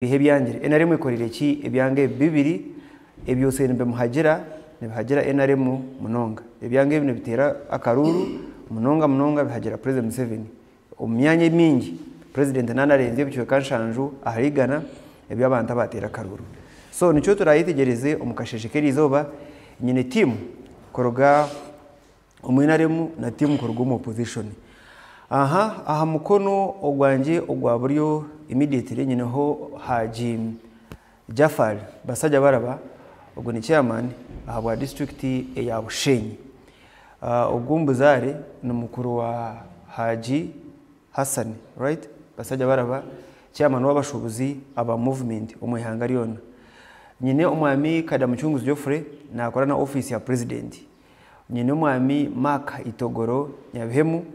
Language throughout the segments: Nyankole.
Biha ebyangire. NRM ekorire ki ebyanga ebi bibiri ebyose nibimuhagira nibihagira NRM munonga. Ebyanga ebi nibiteera akaruuru munonga munonga bihagira President Museveni. Omu myanya emingi President nanarenzya ebicweka nshanju ahari igana eby'abantu abateera akaruuru. So nikyo turayetegyereze omu kasheeshe k'eriizooba nyine tiimu kuruga omu NRM na tiimu kuruga omu opposition. Aha aha mukono ogwangye ogwa buryo immediately nyineho Haji Jafar Basajja Baraba, ogu ni chairman ahabwa disiturikiti eya Bushenyi. Ogu omu buzaare ni mukuru wa Haji Hassan, right? Basajja Baraba, chairman w'abashuubuzi aba movement omu ihanga ryona. Nyine omwami Kada Mucunguzi Geoffrey naakora na ofiisi ya purezidenti. Nyine omwami Mark Itogoro Nyabihemu,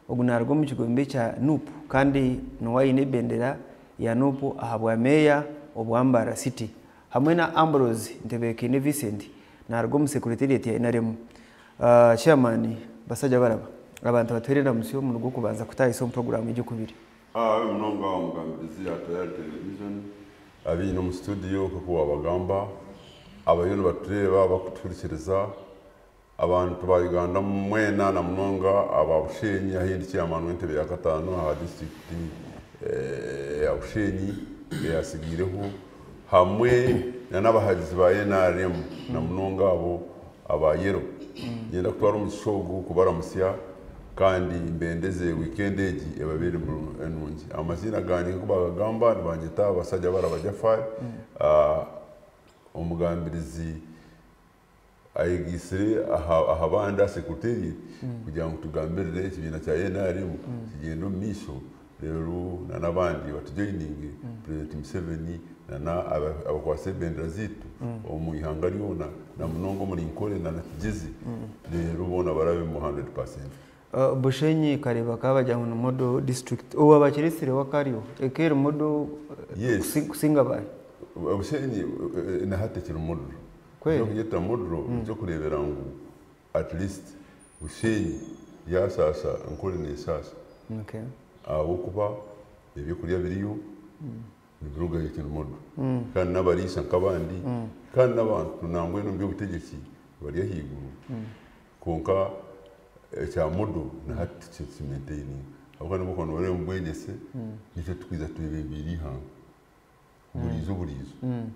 ogu naaruga omu kigombe kya NUP kandi niwe aine ebendera ya NUP ahabwa meeya obwa Mbarara City hamwe na Ambrose Ntebekaine Vincent naaruga omu secretariat ya nrm. Chairman Basajja Baraba, abantu batuheere endamutsyo omu rw'okubanza kutaahisa omu puroguraamu egi okubiri. Abe munonga omugambirizi ya Tayari Television, abaine omu studio nk'oku wabagamba, abariyo nibatureeba abarikutuhurikiriza, abantu ba Uganda mwena na munonga aba Bushenyi ahu ndi chairman w'entebe ya kataano aha disiturikiti ya Bushenyi eyatsigaireho hamwe n'abahagizi ba NRM na munonga abo aba yellow. Niinyenda kutwara omugisha ogu kubaramutsya kandi mbendeze wiikendi egi ebabeere nungi. Amaziina gangye nk'oku baagagamba nibanyeta Basajjabaraba Jaffari, omugambirizi ayegaitsire aha bandi aha secretariat kugira ngu tugambirire ekibiina kya NRM kigyende omu maisho reero n'abandi batujoyininge Purezidenti Museveni n'abakwatsire ebendera zaitu omu ihanga ryona na munonga omuri Nkore na Kigyezi reero boona barabemu 100%. Bushenyi kareeba ka bagira ngu ni model district obu bakiresireho akaryo eka eri model kusinga baahi? Bushenyi na hati ekiri model. Ekyokugyeta model nikyokureebera ngu at least Bushenyi yashaasha Nkore neshaasha ahabw'okuba ebyokurya biriyo nibirugayo ekiri model kandi n'abariisa nk'abandi kandi n'abantu nangwa omu by'obutegyeki bari ahaiguru kwonka ekya model na hati tukimaintaininga ahabw'okuba nobu orikuba noreeba omu bwegyese nikyo turikwija twebembeire eihanga buriijo buriijo omu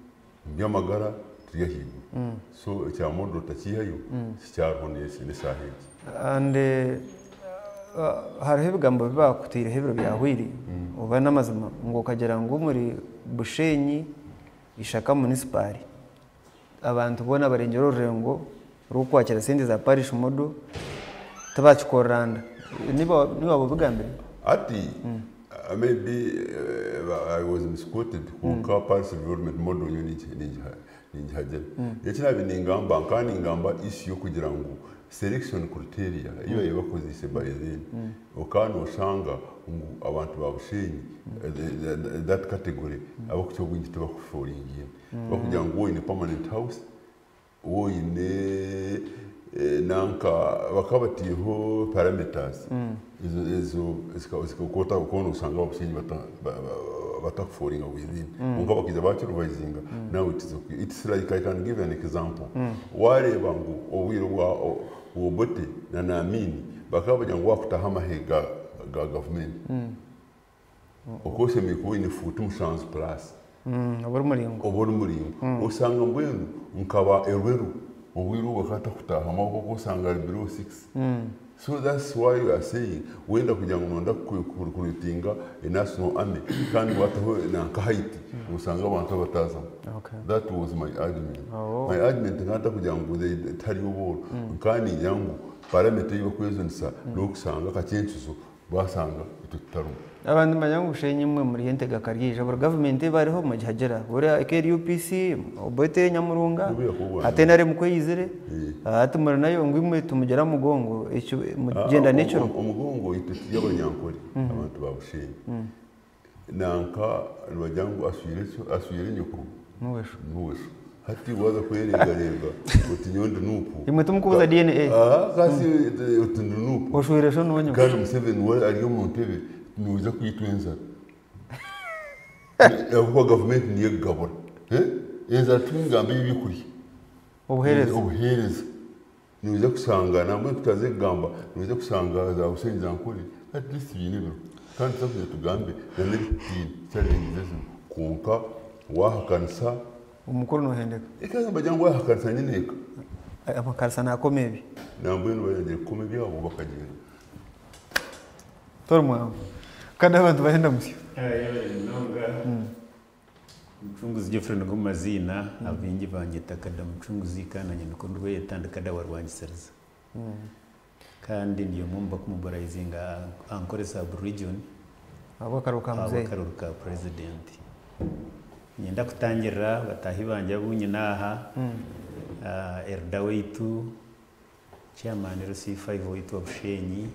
by'amagara turi ahaiguru so ekya model otakiihayo kikyariho n'eshaaha egi. And hariho ebigambo bi baakutaireho ebiro byahweire oba n'amazima ngu okagira ngu omuri Bushenyi Ishaka munisipaari abantu boona barengire orurengo rw'okwakira sente za parish model tibakikorera nda. Niiwe waaba obigambire? Hati maybe I was misquoted kwonka parish development model nyowe ningihagira. Eki naabaire ningamba nkaba ningamba issue y'okugira ngu selection criteria ei baabaire bakozeise by then okaba nooshanga ngu abantu ba Bushenyi that category ab'okukira obwingi tibakuforinga in. Bakugira ngu waaba oine permanent house, waaba oine nanka bakaba bataireho parameters ezo okaba noshanga abashaija batakuforinga within kwonka bakaija bakirevisinga now it is okay. It's like I can give an example wareeba ngu obwire bwa Obote na Amin bakaba bagira ngu wakutaho amahe ga gavumenti okaba oshemereire kuba oine fuuti mushanju plus. Oba ori muraingwa. Oba ori muraingwa. Oshanga mbwenu nkaba Elwelu obwire obwo akaba atakutaahamu ahabw'okuba oshanga ari below six. So that's why we are saying wenda kugira ngu noyenda kurecruitinga a national army kandi wataho nanka height noshanga abantu abataazamu. That was my argument. My argument nkaba ntakugira ngu tihariyo obworo, nkaba ningira ngu parameter ei barikwejunisa n'okushanga akakyenkyezo Baashanga itwe tutarimu. Abantu nimanya ngu Bushenyi imwe muri entega karyeija buri gavumenti ebariho mugihagira buri eka eri UPC, Obote Nyamurunga hati NRM ku eyizire hati muri nayo ngu imwe tumugira mugongo ekyo mugyenda n'ekiro. Omugongo itwe turi abanyankore abantu ba Bushenyi nanka nibagira ngu aswire nyoko nuwe sho. Hati waaza kwereegareega oti nyowe ndi Nup. Imwe timukubuza DNA. Kasi oti ndi Nup. Oshwire sho nuwe nyoko. Kandi Museveni we ari omu ntebe noija kwitwa enjara. Ahabw'okuba gavumenti niyo ekugabura. Enjara tingamba ey'ebyokurya. Obuheereza. Obuheereza. Noija kushanga nambwenu tutaze kugamba, noija kushanga za Bushenyi za Nkore at least biine ebiro. Kandi tutaza kugira tugambe na n'ebitutiine challenges ezo kwonka waahakanisa. Omukuru noohendeka. Eka nibagira ngu waahakanisa nyineeka. Amakarisa naakoma ebi. Nambwenu bayangire kukoma ebyabo bakagyenda. Tori mwangu. Kandi abantu bahenda musyo. Yebare munonga. Mucunguzi Geoffrey nigo maziina, abaingi banyeta Kada Mucunguzi kandi nanye nikwo ndikweyeta ndi Kada wa Rwangisiriza. Kandi ndi omwe omu bakumobilizinga Ankole sub region Ahabw'akaruru ka muzeeyi. ahabw'akaruru ka president. Niinyenda kutangirira bataahi bangye abu nyine aha, Elder waitu, Chairman LC5 waitu wa Bushenyi,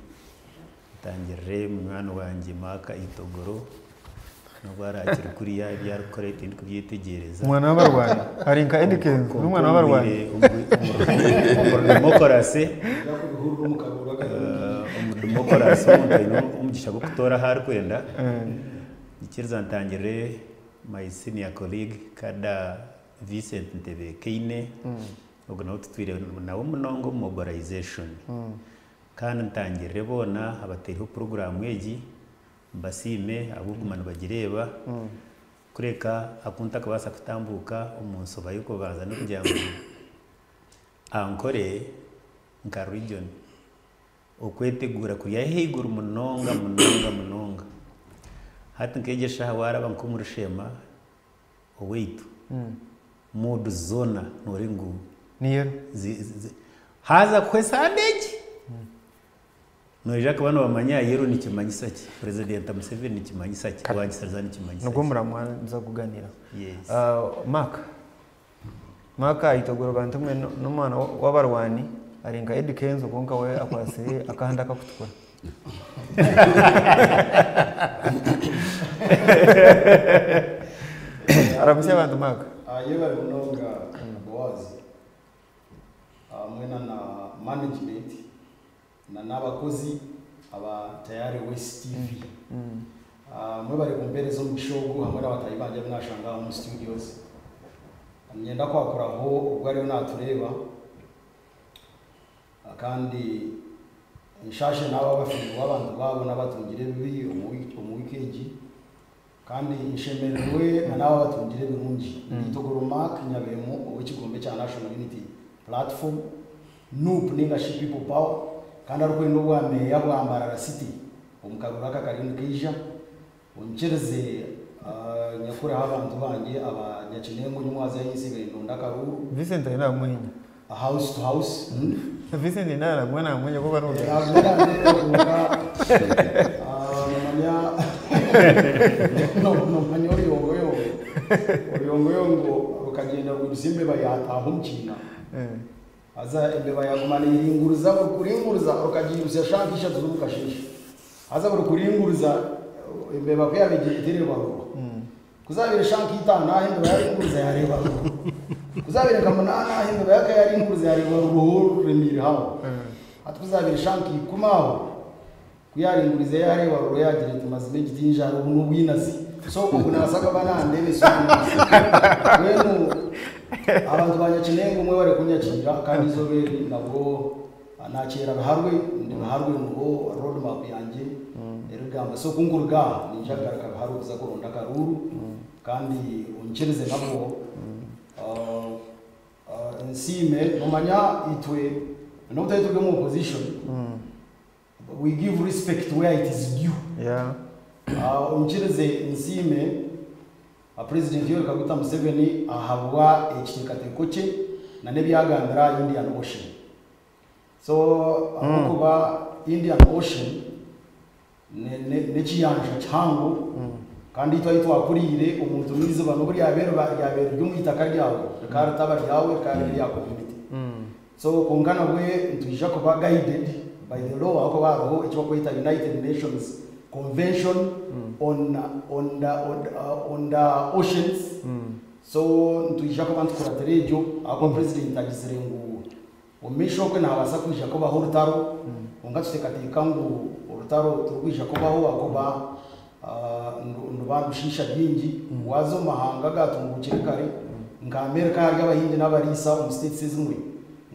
ntangirire munywani wangye Mark Itogoro, nobu araakiri kuriya ebi arikukora tindikubyetegyereza. Omwana w'abarwani ari nka Eddy Kenzo n'omwana w'abarwani. Omu demokorasi, omu demokorasi omuntu aine omugisha gw'okutoora ahu arikwenda. Nyikiriza ntangirire my senior colleague Kada Vincent Ntebekaine, ogu nawe tutwire nawe munonga omu mobilization. Kandi ntangirire boona abataireho puroguraamu egi, mbasiime ahabw'okuguma nibagireeba. Kureka aku ntarikubaasa kutambuuka omu nshoba y'okubanza n'okugira ngu Ankole nka region okweteguura kuri ahaiguru munonga munonga munonga. Hati nk'egi eshaaha waaraba nk'omuri Sheema owaitu, mood zoona noreeba ngu haaza kuhwa esande egi, noija kuba noomanya yellow nikimanyisa ki, President Museveni nikimanyisa ki, Rwagisiriza nikimanyisa Nigwo ki. muramwa nituza kuganiiraho. Yes. Mark, Mark Aitogoro Bantumwe n'omwana w'abarwani ari nka Eddy Kenzo kwonka we akwatsire akahanda akakutukura. Aramutsya abantu Mark. Yebare munonga Boaz hamwe na na management na n'abakozi aba Tayari West TV. Mwebare kumpereza omugisha ogu hamwe na bataahi bangye abu nashanga aha omu studios. Niinyenda kwakuraho ogwo ariyo naatureeba kandi nshaashe n'abo abafiirwe abantu baabo n'abatungire ebibi omu wiiki egi kandi nshemererwe na n'abo abatungire ebirungi. Ndi Itogoro Mark Nyabemo ow'ekigombe ekya National Unity Platform, nup ninga shi People Power kandi arikwenda obwa meeya bwa Mbarara City omu karuuru aka akariyo nikaija. Onyikirize nyakureho abantu bangye aba Nyakinengo Nyimwaza ahi nsiibaire ndonda akaruuru. Vincent aine aramwenya. House to house. Vincent aine araguma namwenya kuba Naguma nandeeba kwonka nomanya nomanya oruyongoyongo oruyongoyongo rukagyenda rwirutsya embeba yataaha omu kiina. Haza embeba yaaguma neeringuriza buri kuringuriza rukagiirutsya shaaha nka ishatu z'omu kasheeshe. Haza buri kuringuriza embeba ku yaabaire egira eti ereeba ruru. Ku zaabaire shaaha nka itaano aho embeba yaaringuriza yaareeba ruru. Ku zaabaire nka munaana aho embeba yaaka yaaringuriza yaareeba ruru ho ruremeire aho. Hati ku zaabaire shaaha nka ikumi aho, ku yaaringurize yaareeba ruru yaagira eti mazima egi ti njara obu n'obwinazi. So ogu naabaasa kuba naandeebesa obwinazi. Mbwenu abantu ba Nyakinengo mwebare kunyakiira kandi eizooba eri nabwo naakyera Biharwe, ndi Biharwe niho road map yangye erikugamba. So ku nkuruga aha niinyija kugaruka Biharwe kuza kuronda akaruuru kandi onyikirize nabwo nsiime. Noomanya itwe n'obu turi turi omu opposition, we give respect where it is due. Onyikirize nsiime President Yoweri Kaguta Museveni ahabwa ekiteekateeko kye na n'ebyagambire aha Indian Ocean. So ahabw'okuba Indian Ocean n'ekiyanja kihango kandi itwe ahi twakuriire omuntu n'eiziba n'obu ryabaire ryabaire riri omu itaka ryawe rikaba ritaba ryawe rikaba riri erya community. So kwonka nabwe nitwija kuba guided by the law ahabw'okuba hariho eki barikweta United Nations Convention on, on, the, on, on the Oceans. So nitwija kuba nitukuratira egyo ahabw'okuba president agizire ngu omu maisho okwe nihabaasa kwija kubaho orutaro kwonka tuteekateeka ngu orutaro tirurikwija kubaho ahabw'okuba Niruba nirushiisha bingi. Waaza omu mahanga agatunguukire kare nka America hariyo abahingi n'abariisa omu states ezimwe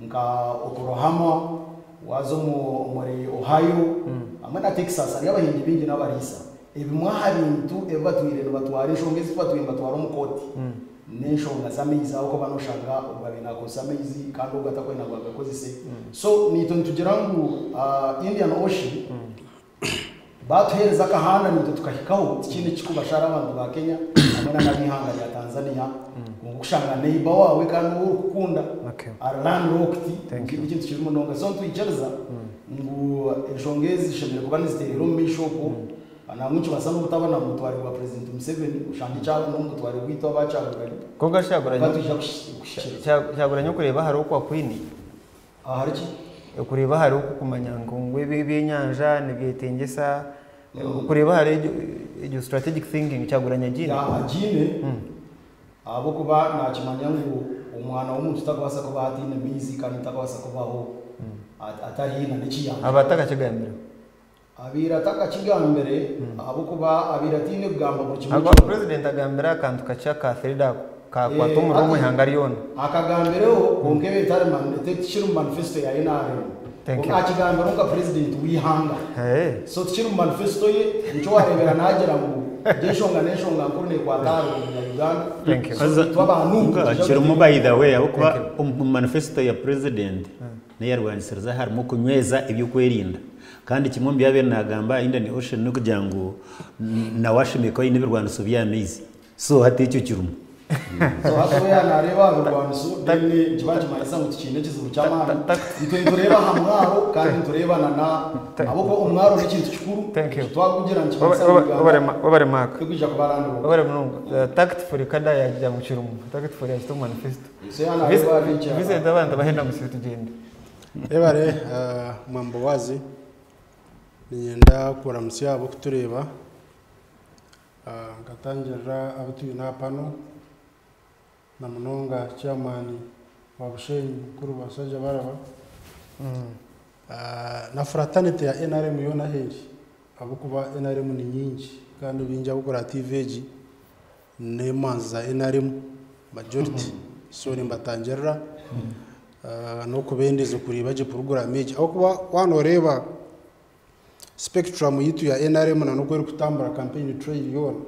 nka Oklahoma, waaza omuri Ohio hamwe na Texas hariyo abahingi baingi n'abariisa. Ebimwe aha bintu ebi batwire nibatwara enshonga ezi batwire nibatwara omu kooti n'enshonga z'amaizi ahabw'okuba noshanga ogu abaire nakozesa amaizi kandi ogu atakwenda ngu agakozese. So naitwe nitugira ngu Indian Ocean Baatuheereza akahanda naitwe tukahikaho, tikiine ekirikubashara abantu ba Kenya hamwe na n'ab'eihanga rya Tanzania. Kwonka okushanga neighbour waawe kandi ou orikukunda ari landlocked n'ekintu kibi munonga. So nitwikiriza ngu enshonga ezi zishemereire kuba niziteerera omu maisho okwo. Nangwa nikibaasa n'obutaba na mutware gwa President Museveni oshange kyaba n'omu mutware gwaitu aba Kyagulanyi. Kwonka Kwonka nitwija kuhikiriza. Kyagulanyi okureeba hariho oku akwine. Ahari ki? Okureeba hare oku kumanya ngu ebi ebyenyanja nibyetengyesa, okureeba hare egyo strategic thinking Kyagulanyi agiine? Ya agiine ahabw'okuba nakimanya ngu omwana w'omuntu takubaasa kubaho ataine maizi kandi takubaasa kubaho atari haihi na n'ekiyanja. Aba atakakigambireho? Abaire atakakigambire ahabw'okuba abaire ataine kugamba buri kimwe Ahabw'okuba kyona. Purezidenti agambire akantu kakye aka thread ako kaakwata omuriro omu ihanga ryona. Akagambireho kwonka ebe etari tikiri mu manifesto ya nrm. Thank Kwonka you. akigambireho nka Purezidenti w'eihanga. So tikiri mu manifesto ye, nikyo wareebera naagira ngu egyo enshonga n'enshonga nkuru neekwata ahari buri munya-Uganda. Thank you. So itwe aba Nup Kwonka nitwija kirimu kuteeka. by the way ahabw'okuba Thank you. omu manifesto ya Purezidenti N'eyarwanisiriza harimu okunyweza eby'okwerinda. Kandi kimwe omu bi yaabaire naagamba aha Indian Ocean n'okugira ngu nawe ashemereire kuba aine ebirwaniso by'amaizi. So hati ekyo kirimu. So hati we yaaba naareeba aha birwaniso then nikiba nikimanyisa ngu tikiine ekizibu ky'amaani. Itwe nitureeba aha mwaro kandi nitureeba na na ahabw'okuba omwaro n'ekintu kikuru Thank you. twagugira nikimanyisa ngu Uganda Webare Mark. terikwija kuba landlocked. Webare munonga. Tactfully kada yaagira ngu kirimu. Tactfully yaakita omu manifesto. Vincent abantu bahenda ngu tugyende. Yebare Mwambowazi, niinyenda kuramutsya abarikutureeba nkatangirira abu twine aha pano na munonga chairman wa Bushenyi Mukuru Basajjabalaba na fraternity ya NRM yoona ahu eri ahabw'okuba NRM ni nyingi kandi baingi abarikureeba TV egi n'emanzi za nrm majority so nimbatangirira n'okubendeza okureeba gye puroguraamu egi ahabw'okuba waaba nooreeba spectrum yaitu ya nrm na n'oku erikutambura campaign trail yoona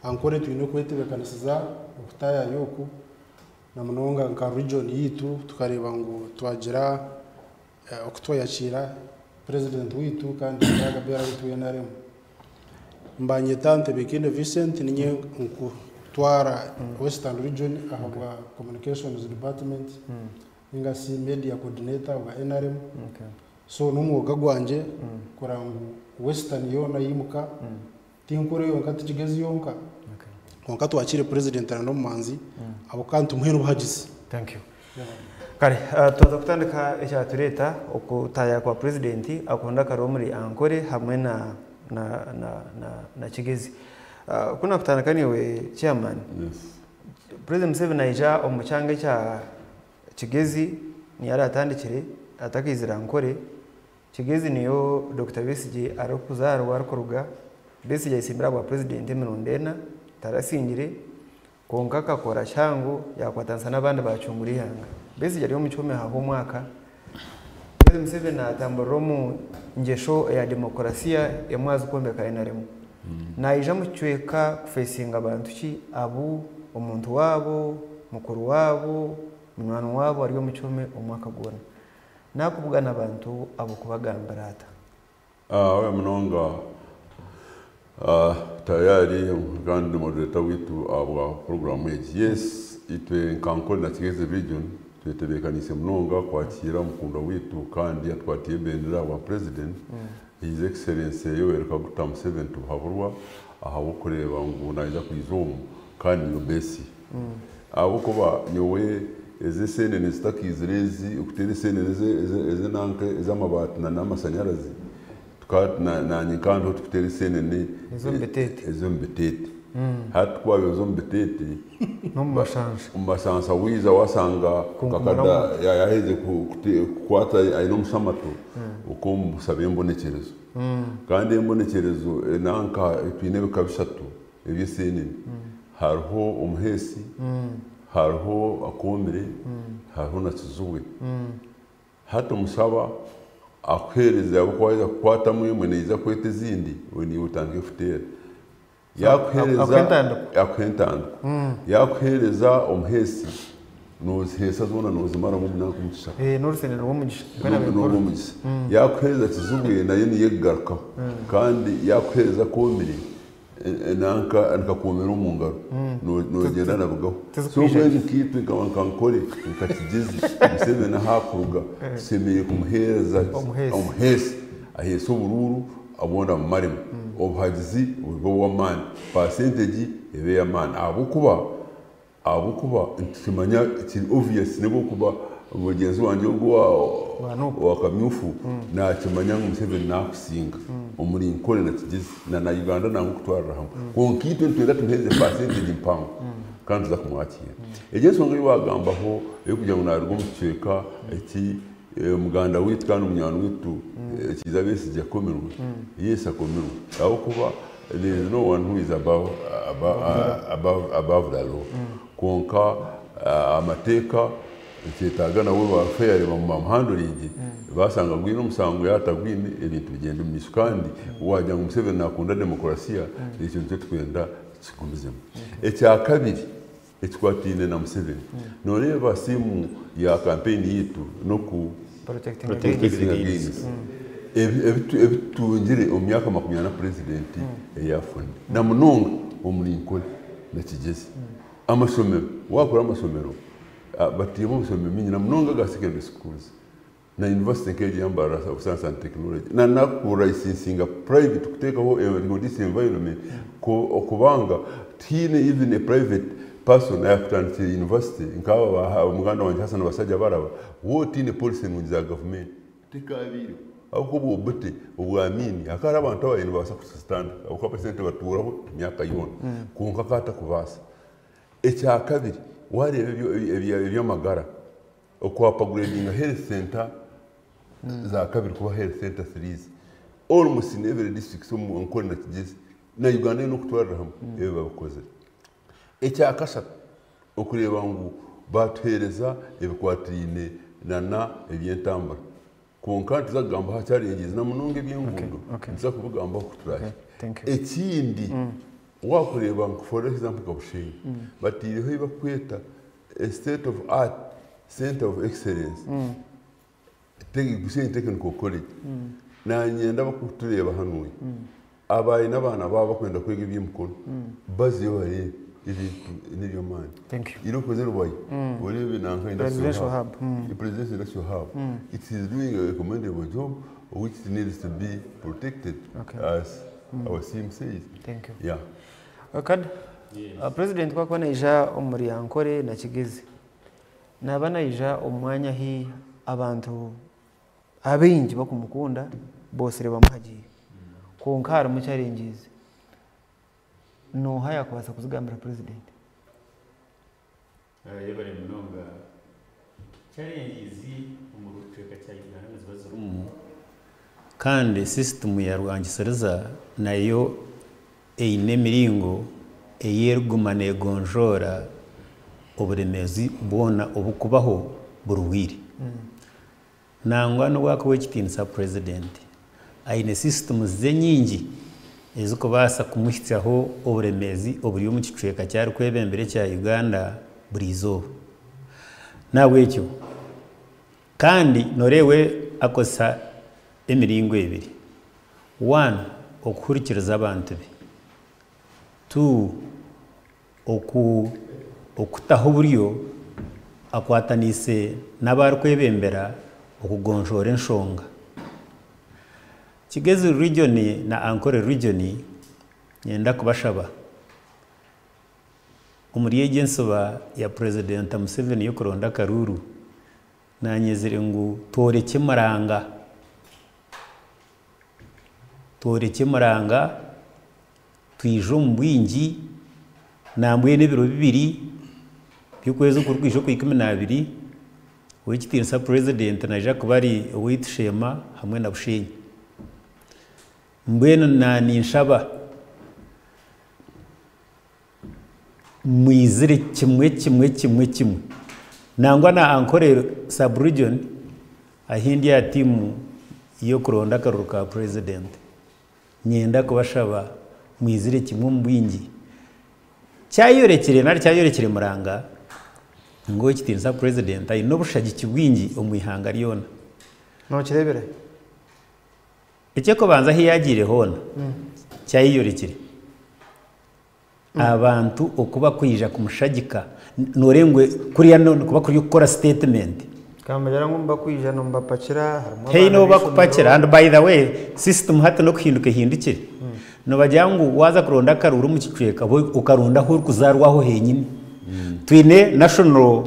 Ankole twine okwetebeekanisiza okutaayaaya oku na munonga nka region yaitu tukareeba ngu twagira oku twayakiira Purezidenti waitu kandi flag bearer waitu wa nrm. Mbanyeta Ntebekaine Vincent ninye nkutwara Western Region ahabwa Communications Department ninga shi Media Coordinator wa nrm. So n'omwoga gwangye kureba ngu Western yoona yaimuka, ti Nkore yonka ti Kigezi yonka, kwonka twakiire Purezidenti na n'omumanzi ahabw'okuba nitumuha n'obuhagizi. Thank you. Kare twaza kutandika ekyatureeta okutaaya kwa Purezidenti akunda akari omuri Ankore hamwe na na na na na Kigezi. Ku naakutandika naiwe Chairman, Yes. Purezidenti Museveni naija omu kyanga ekya Kigezi niyo araatandikire atakaizire Ankore. Kigezi niyo Dokita Besigye arikuzaarwa arikuruga. Besigye ayetsimbire ahabwa Purezidenti emirundi ena tarasingire. Kwonka akakora kihango yaakwatanisa n'abandi baacungura eihanga. Besigye ari omu kihome hahwa omwaka. President Museveni naatamburira omu ngyesho eya demokurasiya emwe aha zikwombeka NRM. Naija omu kicweka kufeesinga bantu ki abu omuntu waabo, mukuru waabo, munywani waabo ari omu kihome omwaka gwona. Naakubugana abantu abo kubagambira ata? Oya munonga tayari kandi moderator waitu ahabwa puroguramu egi. Yes, itwe nka Ankole na Kigezi region twetebeekaniise munonga kwakiira omukundwa waitu kandi atwatiire ebendera ahabwa president His Excellency Yoweri Kaguta Museveni Tibuhaburwa ahabw'okureeba ngu naija kwija omu kandi niyo base ye. Ahabw'okuba nyowe ezi eseenene zitakaizire ezi, okuteera eseenene ez'enanka ez'amabaati n'amashanyarazi, tukaba naanye nkaba ndiho turikuteera eseenene Ez'omu biteete. ez'omu biteete. Hati ku waabiire oza omu biteete, N'omu mashansha. omu mashansha waija waashanga Kunkumura kakada yaaherize kukwata aine omushamato, Nk'omusaba embonekyerezo. Kandi embonekyerezo nanka twine ebika bishatu eby'eseenene. Hariho omuheesi, hariho akoomire, hariho na kizibwe. Hati omushaba akuheereza ahabw'okuba waaheza kukwatamu emwe neija kweta ezindi, naiwe otandike kuteera. Yakuheereza Akuha entandiko. Akuha entandiko. Yakuheereza omuheesi, noziheesa zoona nozimaramu omunanka omu kishaka. Eh, n'orusenene rw'omugisha. Mbwenu abe nkuru. N'orw'omugisha. Yakuheereza kizibwe nayo niyo ekugarukaho. Kandi yakuheereza akoomire, nanka nikakwomera omu ngaro. Nogyenda nabugaho. So Tizikwija. mbwenu nkaitwe nka Nkore, nka Kigyezi, Museveni ahu akuruga, tushemereire kumuheereza Omuheesi. omuheesi. Aheese oburuuru obundi abumaremu. Obuhagizi bube obw'amaani, percentage ebe ey'amaani ahabw'okuba ahabw'okuba nitukimanya kiri obvious n'obwokuba mugyenzi wangye ogu Wa Nup. owa kamyufu nakimanya ngu Museveni nakusinga omuri Nkore na Kigezi na na Uganda nangwa okutwarira hamwe. Kwonka itwe nitwenda tumuheereze percentage mpango kandi tuza kumwakiira. Egyo enshonga ei wagambaho ey'okugira ngu naruga omu kicweka eki Muganda waitu kandi munywani waitu Kiiza Besigye akomirwe, yes akomirwe ahabw'okuba there is no one who is above, above, above, above the law. Kwonka amateeka nikyetaaga nawe ba fairly bamuhanduringye, baashanga agwine omushango yaaba atagwine ebintu bigyende omu maisho. Kandi waagira ngu Museveni naakunda demokurasiya, ekyo nikyo turikwenda kigumizemu. Ekyakabiri, Ekikwataine na Museveni. Noreeba simu ya campaign yaitu noku Protecting against ebitutungire omu myaka 40 president eyafuna namunonga omuri Nkore na Kigyezi. Amashomero, wakora amashomero batairemu amashomero maingi namunonga aga secondary schools. Na university nk'egi eya Mbarara of Science and Technology na naku licensinga private kuteekaho this environment kubanga tihaine even a private person ayakutandikire university nkaaba ba muganda wangye Hassan Basajja Baraba waaba otaine policy nungi za gavumenti tekabaireho ahabw'okuba obwo Obote obwa Amin hakaba hariho abantu ababaire nibabaasa kuzitandika ahabw'okuba esente batuuraho emyaka yoona kwonka akaba atakubaasa. Ekyakabiri wareeba eby'amagara Oku upgradinga health center za kabiri kuba health center threes almost in every district omu Ankole na Kigezi na Uganda yoona okutwarira hamwe ebyo babikozire. Ekyakashatu okureeba ngu batuheereza ebikwatiraine na na eby'entambura kwonka nituza kugambaho aha challenges na munonga eby'enguudo nituza kubigambaho ku turahike. Ekindi wakureeba nka for example nka Bushenyi bataireho ebi bakweta A state of art centre of excellence Bushenyi Technical College nanye ndaba kutureeba hanuya abaine abaana baabo bakwenda kwega ebyemikono bazeyo bareebe ebintu nebyamaani ira okoze Rubaya oreebe nanka industrial hub Presidential Industrial Hub it is doing a commendable job which needs to be protected as our CM says yeah. Kada Purezidenti ku arikuba naija omuri Ankole na Kigezi, naaba naija omu mwanya ahu abantu abaingi barikumukunda bootsire bamuhagiire. Kwonka harimu challenges. Nooha yaakubaasa kuzigambira Purezidenti? Yebare munonga. Challenges omu kicweka kya Uganda niziba zirimu kandi system ya rwangisiriza nayo eine emiringo ei erikuguma negonjoora oburemeezi bwona oburikubaho buri bwire. Nangwa n'obu akuha ekitiinisa Purezidenti, aine sisitimu ze nyingi ezirikubaasa kumuhitsyaho oburemeezi oburi omu kicweka ki arikwebembera ekya Uganda buri izooba. N'ahabw'ekyo kandi nooreeba we akozesa emiringo ebiri, one, okuhurikiriza abantu be, two, Okutaho oburyo akwataniise n'abu arikwebembera okugonjoora enshonga. Kigezi Region na Ankole Region niinyenda kubashaba omuri egi ensiba ya Purezidenta Museveni y'okuronda akaruuru, nanyezire ngu tworekye muranga, tworekye muranga. Twije omu bwingi, nambwenu ebiro bibiri by'okwezi okurikwija okwa 12, Ow'ekitiinisa Purezidenti naija kuba ari owaitu Sheema hamwe na Bushenyi. Mbwenu naaninshaba mwizire kimwe kimwe kimwe kimwe. Nangwa na Ankole sub region ahi ndi aha tiimu y'okuronda akaruru ka Purezidenti, niinyenda kubashaba mwizire kimwe omu bwingi. Kyayorekire nari kyayorekire Muranga ngu Ow'ekitiinisa Purezidenti aine obushagiki bwingi omu ihanga ryona. Nookireebire? Eky'okubanza ahu yaagiire hoona kyayeyorekire. Abantu oku bakwija kumushagika nooreeba ngu kuriya nikuba kuri okukora sitetimenti. Kambagira ngu omu bakwija nimubapakira harimu Haine abaana ou bakupakira b'eishomero. and by the way system hati n'okuhinduka ehindukire. Nibagira ngu waaza kuronda akaruuru omu kicweka okaronda ahu orikuzaarwa aho henyini. Twine national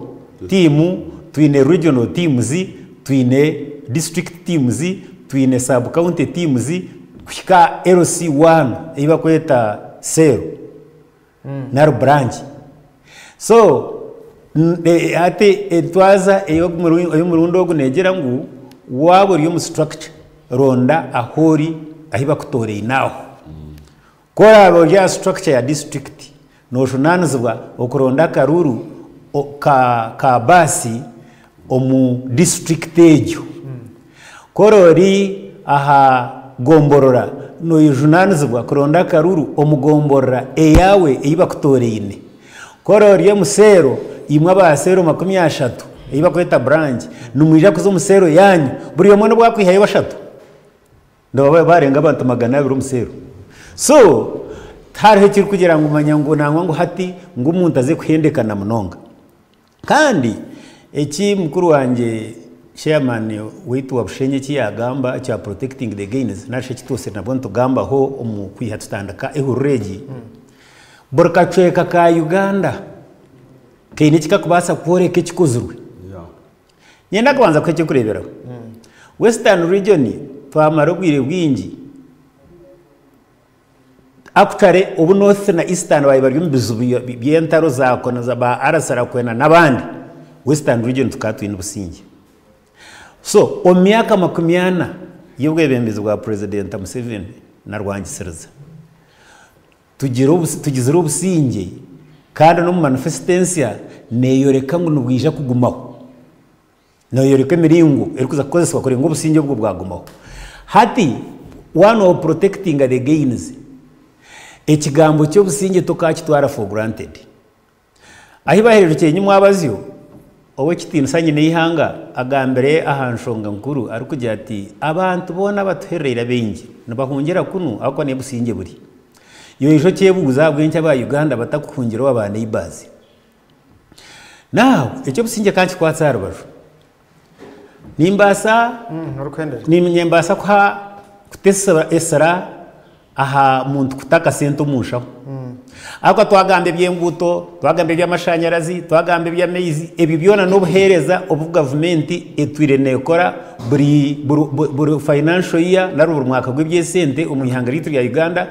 team, twine regional teams, twine district teams, twine sub county teams kuhika aha LC one ei barikweta cell nari branch. So hati entwaza ey'omurundi ogu neegira ngu waaba ori omu structure ronda ahu ori ahu bakutooraine aho. Ku oraabe ori aha structure ya district Nojunaanizibwa okuronda akaruuru ka baasi omu disiturikiti egyo. Ku ori ori aha gomborora, nojunaanizibwa kuronda akaruuru omu gomborora eyaawe ei bakutooraine. Ku ori ori omu seero, imwe aba seero 30 ei barikweta burangi, nimwija kuza omu seero yaanyu, buri omwe nobu akwihayo bashatu. Nibaba barenga abantu 200 omu seero. So, tihariho ekirikugira ngu manya ngu nangwa ngu hati ngu omuntu aze kuhendekana munonga. Kandi eki mukuru wangye chairman waitu wa Bushenyi eki yaagamba ekya protecting the gains nari shi eki twose nabwo nitugambaho omu kwiha tutandika ehururu egi, buri kacweka ka Uganda kaine eki karikubaasa kworeka ekikozirwe. Niinyenda kubanza kuha eky'okureeberaho. Western Region twamara obwire bwingi actually obu North na Eastern baabaire bari omu bizibu by'entaro za ba Arthur Lakwena n'abandi, Western Region tukaba twine obusingye. So omu myaka 40 y'obwebembezi bwa President Museveni na Rwangisiriza, Tugizire obusingye kandi n'omu manifesito ensya neeyoreka ngu nibwija kugumaho. Neeyoreka emiringo erikuza kukozesibwa kureeba ngu obusingye obwo bwagumaho. Hati waaba nooprotectinga the gains, ekigambo ky'obusingye tokaakitwara for granted. Ahi bahererukiire nyimwabazyo, Ow'ekitiinisa Nyin'eihanga agambire aha nshonga nkuru arikugira ati, Abantu boona abatuherereire abaingi nibahungira kunu ahabw'okuba niyo busingye buri. Yoija okyebuuza ahabw'enki aba Uganda batakuhungira owa ba neighbours. Now, eky'obusingye ka nkikwatse aha rubaju. Nimbaasa nimbaasa kuha kuta esira aha muntu kuta akasente omu nshaho. Ahabw'okuba twagamba eby'enguuto, twagamba eby'amashanyarazi, twagamba eby'amaizi, ebyo byona n'obuheereza obu gavumenti etwire neekora buri buri financial year nari buri mwaka gw'eby'esente omu ihanga ryaitu rya Uganda,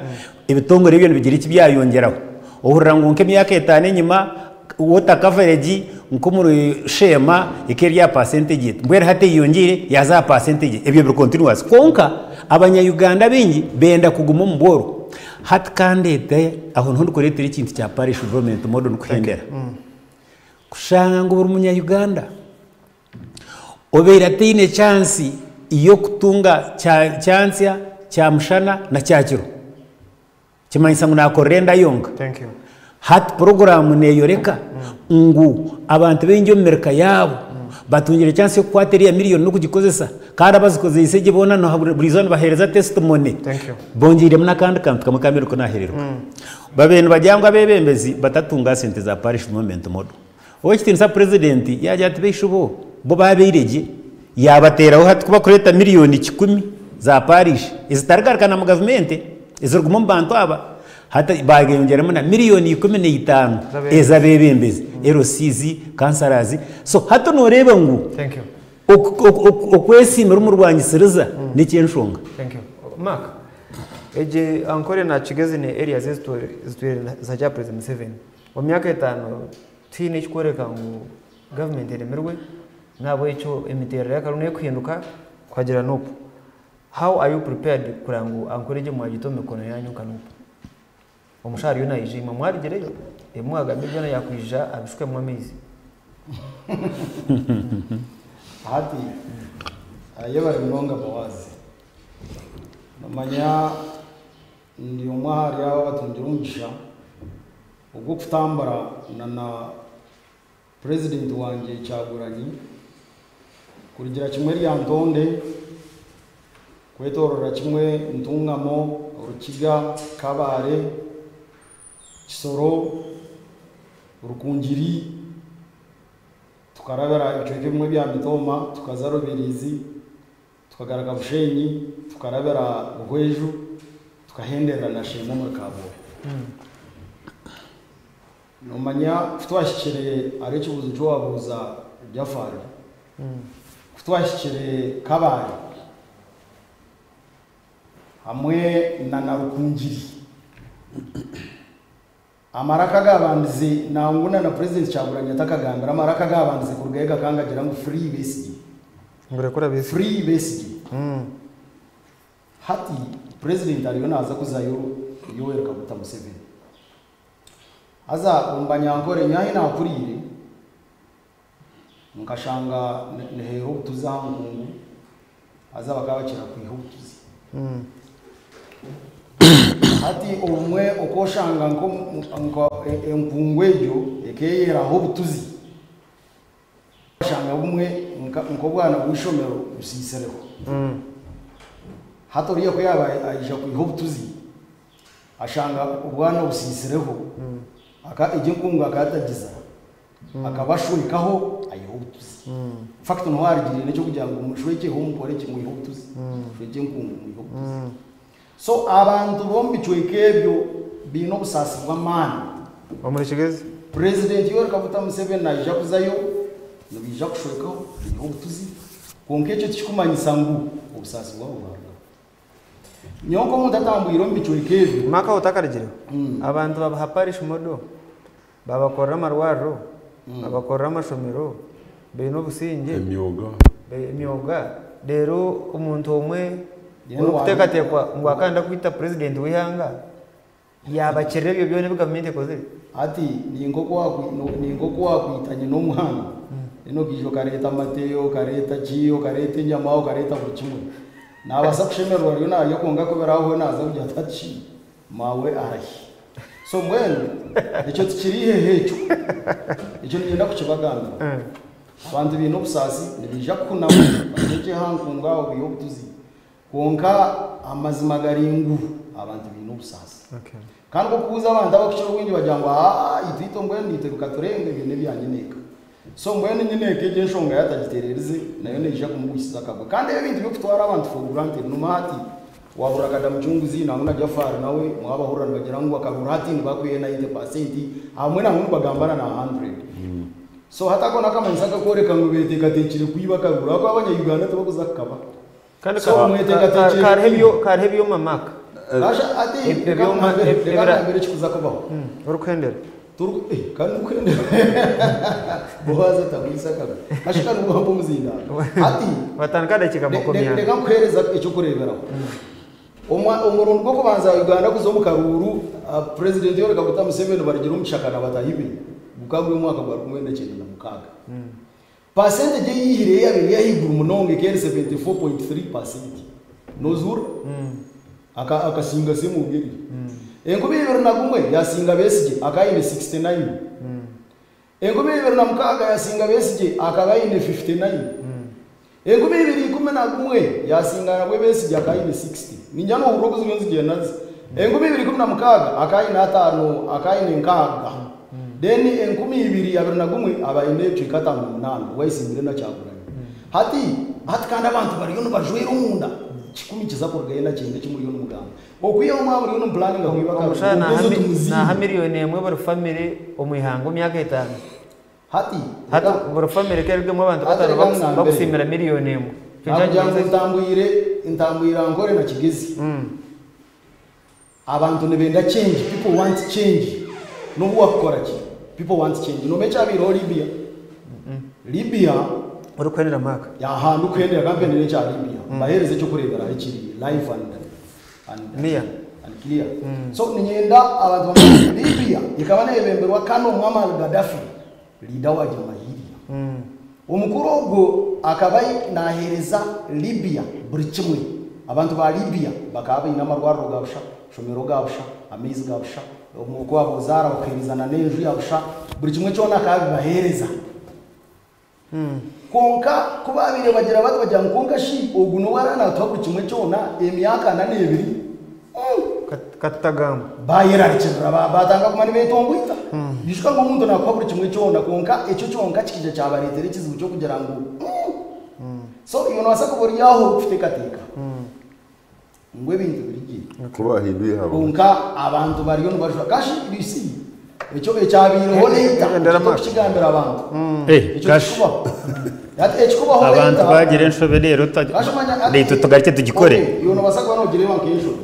ebitongore ebyo nibigira eki byayongyeraho. Ohurira ngu nk'emyaka etaano enyima water coverage nk'omuri Sheema ekaba eri aha percentage eti, mbwenu hati eyeyongyeire yaaza aha percentage eti. Ebyo biri continuous. Kwonka abanya Uganda abaingi benda kuguma omu bworo. Hati ka ndeete aho niho ndikureetera ekintu kya parish development model ndikuhendera. Kushanga ngu buri munya Uganda obaire ataine chance y'okutunga kyantsya, kyamushana na kyakiro. Kimanyisa ngu naakorera enda yonka. Hati puroguraamu neeyoreka ngu abantu baingi omu mirika yaabo batungire chance y'okukwata eriya miriyoni n'okugikozesa kandi abazikozeise gye boona buri izooba nibaheereza testimony. Bongyeiremu n'akandi kantu kamwe ka mbere naahereruka. Babaire nibagira ngu abeebembezi batatunga sente za parish development model. Ow'ekitiinisa Purezidenti yaagira ati, Baishe bo, bo baabaire gye. Yaabateeraho hati ku barikureeta miriyoni 100 za paarishi ezitarigaruka na mu gavumenti, eziriguma omu bantu aba, hati baayongyeramu na miriyoni 15 ez'abeebembezi, LCs, councillors. So hati nooreeba ngu okwesiimira omu rwangisiriza n'eky'enshonga. Mark, egi Ankole na Kigezi ni areas ezitwire za President Museveni. Omu myaka etaano tihaine ekikworeka ngu gavumenti eremirwe. Nahabwekyo emiteerere y'akaruru n'erikuhinduka kuhagira NUP. How are you prepared kureba ngu Ankole egyo mwagita omu mikono yaanyu nka NUP? Omushaho ariyo naija imwe mwarugireyo, ebi mwagambire byona yaakwija abishukemu amaizi. Hati yebare munonga Boazi. Nomanya ndi omwe ahari abo abatungire omugisha ogw'okutambura na na Purezidenti wangye Kyagulanyi kurugira kimwe Lyantonde kwetororera kimwe Ntungamo, Rukiga, Kabale, Kisoro, Rukungiri, tukarabira ebicweka ebimwe bya Mitooma, tukaza Rubirizi, tukagaruka Bushenyi, tukarabira Buhweju, tukahenderera na Sheema omuri Kabooro. Nomanya ku twahikire ahari ekibuuzo eki waabuuza Jafari, ku twahikire Kabale hamwe na na Rukungiri, amaraka agaabandize nangwa na na Purezidenti Kyagulanyi atakagambire, amaraka agaabandize kurugayo gakangagira ngu Free Besigye, Ngu rekura Besigye. Free Besigye. Hati Purezidenti ariyo naaza kuzayo Yoweri Kaguta Museveni. Haza omu Banyankore nyowe ahi naakuriire, nkashanga niheera obutuzi aha nkungu, haza bakaba bakira kwiha obutuzi. Hati obumwe oku oshanga enkungu egyo ekeeyeraho obutuzi, oshanga bumwe nk'obwana bw'eishomero busiisireho. Hati oriya ku yaaba aija kwiha obutuzi, Ashanga obwana obusiisireho, aka egyo enkungu akatagiza, akaba ashwekaho aiha obutuzi. In fact niho harugiriire n'eky'okugira ngu mushwekyeho mukore ki mwihe obutuzi, mushwekye enkungu mwihe obutuzi. So abantu b'omu bicweka ebyo baine obusaasi bw'amaani. Omuri Kigezi. Purezidenti Yoweri Kaguta Museveni naija kuzayo, nibaija kushwekaho baihe obutuzi, kwonka ekyo tikikumanyisa ngu obusaasi bwabo bwarugaho. Nyowe nk'omuntu atambwire omu bicweka ebyo. Maka otakarugireho, abantu babaha parish model, babakorera amarwariro, babakorera amashomero, baine obusingye, Emyoga. emyoga, reero omuntu omwe orikuteekateekwa ngu akaba nayenda kwita purezidenti w'eihanga Yaabakirira ebyo byona ebi gavumenti ekozire. Hati ni nk'oku waakwita nyina omwana, then okaija okareeta amate, okareeta ki, okareeta enyama, okareeta buri kimwe. Naabaasa kushemererwa ariyo naarya kwonka ku biraahuhe naaza kugira ati hati shi maawe arahi? So mbwenu ekyo tikiri ihehe ekyo. Ekyo niinyenda kukibagambira. Abantu baine obusaasi nibaija kuhunama bateekye aha nkungu aho baihe obutuzi. Kwonka amazima gari ngu abantu baine obusaasi. Kandi ku orikubuuza abantu abakukira obwingi bagira ngu aa itwe itwe mbwenu naitwe bikaturenga ebyo n'ebya nyineeka. So mbwenu nyineeka egyo enshonga yaatagitereerize nayo neija kumugwisiza akagwe. Kandi ebi ebintu by'okutwara abantu for granted noomanya hati waahurira Kada Mucunguzi nangwa na Jafari nawe mwabahurira nibagira ngu akaruuru hati nibakwihayo 90% abamwe nangwa nibagamba na na 100. So hati ako n'akamanyiso akarikworeka ngu beeteekateekire kwiba akaruuru ahakuba abanya-Uganda tibarikuza kukaba. Kandi So mweteekateekire kariho kwiba. kariho ebyoma Mark. Kasha ati reka Ebyoma nkugambire reka ebira nkugambire ekikuza kubaho. Orikuhendera. Turi eh kandi nikuhendera. Boazi atagwisa akabi. Kasha kandi wampa omuzindaaro. Hati Watandika dakiika makumi ana. reka nkuheereze eky'okureeberaho. Omwa omurundi gw'okubanza Uganda kuza omu karuuru Purezidenti Yoweri Kaguta Museveni barugire omu kishaka na bataahi be gukaba guri omwaka gwa rukumi rwenda 96. Percentage ei yaihireyo eyabaire eri ahaiguru munonga ekaba eri 74.3%. Nozuura? Aka akasinga Ssemwogerere. 2001 yasinga Besigye akaba aine 69. 2006 yasinga Besigye akaba aine 59. 2011 yasinga nabwe Besigye akaba aine 60. Niinyija nohurira oku ziriyo nizigyenda zi. 2016 akaba aine ataano, akaba aine nkaaga. Then 2021 aba aine ebicweka 58 obu ayesimbire na Kyagulanyi. Hati hati kandi abantu bariyo nibajwera omunda kikumi kiza kurugayo na kyenda eki muriyo nimugamba. Okwihaho mwaba muriyo nimupulaninga kwiba akaruru Omushaija kwonka naaha ezo tumuziine. naaha miriyoni emwe buri famire omu ihanga omu myaka etaano. Hati Hati reka buri famire ku erugemu abantu hati bataano reka nkugambire. bakusiimira miriyoni emwe. Ekyo Nakugira ngu kyakimanyisa ki? ntambwire ntambwire Ankole na Kigezi. Abantu nibenda change, people want change nobu wakukora ki people want change. Nomanya ekyabaireho Libya? Libya Orikuhendera Mark. Aha ndikuhendera kampendera ekya Libya mbahereze ekyokureberaho ekiri live and and Near. and clear. So ninyenda abantu bamanye Libya ekaba neyebemberwa Colonel Muammar Gaddafi, leader wa Jamahiriya. Omukuru ogwo akaba nahereza Libya buri kimwe. Abantu ba Libya bakaba baine amarwariro ga busha, ishomero ga busha, amaizi ga busha, omuko wabo zaara bakaheerezana n'enju ya busha, buri kimwe kyona akaba abibaheereza. Kwonka ku baabaire bagira bati bagira ngu kwonka shi ogu niwe araanatuha buri kimwe kyona emyaka ana n'ebiri? Katutagamba. Baayerarikirira baatandika kuguma nibeetomboita. Ijuka ngu omuntu naakuha buri kimwe kyona kwonka ekyo kyonka kikaija kyabareetera ekizibu ky'okugira ngu So iwe noobaasa kuba ori aho orikuteekateeka ngu ebintu biri gye. Ku baahindwire habaho. Kwonka abantu bariyo nibajura. Kashi you see ekyo ekyabaireho later Endera ekyo Mark. tokukigambira abantu. Eh, Ekyo kashi. tikikubaho. Hati ekikubaho Abantu later bagira enshobe reero Kashi manya hati naitwe tugarukye tugikore. Okay, iwe noobaasa kuba noogireeba nk'enshobe.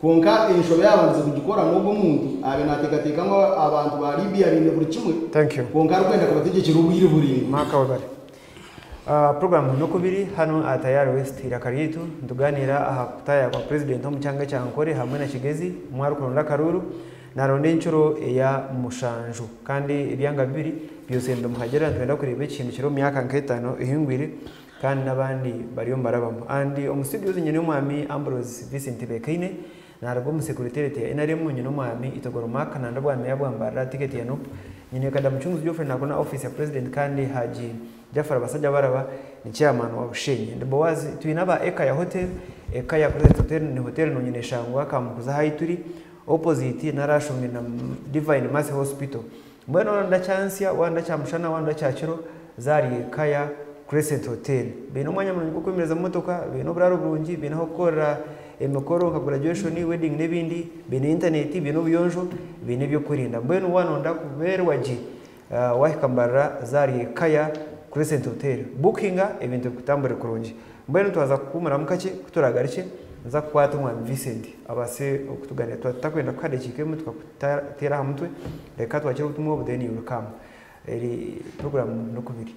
Kwonka enshobe yaabandize kugikora n'ogwo omuntu abe naateekateeka ngu abantu ba Libya baine buri kimwe. Thank you. Kwonka arikwenda kubategyekyera obwire buraingwa. Mark webare. Program nokubiri hano aha Tayari West iraka ryaitu nituganira aha kutaya kwa president omu kyanga ekya Ankole hamwe na Kigezi omwe arikuronda akaruuru naronda encuro eya mushanju kandi ebyanga bibiri byose nibimuhagira nitwenda kureeba ekintu kiri omu myaka nk'etaano ehingwire kandi n'abandi bariyo nibarabamu and omu studios nyine omwami Ambrose Vincent Bekaine naruga omu secretariat ya NRM nyine omwami Itogoro Mark nanda bwa meya bwa Mbarara ticket ya NUP nyine Kada Mucunguzi Geoffrey nakona office ya president kandi Haji Jafar Basajjabalaba ni chairman wa Bushenyi. Ndi Boaz twine aba Eka ya hotel, Eka ya President Hotel ni hotel nungi neshangwa Kamukuza Haituri opposite narashomwe na Divine Mercy Hospital. Mbwenu wanda chansya, wanda chamushana, wanda chakiro zari Eka ya Crescent Hotel. Baine omwanya murungi gw'okwemereza motoka, baine oburaro burungi, baine aho kukorera emikoro nka graduation, wedding n'ebindi, baine internet, baine obuyonjo, baine ebyokurinda. Mbwenu wanonda kubeerwa gye wahika Mbarara zari Eka ya Crescent Hotel. Bookinga ebintu bikutambure kurungi. Mbwenu twaza kukumuramu kakye kuturagarikye nza kukwata omwami Vincent abaase okutuganira. Tutakwenda kuha dakiika emwe tukakuteera aha mutwe, reka twakire obutumwa obu then you will come. Eri program nokubiri.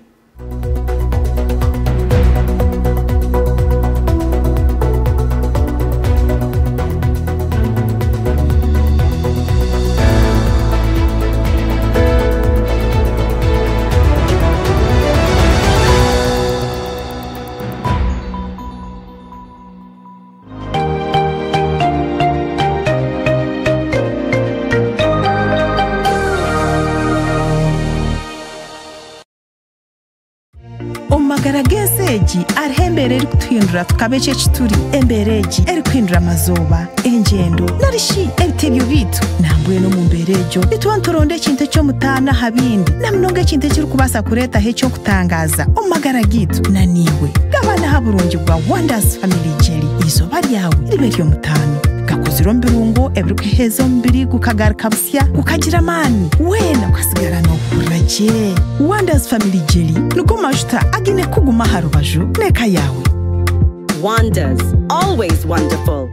Omu magara g'ensi egi hariho embeera erikutuhindura tukaba eki ekituri. Embeera egi erikuhindura amazooba, engyendo, nari shi ebitebyo byaitu. Nambwenu omu mbeera egyo nituba nituronda ekintu eky'omutaano aha bindi, na munonga ekintu ekirikubaasa kureetaho eky'okutangaaza omu magara gaitu. Na naiwe gabana aha burungi bwa Wonders Family Jelly. Eizooba ryawe ribe ery'omutaano. Gakozire omu birungo ebirikuheeza omubiri gukagaruka busya, gukagira amaani, weena ukasigara noohurira gye. Wonders Family Jelly nigo majuta agiine kuguma aha rubaju n'eka yaawe. Wonders, always wonderful.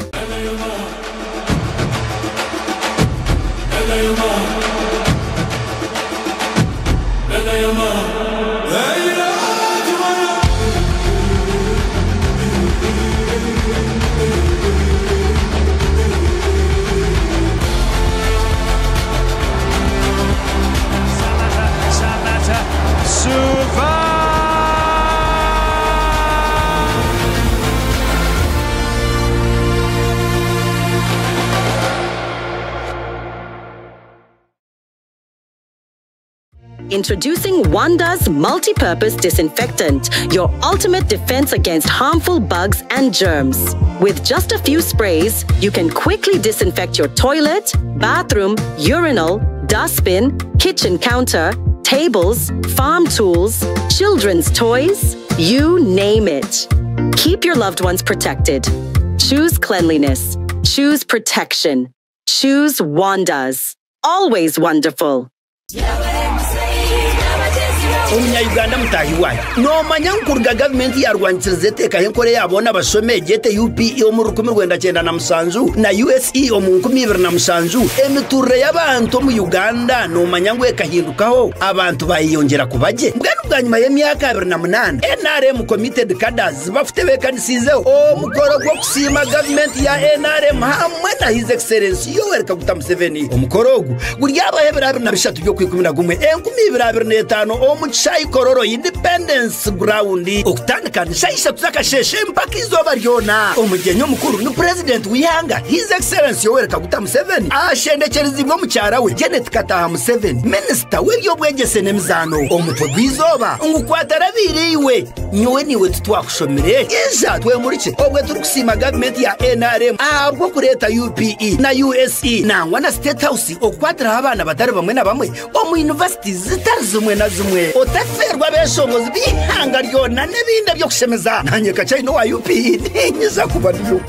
Introducing Wanda's Multi-Purpose Disinfectant, your ultimate defense against harmful bugs and germs. With just a few sprays, you can quickly disinfect your toilet, bathroom, urinal, dustbin, kitchen counter, tables, farm tools, children's toys, you name it. Keep your loved ones protected. Choose cleanliness. Choose protection. Choose Wanda's. Always wonderful. Omunya-Uganda mutaahi waanyu, noomanya ngu kuruga gavumenti yaarwanyisiriza eteekaho enkora eya boona bashome egyete UPE omu 1997 na USE omu 2007, emituurire y'abantu omu Uganda noomanya ngu ekahindukaho abantu baayeyongyera kuba gye? Mbwenu bwanyima y'emyaka abiri na munaana, nrm Committed Cadres bakutebeekanisiizeho omukoro gw'okusiima gavumenti ya nrm hamwe na His Excellency Yoweri Kaguta Museveni. Omukoro ogu guryabaho ebiro 23 by'Okwikumi-na-gumwe, 2025 omu kishaayi Kololo Independence Ground okutandika ni shaaha ishatu z'akasheeshe mpaka eizooba ryona. Omugyenyi omukuru ni Purezidenti w'eihanga His Excellency Yoweri Kaguta Museveni ashendekyeriziibwe omukyara we Janet Kataaha Museveni, Minisita w'eby'obwegyese n'emizaano. Omutwe gw'eizooba ngu Kwatarabiire iwe! Nyowe naiwe titwakushomire? Ija twemurikye obwe turikusiima gavumenti ya nrm ahabw'okureeta UPE na USE nangwa na State House okukwatiraho abaana batari bamwe na bamwe omu yunivasiti zitari zimwe na zimwe. Otafeerwa abeeshongozi b'eihanga ryona n'ebindi eby'okushemeza. Naanye Kachaine owa UPE niinyija kuba ndiyo.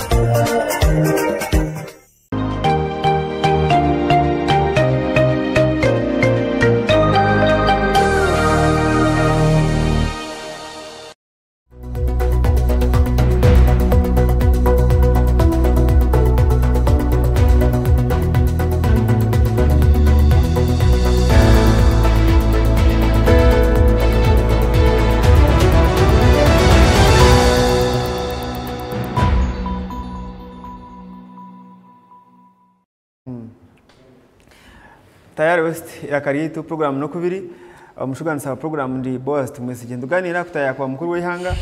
Tayari West iraka ryaitu puroguraamu n'okubiri omushugaanisa wa puroguraamu ndi Boaz Tumwesigye nitugaaniira aha kutaaya kwa mukuru w'eihanga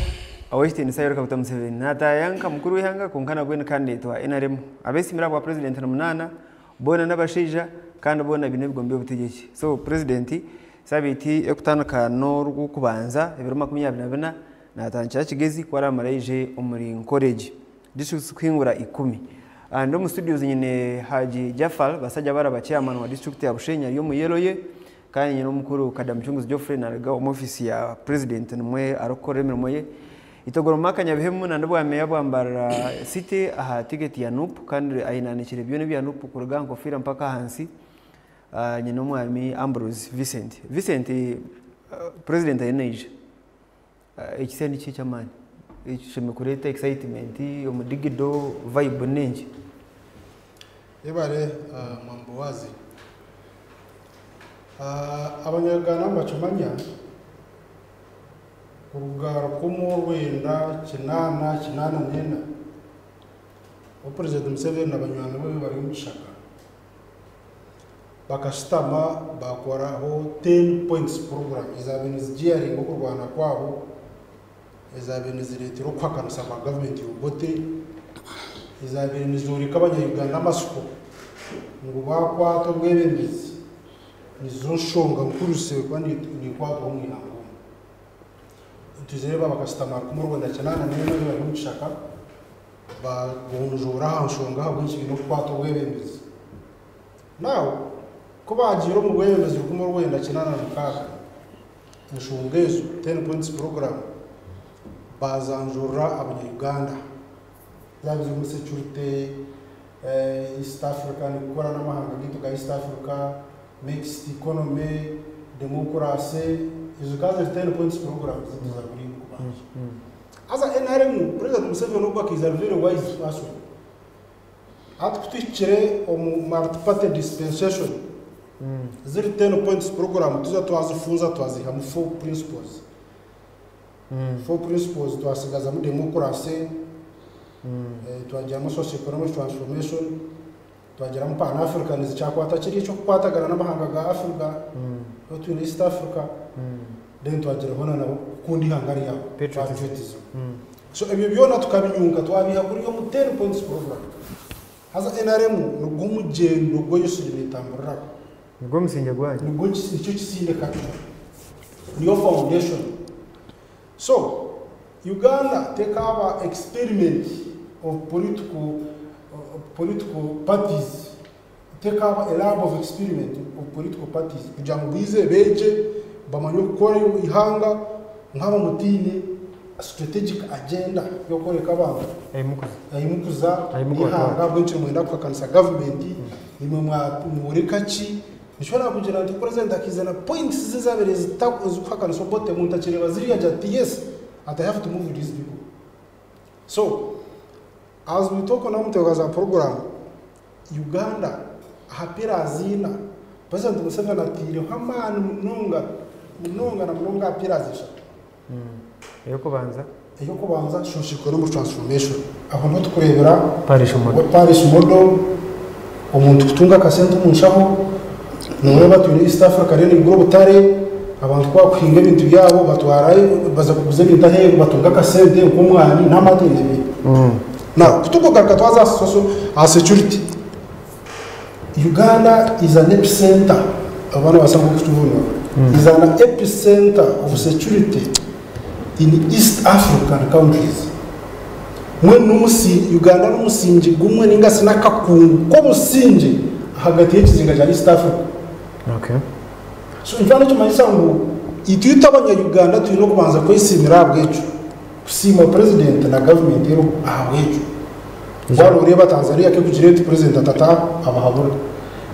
ow'ekitiinisa Yoweri Kaguta Museveni naataaya nka mukuru w'eihanga kwonka nabwe ni candidate wa NRM abeesiimire ahabwa purezidenti ni munaana boona n'abashaija kandi boona baine ebigombe by'obutegyeki so purezidenti sabiiti erikutandika n'orw'okubanza ebiro 24 naatandikira Kigezi ku araamare aije omuri Nkore egi. Districts kuhingura ikumi. Ndi omu studios nyine Haji Jaffar Basajjabara chairman wa district ya Bushenyi ari omu yellow ye kandi nyine omukuru Kadamucunguzi Geoffrey naruga omu office ya president nimwe arikukorera emirimo ye. Itogoro Mark Nyabihemu na bwa meya bwa Mbarara city aha ticket ya NUP kandi ayinanikire byona ebya NUP kuruga aha nkofiira mpaka ahansi. Nyine omwami Ambrose Vincent. Vincent president ariyo naija. Ekitsya niki eky'amaani ekishemereire kureeta excitement, omudigido, vibe n'enki? Yebare Mwambowazi. Abanyarwanda nibakimanya kuruga 1984 obu Purezidenti Museveni na banywani be bari omu kishaka bakashutama baakoraho ten points program ezaabaire nizigiyaringa okurwana kwabo, ezaabaire nizireetera okuhakanisa kwa gavumenti ya Obote, ezaabaire nizooreka abanya-Uganda amatsiko ngu baakwata obwebembezi nizo nshonga nkuru zishemereire kuba nikwatwaho omu ihanga omu. Nituzireeba bakashutama 1984 bari omu kishaka baagonjoora aha nshonga ahabw'enki baine kukwata obwebembezi. Now, ku baagiire omu bwebembezi 1986, enshonga ezo, Ten Points Programme, baazanjurira abanya-Uganda. Zaaba zirimu security, East Africa, nikukora n'amahanga gaitu ga East Africa, mixed economy, democracy, ezo zikaba ziri Ten Points Programme zaitu za buri kubanza. Haza NRM, President Museveni ogu akaija ari very wise person. Hati ku tuhikire omu multi-party dispensation, ziri ten points program tuza twazifunza twaziihamu four principles. Four principles twasigazamu democracy, twagiramu socio-economic transformation, twagiramu pan-Africanism kyakwata kiri eky'okukwatagana n'amahanga ga Africa, ahu twine East Africa, then twagiraho na kukunda eihanga ryawe, patriotism. So ebyo byona tukabinyunga twabiiha kuri omu ten points program. Haza nrm nigwo mugyendo gw'eyosire neetamburiraho. Nigwo musingye gwanyu. Nigwo nikyo kisindika kyo. Niyo foundation. So Uganda tekaaba experiment of political political parties tekaaba a lab of experiment of political parties kugira ngu baize beegye bamanye okukora eihanga mwaba mutaine strategic agenda y'okworeka abantu ahi murikuza n'eihanga ahabw'enki nimwenda kuhakanisa gavumenti, imwe mworeka ki? Nikyo naakugira nti President akaiza na points ze ezaabaire zikuhakanisa Obote omuntu akireeba ziriya agira ati yes, ati I have to move with these people. So, as we talk now omu za program, Uganda aha pillars ina, President Museveni ataireho amaani munonga munonga na munonga aha pillars ishatu. Ey'okubanza? Ey'okubanza, Socio-economic transformation. Aho niho turikureebera Parish model. Parish model, omuntu kutunga akasente omu nshaho, nooreeba twine East Africa eriyo neegura obutare, abantu ku bakuhinga ebintu byabo batwarayo baza kuguza ebintu aheeru batunga akasente nk'omwani n'amate n'ebindi. Now, ku turikugaruka twaza aha social aha security, Uganda is an epicenter, oba noobaasa nk'okukivunura, is an epicenter of security in East African countries. Mbwenu n'omusi Uganda n'omusingi gumwe ninga shi n'akakungu k'obusingye ahagati y'ekizinga kya East Africa. Okay. So nikyo nikimanyisa ngu itwe itwe abanya-Uganda twine okubanza kwesiimira ahabw'ekyo, kusiima President na gavumenti eriho ahabw'ekyo. Waaba noreeba Tanzania ku erikugira eti President atata abahabura,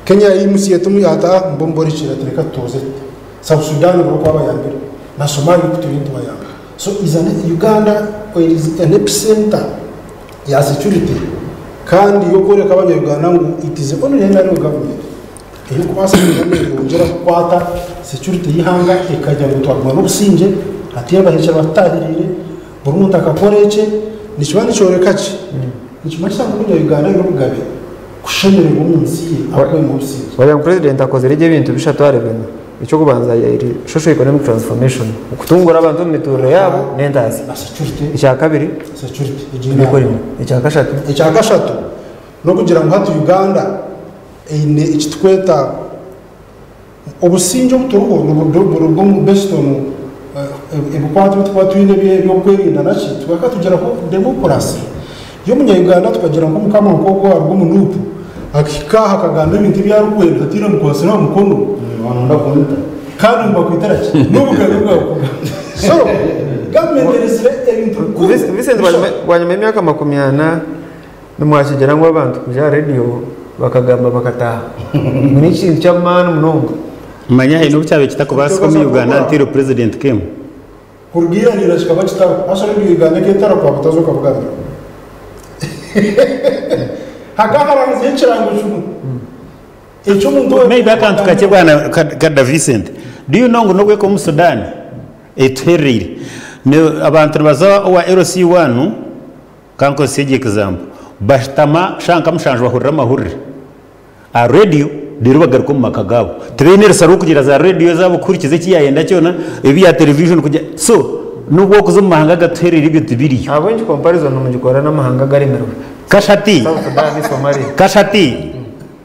Kenya yaimutsya eti ata mbomborekyere ati reka tutooze tuti. South Sudan buri oku abayambire na Somalia oku turiyo nitubayamba. So is an Uganda is an epicenter ya security kandi y'okworeka abanya-Uganda ngu it is only NRM government erikubaasa kuba neyongyera kukwata security y'eihanga ekagira ngu twaguma n'obusingye hatiine abahekyera batutahiriire buri muntu akakora ekye nikiba nikyoreka ki? Nikimanyisa ngu omunya-Uganda aine obugabe kushemererwa omu nsi ye ahabw'okuba erimu obusingye. Wagira ngu Purezidenti akozire gye ebintu bishatu ahari bina. Eky'okubanza eri Social Economic Transformation, okutungura abantu omu mituurire yaabo n'entaasya. Na security. Ekya kabiri, Security egyo ebyokurima. Ekya kashatu. Ekya kashatu n'okugira ngu hati Uganda eine eki turikweta Obusingye obu turiho niburuga omu based on ebikwato ebi turikuba twine eby'okwerinda naki, tukaba tugiraho democracy. Y'omunya Uganda tukagira ngu omukama nk'ogwo aruga omu Nup akahika aha akagamba ebintu ebi arikwenda hataine omukwasire aha mukono kandi ngu bakwitira ki? N'obugabe bwawe kugamba. So gavumenti eretsire ebintu bikuru Vincent bwanyima y'emyaka 40 Nimwakigira ngu abantu kwija aha rediyo bakagamba bakataaha ngu n'ekintu ky'amaani munonga. Manya haine obu kyabaire kitakubaasika omu Uganda until president came. Kuruga ira n'ira kikaba kitariho. Haza Radio Uganda eketara kwa butaza okabugambiraho. Hakaba harabazeho ekirango kimwe eky'omuntu owabaire Maybe akantu kakye bwana Kada Vincent. Do you know ngu n'obweka omu Sudan etuherereire abantu nibaza owa LC1 Ka nkozese egi example, bashutama shaaha nka mushanju bahurira amahurire aha radio reero bagaruka omu maka gaabo. Tibaine rusa rw'okugira za radio ezaabo kuhurikiza eki yaayenda kyona, ebya television kugira so n'obu wakuza omu mahanga agatuhereire ebyo tibiriyo. Ahabw'enki comparison nimugikora n'amahanga agaremirwe? Kashati, South Sudan, Somalia. kashati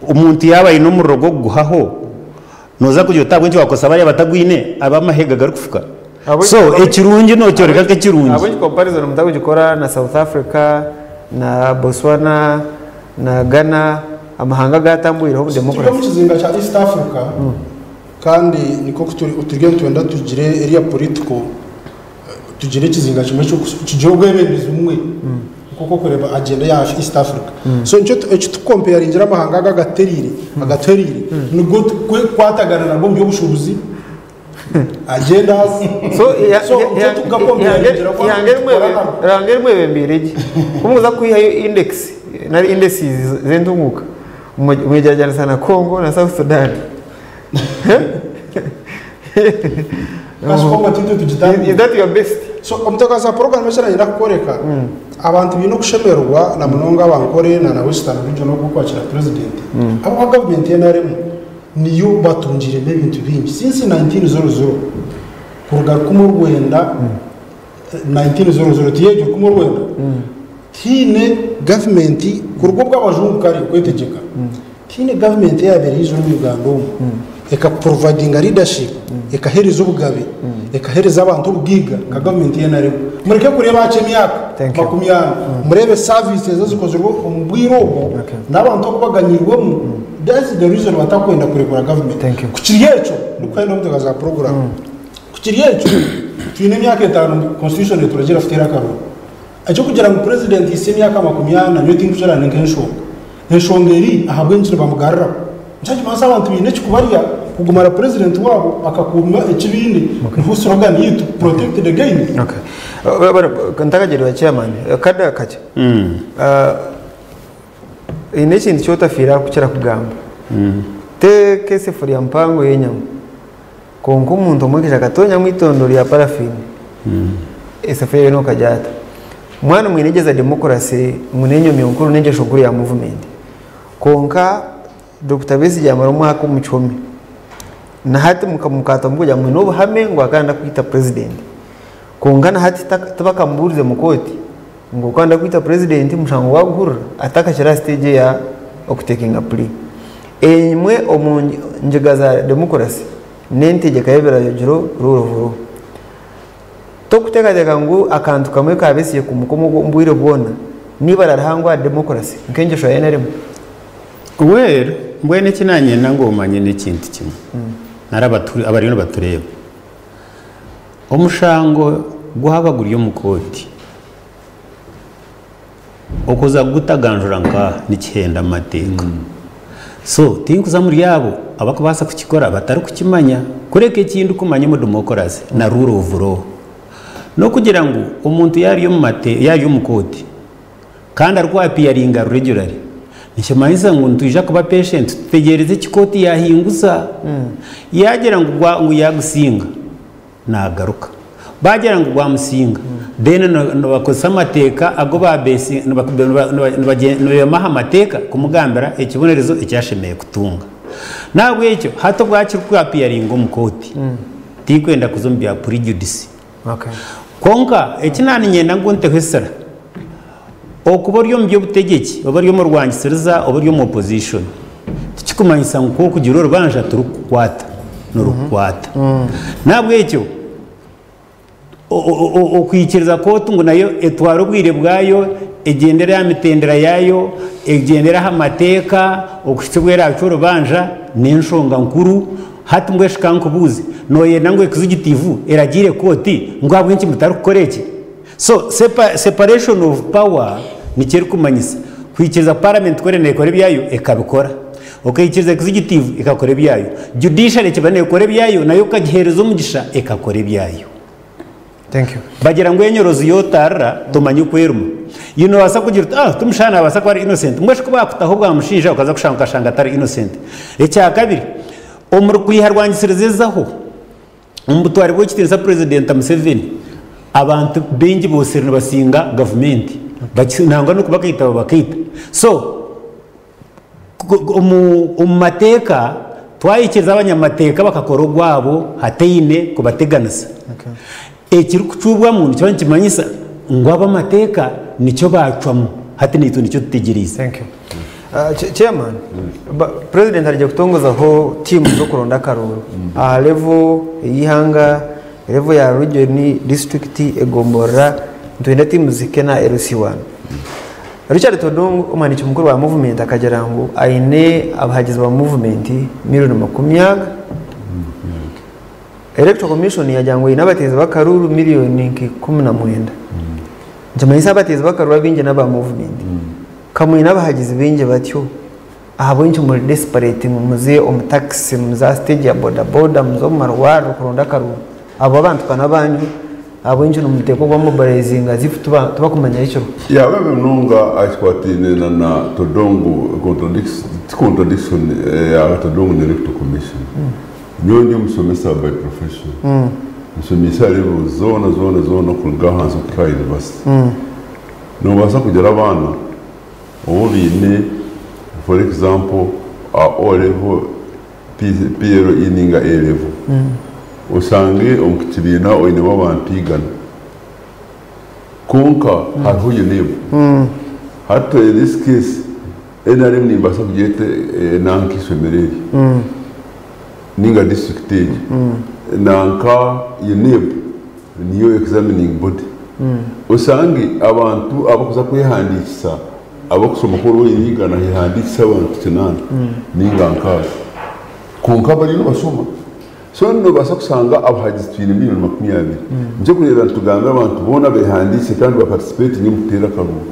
omuntu yaaba aine omuriro gw'okuguhaho Nooza kugira oti ahabw'enki waakozesa bariya abatagwine ab'amahega garikufuka? So ekirungi nookyoreka nk'ekirungi. Ahabw'enki comparison mutarikugikora na South Africa na Botswana na Ghana amahanga agaatambwireho obu Turi omu democracy? kizinga kya East Africa kandi nikwo ku turiyo nitwenda tugire eriya political tugire ekizinga kimwe kigire obwebembezi bumwe nk'oku orikureeba agenda ya East Africa. So nikyo eki turikukompeyaringira amahanga aga agatereire agatuhereire nigo turikukwatagana nago omu by'obushuubuzi agendas. So So nikyo turikugakompeyaringira ku ihanga erimwe tukora nabo. ihanga erimwe ebembeire gye ku mukuza kwihayo index nari indices z'entunguuka mwegyeragyeranisa na Congo na South Sudan. Kasi Congo titwe tugitandikire. Is that your best? So omuteekateeka wa puroguraamu eki nayenda kukworeka, abantu baine okushemererwa na munonga aba Ankole na na Western Region ogw'okwakira Purezidenti ahabw'okuba gavumenti ya NRM niyo batungiiremu ebintu bingi since 1900 kuruga 1900 1900 tiyegyo 1900 tihaine gavumenti kuruga obu abajungu kare kwetegyeka Tihaine gavumenti eyaabaire yaija omu Uganda omu ekapurovayidinga leadership, ekaheereza obugabe, ekaheereza abantu obugaiga nka gavumenti ya NRM. Mureke kureeba hakye emyaka Thank you. 40, mureebe services ezikozirwe omu bwire obwo n'abantu oku baganyirwemu, that's the reason batakwenda kurekura gavumenti. Thank you. Ku kiri ekyo, ndikuhenda omuteekateeka za puroguraamu, ku kiri ekyo, twine emyaka etaano constitution eturagiira kuteera akaruuru. Eky'okugira ngu purezidenti ahisya emyaka 40 nyowe tinkukiraane nk'enshonga. Enshonga eri ahabw'enki nibamugaruraho. Nikyo nikimanyisa abantu baine ekikubarya kuguma na purezidenti waabo akakuuma eki baine. Niho slogan yaitu protect the gain. Okay. Ntakagyerera chairman, kada kakye. Haine ekintu eki otafiire aha kukira kugamba. Teeka esefuriya mpango y'enyama, kwonka omuntu omwe akaija akatonyamu eitondo rya parafini, esefuriya yoona okagyata. Mwaba nimwine demokurasi ngu n'enyomyo nkuru n'engyesho nkuru ya muvumenti. Kwonka Dokita Besigye yamara omwaka omu kihome. Na hati mukatamu kugira ngu mwine obuhame ngu akaba nayenda kwita purezidenti. Kwonka na hati tibakamubuurize mu kooti ngu okaba noyenda kwita purezidenti omushango gwaguhurira atakakiri aha siteegi eya okutekinga plea. Emwe omu ngyega za demokurasi n'entegyeka y'ebiragiro rule of law. Torikuteekateeka ngu akantu kamwe ka Besigye kumuka omu bwire bwona n'eibara rihango aha demokurasi nk'engyesho ya NRM? Well, mbwenu eki nanyenda ngu omanye n'ekintu kimwe nari abariyo nibatureeba. Omushango gwaba guri omu kooti, okuza kugutaganjura nkaha nikihenda amateeka. So tinkuza omuri abo abarikubaasa kukikora batarikukimanya kureka eki ndikumanya omu demokurasi na rule of law n'okugira ngu omuntu yaaba ari omu kooti kandi arikwapiyaringa regularly, nikimanyisa ngu nitwija kuba patient tutegyereze eki kooti yaahinguza. Yaagira ngu yaagusinga, naagaruka. Baagira ngu gwamusinga, then nibakozesa amateeka agu nibeema aha mateeka kumugambira ekibonerezo eki ashemereire kutunga. N'ahabw'ekyo hati obu akirikwapiyaringa omu kooti, tinkwenda kuza omu bya prejudice. Kwonka eki naaniinyenda ngu nteho esira, okuba ori omu by'obutegyeki oba ori omu rwangisiriza oba ori omu opposition, tikikumanyisa ngu ku orikugira orubanja tirikukukwata, nirukukwata. N'ahabw'ekyo okwikiriza kooti ngu nayo etware obwire bwayo, egyendere aha mitendera yaayo, egyendere aha mateeka okuhitsya obu eraacwe orubanja n'enshonga nkuru. Hati mbwenu shi ka nkubuuze, nooyenda ngu executive eragiire kooti ngu ahabw'enki mutarikukora eki? So separation of power nikyo erikumanyisa. Kwikiriza parliament ku eriyo neekora ebyayo ekabikora, okaikiriza executive ekakora ebyayo, judiciary ekiba neekora ebyayo nayo okagiheereza omugisha ekakora ebyayo. Thank you. Bagira ngu enyorozi yotarira tomanya oku eruma. Iwe nobaasa kugira oti ah tumushana nabaasa kuba ari innocent. Mbwenu shi ku bakutaho bwamushinja okaza kushanga okashanga atari innocent. Ekyakabiri, omuri kwiha rwangisiriza ezaho, omu butware bw'ekitiinisa Purezidenta Museveni, abantu baingi boosire nibasinga gavumenti. Nangwa n'okubakaita babakaita. So, omu mateeka twayikiriza abanyamateeka bakakora ogwabo hataine kubateganisa. Ekirikucuubwamu nikiba nikimanyisa ngu ab'amateeka nikyo baacwamu hati naitwe nikyo tutegyereize. Thank you. Chairman, President arije kutongozaho tiimu z'okuronda akaruuru aha level ey'eihanga, level ya region, district, egomborora, nitwenda tiimu zihike na LC1. Richard Todwong omuhandiiki mukuru wa movement akagira ngu aine abahagizi ba movement milioni 20. Electoral Commission yagira ngu eine abateezi b'akaruuru milioni nka 19. Nikimanyisa abateezi b'akaruuru abaingi n'aba movement. Ka mwine abahagizi baingi batyo, ahabw'enki muri desperate ngu muze omu taxi, muze aha stage ya boda boda, muze omu marwariro kuronda akaruuru? Abo abantu ka n'abanyu, ahabw'enki nimuteekwa kuba mobilizinga as if tibakumanya ekiriho? Yeah, webale munonga aha kikwataine na na Todwong contradiction, ti contradiction ya Todwong na Electoral Commission. Nyowe ndi omushomesa by profession. Nshomiise aha levels zoona zoona zoona okuruga ahansi okuhika aha university. Noobaasa kugira abaana obu baine for example aha O level, PLE ninga A level, oshange omu kibiina oinemu abantu igana kwonka hariho UNEB. Hati in this case NRM nimbaasa kugyeta nanka eishomero eryo ninga district egyo nanka UNEB niyo examining body. Oshange abantu abarikuza kwehandiikisa abarikushoma ku oriba oine 100 hehandiikise abantu 8 ninga 6 kwonka bariyo nibashoma. So noobaasa kushanga abahagizi twine milioni 20. Nikyo orikureeba nitugambira abantu boona behandiikise kandi baparticipatinge omu kuteera akaruuru.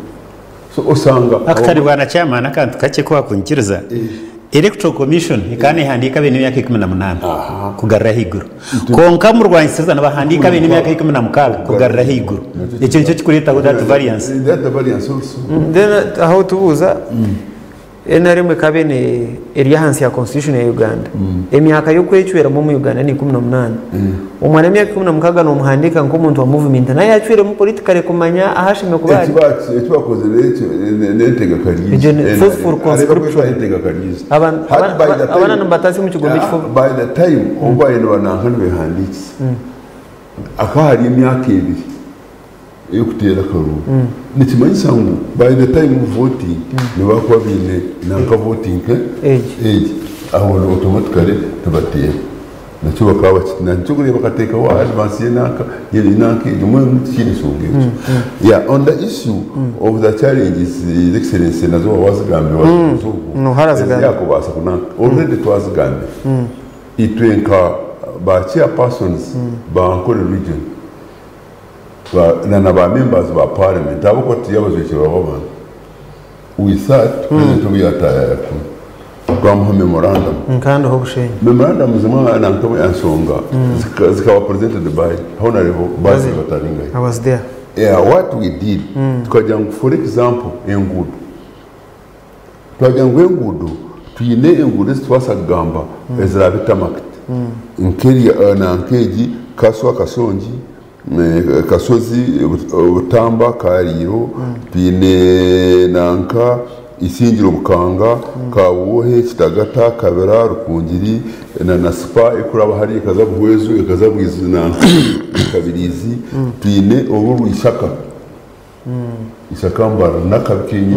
So osanga Akatari bwana chairman akantu kakye ku wakunyikiriza. Electoral Commission ekaba nehandiika abaine emyaka 18 kugarura ahaiguru. Kwonka omu rwangisiza nibahandiika abaine emyaka 16 kugarura ahaiguru. Ekyo nikyo kirikureetaho that variance. That variance also. Then aho tubuuza NRM ekaba eine eri ahansi ya constitution ya Uganda. Emyaka y'okwecweramu omu Uganda ni 18. Omwana w'emyaka 16 nomuhandiika nk'omuntu wa movement naye yacwiremu politically kumanya ahu ashemereire kuba ari. Eki bakozire ekyo n'entegeka Egyo ryiza. ni forceful conscription. Entegeka ryiza. Abaana nibatasya omu kigombe ekifo. By the time obu baabaire nibananka nibehandiikisa, hakaba hariyo emyaka ebiri ey'okuteera akaruuru. Nikimanyisa ngu by the time of voting nibakuba baine nanka voting Age. Age. Aho automatically nibateera. Nakyo bakaba baki nakyo kuriya bakateekaho advance y'enanka y'enanka egyo mbwenu tikiine nshonga egyo. Yeah, on the issue of the challenges His Excellency nazo waaba wazigambire wazibuuza ogwo. No, harazigambire. Eziyakubaasa kunanka already twazigambire. Itwe nka ba chairpersons ba Ankole region ba na na ba members ba parliament ahabw'okuba turi abajwekyerwa b'abantu. We thought president obu yataayaaya kunu twamuha memorandum. Nkandiho Bushenyi. Memorandum zimwe nanka ensonga zikaba presented by Honorable Basil Bataringaye. I was there. Yeah, what we did tukagira ngu for example enguudo twagira ngu enguudo twine enguudo ezitubaasa kugamba eziraabe tarmacked nk'eri nanka egi Kaswa Kasongi Kasozi Butamba Kariiro twine nanka Isingiro Bukanga Kabwohe Kitagata Kabira Rukungiri na Sipa ekuraba hariya ekaza Buhweju ekaza Bwizi nanka Kabirizi twine oru Rwishaka Ishaka Mbarara n'akabi kenyini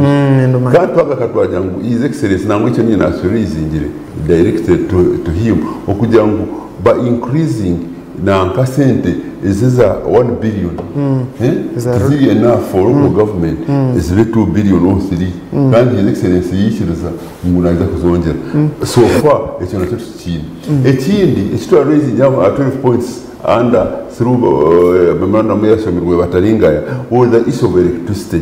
kandi twagaruka twagira ngu His Excellency nangwa ekyo niinye naakiriizingire directly to him okugira ngu ba increasing nanka sente ezi eza 1 billion tiziri enough for local government zibe 2 billion or 3 kandi His Excellency yaikiriza ngu naija kuzongyera. So far ekyo nakyo tukiine. Ekindi eki twa raisinge aha 12 points under through memorandum eyashomirwe Bataringaya was the issue of electricity.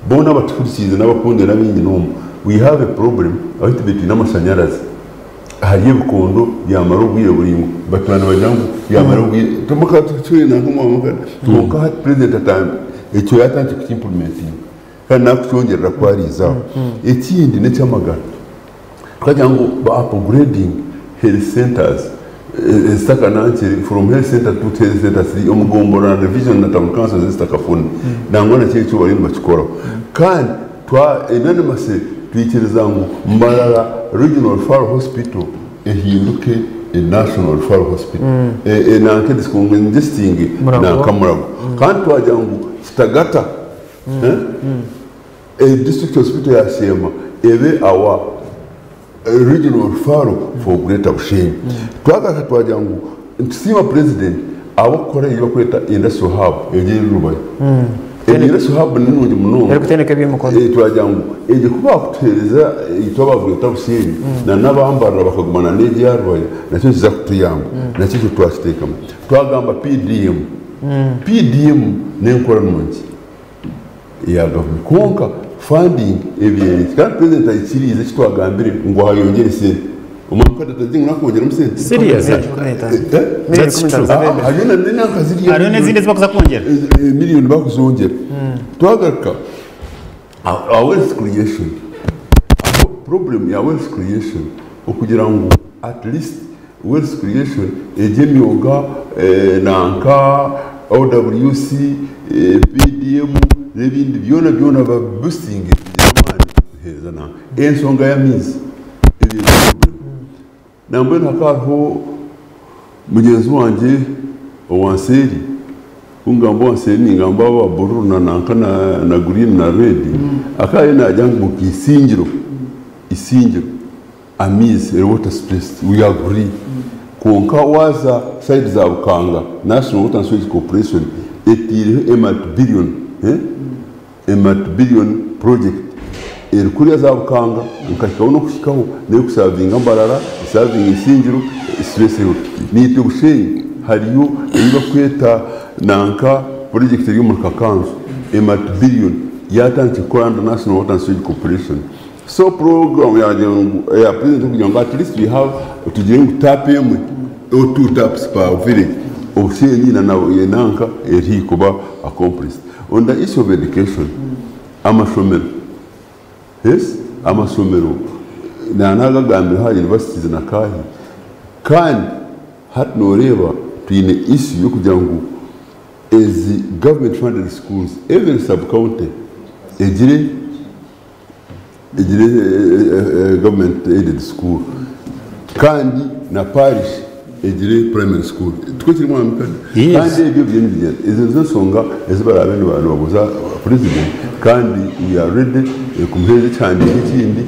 Boona abatuhurikiize n'abakundwa n'abaingi n'omu we have a problem ahu tubaire twine amashanyarazi ahari ebikondo byamara obwire buraingwa batuura nibagira ngu byamara obwire tomuka tucwire nanka omwaka kwonka hati president ekyo yatandikire kuki implementinga kandi nakukyongyerera ku ariize aho. Ekindi n'eky'amagara tukagira ngu ba upgrading health centers ezitakanankire from health center 2 to health center 3 omu gomborora na division na town councils ezitakafuna nangwa nakyo ekyo bariyo nibakikoraho kandi twa unanimously twikiriza ngu Mbarara Regional Referral Hospital ehinduke a National Referral Hospital nanka ediscongesting nanka Murago kandi twagira ngu Kitagata district hospital ya Sheema ebe our regional referral for Greater Bushenyi. Twagaruka twagira ngu nitusiima president ahabw'okukora eyi barikweta industrial hub egi eri Rubaya. Egi industrial hub ni nungi munonga. Erikutendeka eby'emikono. Twagira ngu egyo ku baakutuheereza itwe aba Greater Bushenyi na n'abambarara bakaguma na n'egi eya Rubaya nakyo nikiza kutuyamba. Nakyo ekyo twakiteekamu. Twagamba PDM. PDM n'enkora nungi eya gavumenti kwonka funding ebaire eki kandi president aikiriize eki twagambire ngu ayongyere sente. Omwaka gutatagiire ngu nakwongyeramu sente. Serious? Miliyoni ikumi na itaano. Eh? Miliyoni That's ikumi na itaano true. z'abeebembezi. Hariyo na n'enanka ziriya Hariyo n'ezindi ezi barikuza kwongyera. Miliyoni bakuzongyera. Twagaruka aha wealth creation. Aho problem ya wealth creation okugira ngu at least wealth creation egi emyoga nanka OWC, PDM n'ebindi byona byona ba boostinge bigire amaani kuheereza nanka. Ensonga y'amaizi ebaire problem. Nambwenu hakaba hariho mugyenzi wangye owa nseeri, ku ngamba owa nseeri ningamba aba bururu na nanka na green na red, akaba ariyo naagira ngu Isingiro, Isingiro amaizi eri water stressed, we agree. Kwonka waaza side za Bukanga, National Water and Sewage Corporation etaireho a multi-billion, a multi-billion project eri kuriya za Bukanga nkahikaho n'okuhikaho n'erikusavinga Mbarara, esavinga Isingiro, stress eriho. Naitwe Bushenyi hariyo ei barikweta nanka project eri omuri Kakanzu, a multi-billion yatandikire kukora under National Water and Sewage Corporation. So program yagira ngu eya president kugira ngu at least we have tugire ngu tap emwe or two taps per village obushenyi na enanka eri kuba accomplished. On the issue of education, amashomero, yes, amasomero nanagagambire ha universities na kahi, kandi hati noreeba twine issue yokugira ngu ezi government funded schools every sub county egire egire government aided school, kandi na parish egire primary school tukwo kiri mwamikada. Yes. Kandi ebyo byo nibigenda, ezo nizo nsonga ezi baraabe nibabuuza president, kandi we are ready kumuheereza ekihandiiko ekindi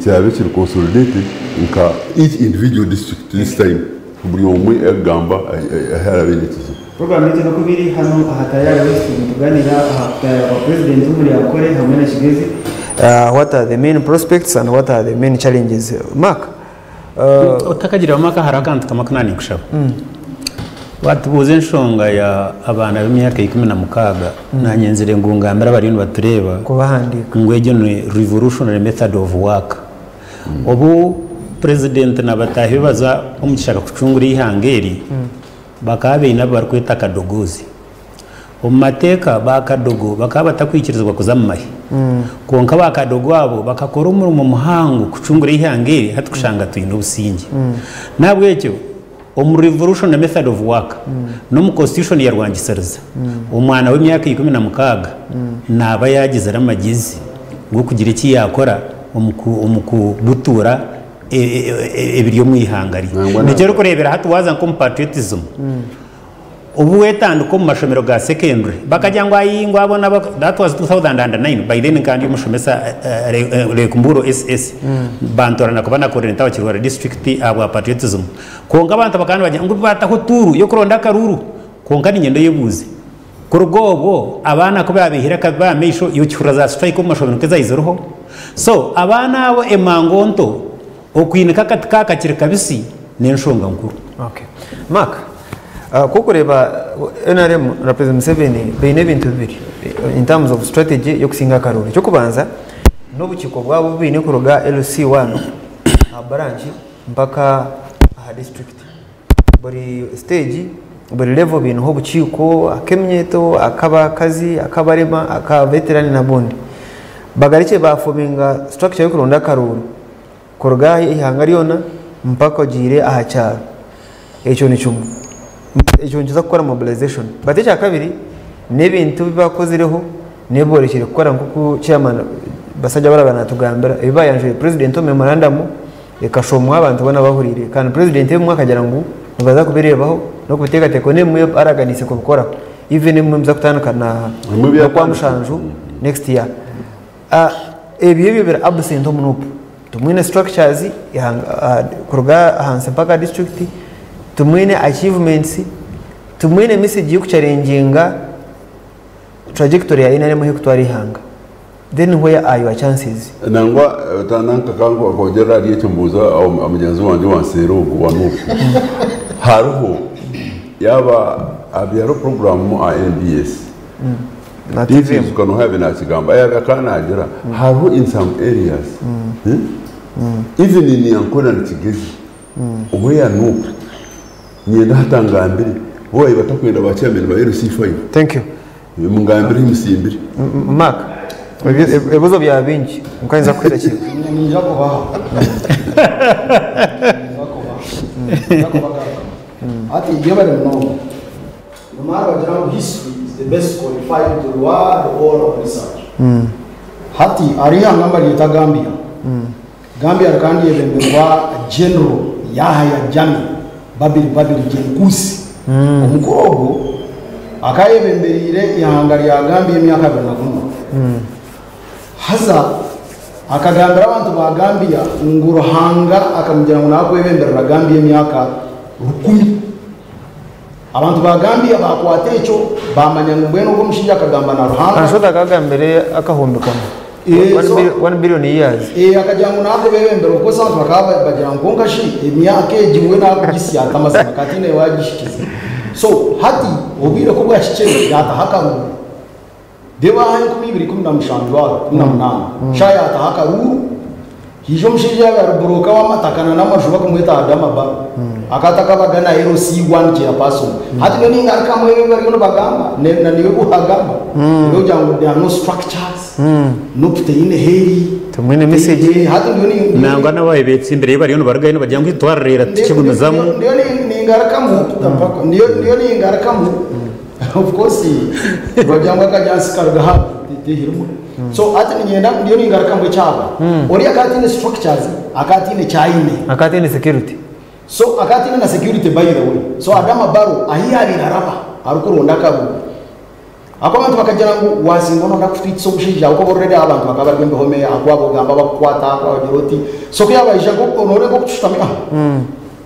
kirabe kiri consolidated nka each individual district. This time buri omwe agamba ahu arabe n'ekizibu. Program yaitu nokubiri hano aha Tayari West, nituganira aha kutayara kwa president w'omuri Ankole hamwe na Kigezi. What are the main prospects and what are the main challenges? Mark, Otakagira amaka, hari akantu kamwe akunani nkushaba. Watubuuza enshonga ya abaana b'emyaka 16, nanyenzire ngu ngambire abariyo nibatureba kubahandiika ngu egyo ni revolutionary method of work. Obu president na bataahi be baza omu kishaka kucungura ihanga eri, bakaba baine abu barikweta akadogozi. Omu mateeka bakadogo bakaba batakwikirizibwa kuza mu mahe, kwonka bakadogo abo bakakora omurimo muhango kucungura ihanga eri, hati kushanga twine obusinge. Nahabwekyo omu revolutionary method of work n'omu constitution ya Rwangisiriza, omwana w'emyaka 16 naaba yagizire amagezi g'okugira eki yakora omu kubutura ebiri omu ihanga rye. Nangwa Nikyo orikureebera hati waza nk'omu patriotism, obu wetandika omu mashomero ga secondary bakagira ngu ayi ngu abo nabo. That was 2009. By then nkandi omushomesa Lekumburo SS, bantorana kuba nakorera ntawa Kirwara district ahabwa patriotism. Kwonka abantu bakaba nibagira ngu bataho tuuru yokuronda akaruru, kwonka ninyenda oyebuuze, kuruga obwo abaana ku babihire akabi aha maisho, yokihurira za strike omu mashomero nk'ezaizireho. So abaana abo emango nto okwinika akati kakakiri kabisi n'enshonga nkuru. Okay. Mark, kukureba NRM na President Museveni baine ebintu bibiri in terms of strategy yokusinga akaruru. Ekyokubanza n'obukiiko bwabo bubaine kuruga LC1 aha branch mpaka aha district. Buri stage, buri level bineho obukiiko ak'emyeto, ak'abakazi, ak'abarema, aka veteran n'abundi. Bagarukye bafominga structure y'okuronda akaruru kuruga ihanga ryona mpaka ogiire aha kyaro. Ekyo ni kimwe. Ekyo nikiza kukora mobilization. But ekya kabiri n'ebintu bibakozireho n'eborekire kukora, nk'oku chairman basajja baraba natugambira ebi bayanjuriye president omu memorandum ekashomwa abantu boona bahuriire, kandi president ebimwe akagira ngu nibaza kubireebaho n'okubiteekateeka, n'ebimwe araganiise kubikoraho, even ebimwe biza kutandika na Ebimwe n'okwa 7 next year. Ebyo biri absent omu NUP. Tumwine structures kuruga ahansi mpaka district, tumwine achievements, tumwine message yokuchallenginga trajectory ya NRM ekutwara ihanga. Then where are your chances? Nangwa tananka kangu akongera ari ekyo, mbuuza mugenzi wanje wanseera ogwo wa NUP, hariho yaba abyaro program a NBS na TVM. Tizuka no habe nakigamba yabe akanagira hariho in some areas, Even in Ankole na Kigezi where NUP nyenda hatangambire boye batakwenda ba chairman ba LC5. Thank you. Mungambire musimbire. Mark, ebibuzo bya bingi nkayinza kuhera kimwe. Ninja kubaha, ninja kubagaruka ati iyo bari munonga nomara bagira ngo history is the best qualified to reward all of research. Hati ari ihanga ryita Gambia. Gambia kandi yebemberwa General Yahya Jammeh, babiri babiri Jenkusi. Omukuru ogwo akayebembereire ihanga rya Gambia emyaka 21. Haza akagambira abantu ba Gambia ngu Ruhanga akamugira ngu nakwebemberera Gambia emyaka 1000. Abantu ba Gambia bakwata ekyo bamanya ngu mbwenu ogwo omushaija akagamba na Ruhanga. Anshoda akagambire akahumbi kamwe. 1 billion years. Akagira ngu nakubebembera okukosa abantu bakaba bagira ngu konka shi emyaka egi we nakugisyata amazima kati nawe wagishikize. So hati obwire ko bwashikire yataha akaruru debaha 2017 aho 18 sha yataha akaruru. Haija omushaija yaabaire ari buroka w'amataka na n'amaju bakumweta Adama Barrow. Akaba atakabaga na LC1 chairperson. Hati nyowe ningarukamu ebi bariyo nibagamba na niiwe ebi wagamba ebyokugira ngu there are no structures, NUP teine heri. Tumwine message. Hati ndiyo ni Nangwa n'ababaire betsimbire bariyo nibarugayo nibagira ngu twararira tukigumizamu. Ndiyo ningarukamu ndiyo ndiyo ningarukamu of course nibagira ngu akanyaatsi karuga aha tihirimu. So hati niinyenda ndiyo ningaruka ngu ekyaba oriya akaba ataine structures akaba ataine eki aine. Akaba ataine security. So akaba ataine na security by the way. So Adama Barrow ahi yaabaire araba arikuronda akaruru ahakuba abantu bakagira ngu waasingwa noyenda kutwitisa omushaija ahabw'okuba already abantu bakaba bari omu bihome ahakuba ogamba bakukwata ahakuba bagira oti. So ku yaabaija nooreeba nk'oku tushutami aha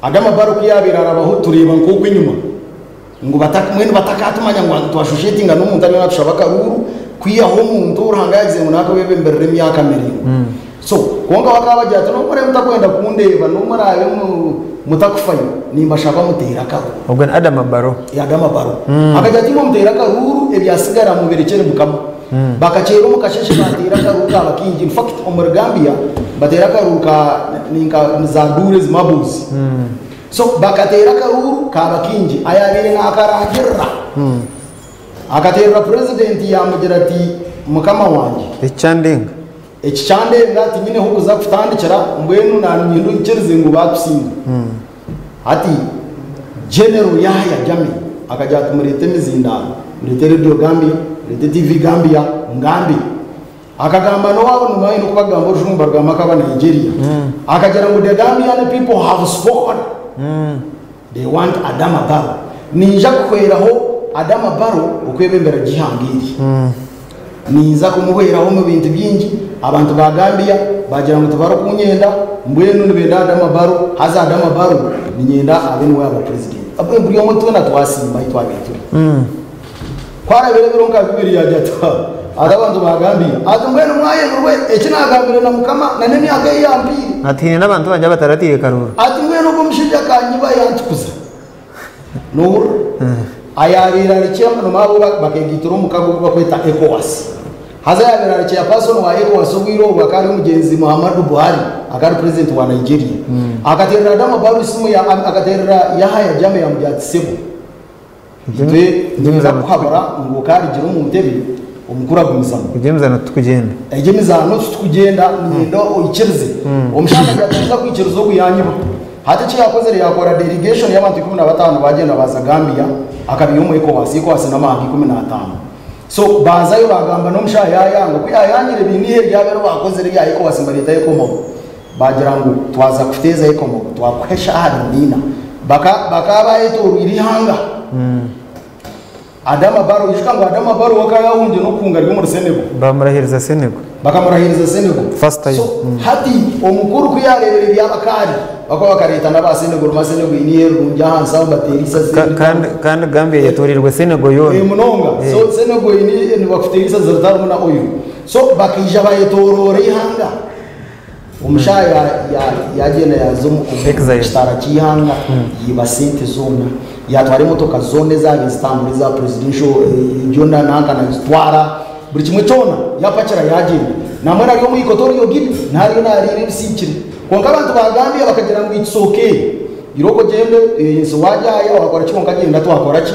Adama Barrow ku yaabaire arabaho tureeba nk'oku enyima. Ngu mbwenu batakatumanya ngu twasoshetinga n'omuntu ariyo natushaba akaruuru kwihaho omuntu ou Ruhanga yagize ngu nakwebemberera emyaka miraingwa. So kwonka we akaba agira ati n'obu muraabe mutakwenda kundeeba, n'obu muraabe mutakufayo, nimbashaba muteere akaruuru. Ogwo ni Adama Barrow. Adama Barrow. Akagira ati imwe muteere akaruuru ebyasigara mubirekyere Mukama. Bakakyera omu kasheeshe baateera akaruuru kaaba kaingi. In fact omuri Gambia bateera akaruuru ka ninka za duuru ezi marbles. So bakateera akaruuru kaaba kaingi. Ayaabaire naakarangirira akateerera purezidenti yaamugira ati, Mukama wangye. Eki kyandenga. Eki kyandenga, tinyine h'okuza kutandikira, mbwenu naanye nyikirize ngu baatusinga. Hati General Yahaya Jammeh akagira ati, Mureete emizindaaro, mureete Radio Gambia, mureete TV Gambia, ngambe. Akagamba n'owaabo nimanya oku bakugamba orujungu nibarugamba nk'aba Nigeria. Akagira ngu the Gambian people have spoken. They want Adama Barrow. Ninja kuhweraho Adama Barrow okwebembera gihanga eri. Ninza kumuhweraho omu bintu bingi. Abantu ba Gambia bagira ngu tibarikunyenda, mbwenu nibenda Adama Barrow, haza Adama Barrow niinyenda abe niwe yaaba president. Buri omwe twena twasiima ahi twabaire turi. Ku arabire ebiro nka bibiri yaagira ati, Ati abantu baagambiire ati, Mbwenu mwayebirwe eki naagambire na Mukama na n'emyaka ei yampiire? Ati, Haine n'abantu bangye abatarataire karuuru. Ati, Mbwenu ogwo mushaija akanyiba yantukuza. Noohurira? Ayaabaire ari chairman waabo bakeegaitira omukago ogu barikweta ECOWAS. Haza ayaabaire ari chairperson wa ECOWAS obwire obwo akaba ari omugyenzi Muhammadu Buhari, akaba ari president wa Nigeria. Akateerera Adama Barrow esimu, akateerera Yahaya Jammeh yaamugira ati, Sebo, Itwe nitwenda kukuhabura ngu okaarigira omu ntebe omukuru agumizamu. Egyo emizaano titukugyenda. Egyo emizaano titukugyenda niinyenda oikirize. Omushaija agira ati ninza kwikiriza ogu yaanyiba. Hati eki yaakozire yaakora delegation y'abantu 15 baagyenda baaza Gambia akabaiha omu ECOWAS, ECOWAS n'amahanga 15. So baazayo baagamba n'omushaija yaayanga. Ku yaayangire baine eihe ryabo eri baakozire erya ECOWAS nibaryeta ECOMOG. Baagira ngu twaza kuteeza ECOMOG twakuha eshaaha abiri na ina. Bakaba bayetooroire eihanga. Adama Barrow, ijuka ngu Adama Barrow akaba yaahungire n'okuhunga ari omuri Senegal. Baamurahiriza Senegal. Bakamurahiriza Senegal. First time. So hati omukuru ku yaareebire eby'abakaari, bakuba bakareeta n'aba Senegal, manya Senegal eine eihe rirungi ahansi aho nibateera eisaza Kandi kandi Gambia eyetoreirwe Senegal yoona. Munonga. So Senegal eine nibakuteera eisaza ritarimu na oil. So bakaija bayetooroora eihanga. Omushaija yaagyenda yaaza omu Exile. kitaara ky'eihanga yaiba sente zoona, yaatwara emotoka zoona ezaabaire zitambura eza presidential byona nanka naagitwara, buri kimwe kyona yaapakira yaagyenda. Nambwenu ari omu Equatorial Guinea niho ariyo naariira ebisiikire. Kwonka abantu ba Gambia bakagira ngu it's okay, irooko ogyende, ensi waagyaya waakora ki kwonka gyenda twakora ki,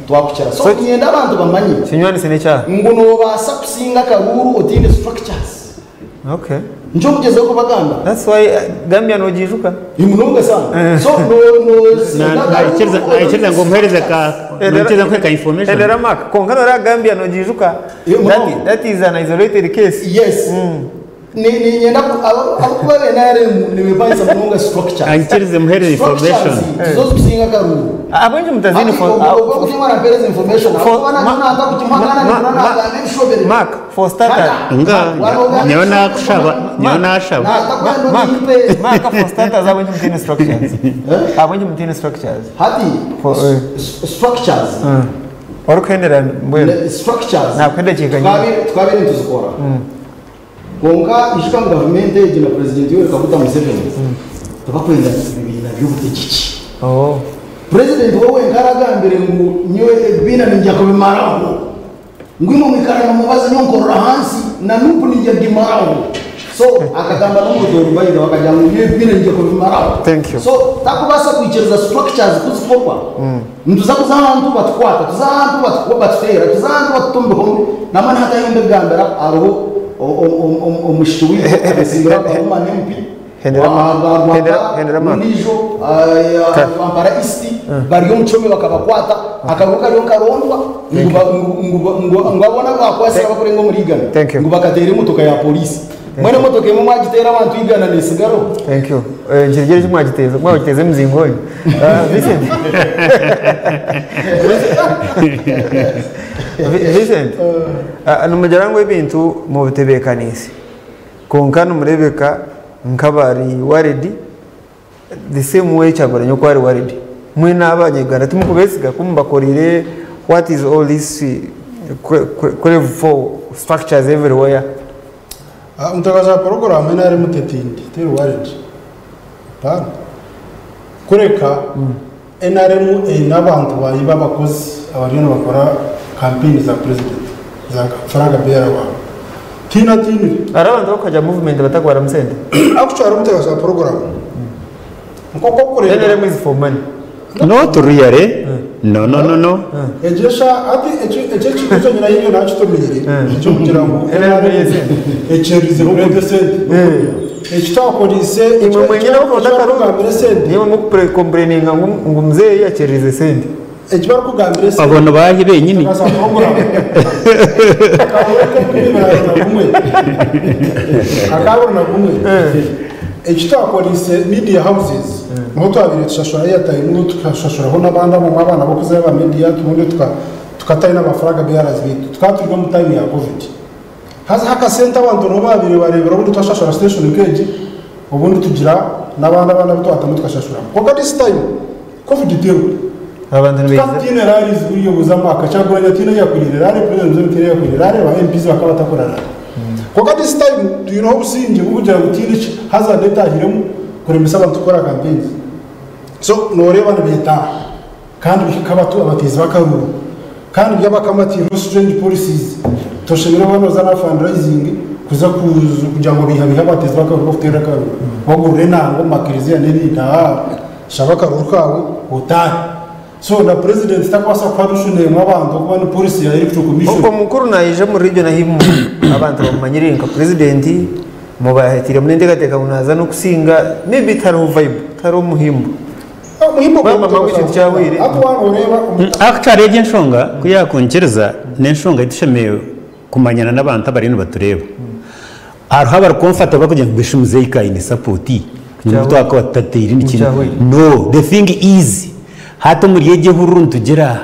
twakukira. So So- niinyenda abantu bamanye Kinywanise n'ekyaha. ngu noobaasa kusinga akaruuru otaine structures. Okay. Nikyo nkugyezaho kubagamba. That's why Gambia nogiijuka. Munonga sana. So no no Naikiriza naikiriza ngu omuheereze ka naikiriza nkuhe ka information. Edera Mark, kwonka noreeba Gambia nogiijuka. Eh, munonga. That is an isolated case. Yes. Ni niinyenda ku ahabw'okuba NRM nibepangisa munonga structures. Anyikirize muheereze information. Structures tizo zikusinga akaruuru. Ahabw'enki mutaziine for Obwo kutimara mpereza information ahabw'okuba Ma- naaba natakukimuha Ma- nagamba ebishobere. Mark, for starters. Nga nyowe nakushaba nyowe nashaba. Mark, Mark, for starters, ahabw'enki mutaine structures? Ahabw'enki mutaine structures? Hati For, structures Orikuhendera mbwenu. Structures Nakwenda ekiika nyingi. Twabire nituzikora kwonka ijuka ngu gavumenti egi na purezidenti Yoweri Kaguta Museveni tibakwenda ebibiina by'obutegyeki. Oh. Purezidenti we wenka aragambire ngu nyowe ebibiina niinyija kubimaraho. Ngu imwe mwikara nimubaza nyowe nkorora ahansi na Nup niinyija kugimaraho. So akagamba n'omutooro by the way akagira ngu nyowe ebibiina niinyija kubimaraho. Thank you. So takubaasa kwikiriza structures kuzikorwa. Nituza kuza ahantu batukwata, tuze ahantu batuteera, tuze ahantu batuta omu bihome. Nambwenu hati ahi ndikugambira hariho omwishiki waitu abetsimbire aha bwa Woman MP owa Rwampara n'ondiijo Rwampara East bari omu kihome bakabakwata. Akaruho kariyo nikarondwa ngu abo boona abu baakwatsire abarikurenga omuri igana ngu bakateera emotoka ya poriisi. Mbwenu emotoka emwe mwagiteera abantu igana nesigaraho? Thank you. Nikirigira eki mwagiteeza, mwagiteeza emizingo oyo. Vincent. Vincent. Nimugira ngu ebintu mubitebeekaniise. Kwonka nimureebeka nk'abari worried the same way Kyagulanyi oku ari worried. Mwena abanya-Uganda timukubeesiga ku mubakoreire what is all this crave for structures everywhere? Omuteekateeki wa puroguraamu NRM tetindi, teri worried. Hapana. Kureka NRM eine abantu baayo b'abakozi abariyo nibakora kampeyini za purezidenti, za flag bearer waabo. Tihaine atiinire. Hariho abantu abarikuhagira muvumenti batakuharamu sente. Actually omuteekateeki wa puroguraamu nk'oku orikureeba. NRM is for money. Not really. No, no, no, no. Egyo esha hati ekyo ekyo ekibuuzo nyine ahi nyowe naakitumiire eky'okugira ngu NRM ekyerize kureeta esente. Eki twakoriise Imwe mwenyine abarikuronda akaruru ekibarikugambira esente. nimwe murikukompureyininga ngu muzeeyi akyererize sente. Eki barikugambira esente. Abo nibaahi benyini? Tukaza puroguraamu. Akabura k'enkumi ibiri na gumwe. Akabura na gumwe. Eki twakoriise media houses niho twabaire tushashura airtime tukashashuraho n'abandi abamwe abaana b'okuzayo aba media obundi tukatayo n'aba flag bearers baitu. Tukaba turi omu time ya covid. Haza akasente abantu niho baabaire bareebera obundi twashashura station nk'egi obundi tugira n'abandi abaana abu twatamu tukashashuramu. Kwonka this time covid teriho. Abantu Tukaba nibaija. tutaine rallies buriya obuza mwaka Kyagulanyi tihaine ou yakoreire rally, President Museveni tihaine ou yakoreire rally, ba MPs bakaba batakora rally. Kwonka this time twineho obusingye bw'okugira ngu tihaine ki hazard etaahiremu kuremesa abantu kukora campaigns. So nooreeba nibeetaaha kandi bihika abatu abateezi b'akaruuru kandi by'abakama tihariho strange policies toshemereire kuba nooza n'aha fundraising kuza kugira ngu obeihabeihe abateezi b'akaruuru bakuteerere akaruuru. Bagurire enanga omu makereziya n'ebindi haa shaba akaruuru kaawe otaahe. So na president takubaasa kuha rushuna emwe abantu ahakuba ni policy ya electoral commission. Omukuru naija omu region ahi abantu bamumanyire nka president, mubahitiremu n'enteekateeka ngu naaza n'okusinga, maybe tihariho vibe, tihariho muhimbo. Omuhimbo Bamama ngu ekintu kyahweire. Hati waaba noreeba omu. Actually egyo enshonga ku yakunkiriza n'enshonga ei tushemereire kumanyana n'abantu abariyo nibatureeba. Hariho abarikumfata barikugira ngu mbeshi muzeeyi ka aine support ngu twakaba tutateire nikindi. No, the thing is hati omuri egi ehururu nitugira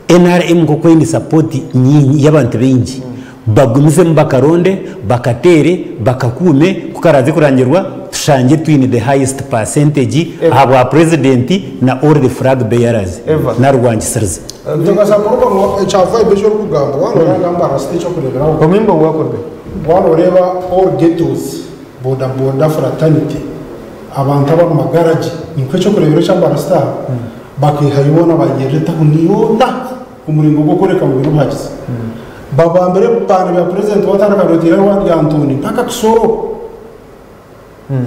NRM nk'oku eine support nyingi y'abantu baingi bagumizemu bakaronde, bakateere, bakakuume ku karaaze kurangirwa tushangye twine the highest percentage ahabwa president na all the flag bearers na rwangisiriza. Nitubaasa kuruga ngu ekya vibe eki orikugamba waaba nooreeba ngu Mbarara City ekyokureeberaho. Omuhimbo gwakorwa. Waaba nooreeba all ghettos, boda boda fraternity, abantu ab'omu magaragi nikwo ekyokureeberaho ekya Mbarara City aha bakaihayo boona bagyerera etawuni yoona omuringo gw'okworeka ngu baine obuhagizi. Babambire ebipande bya purezidenti watandika nooteera rwa Lyantonde mpaka Kisoro.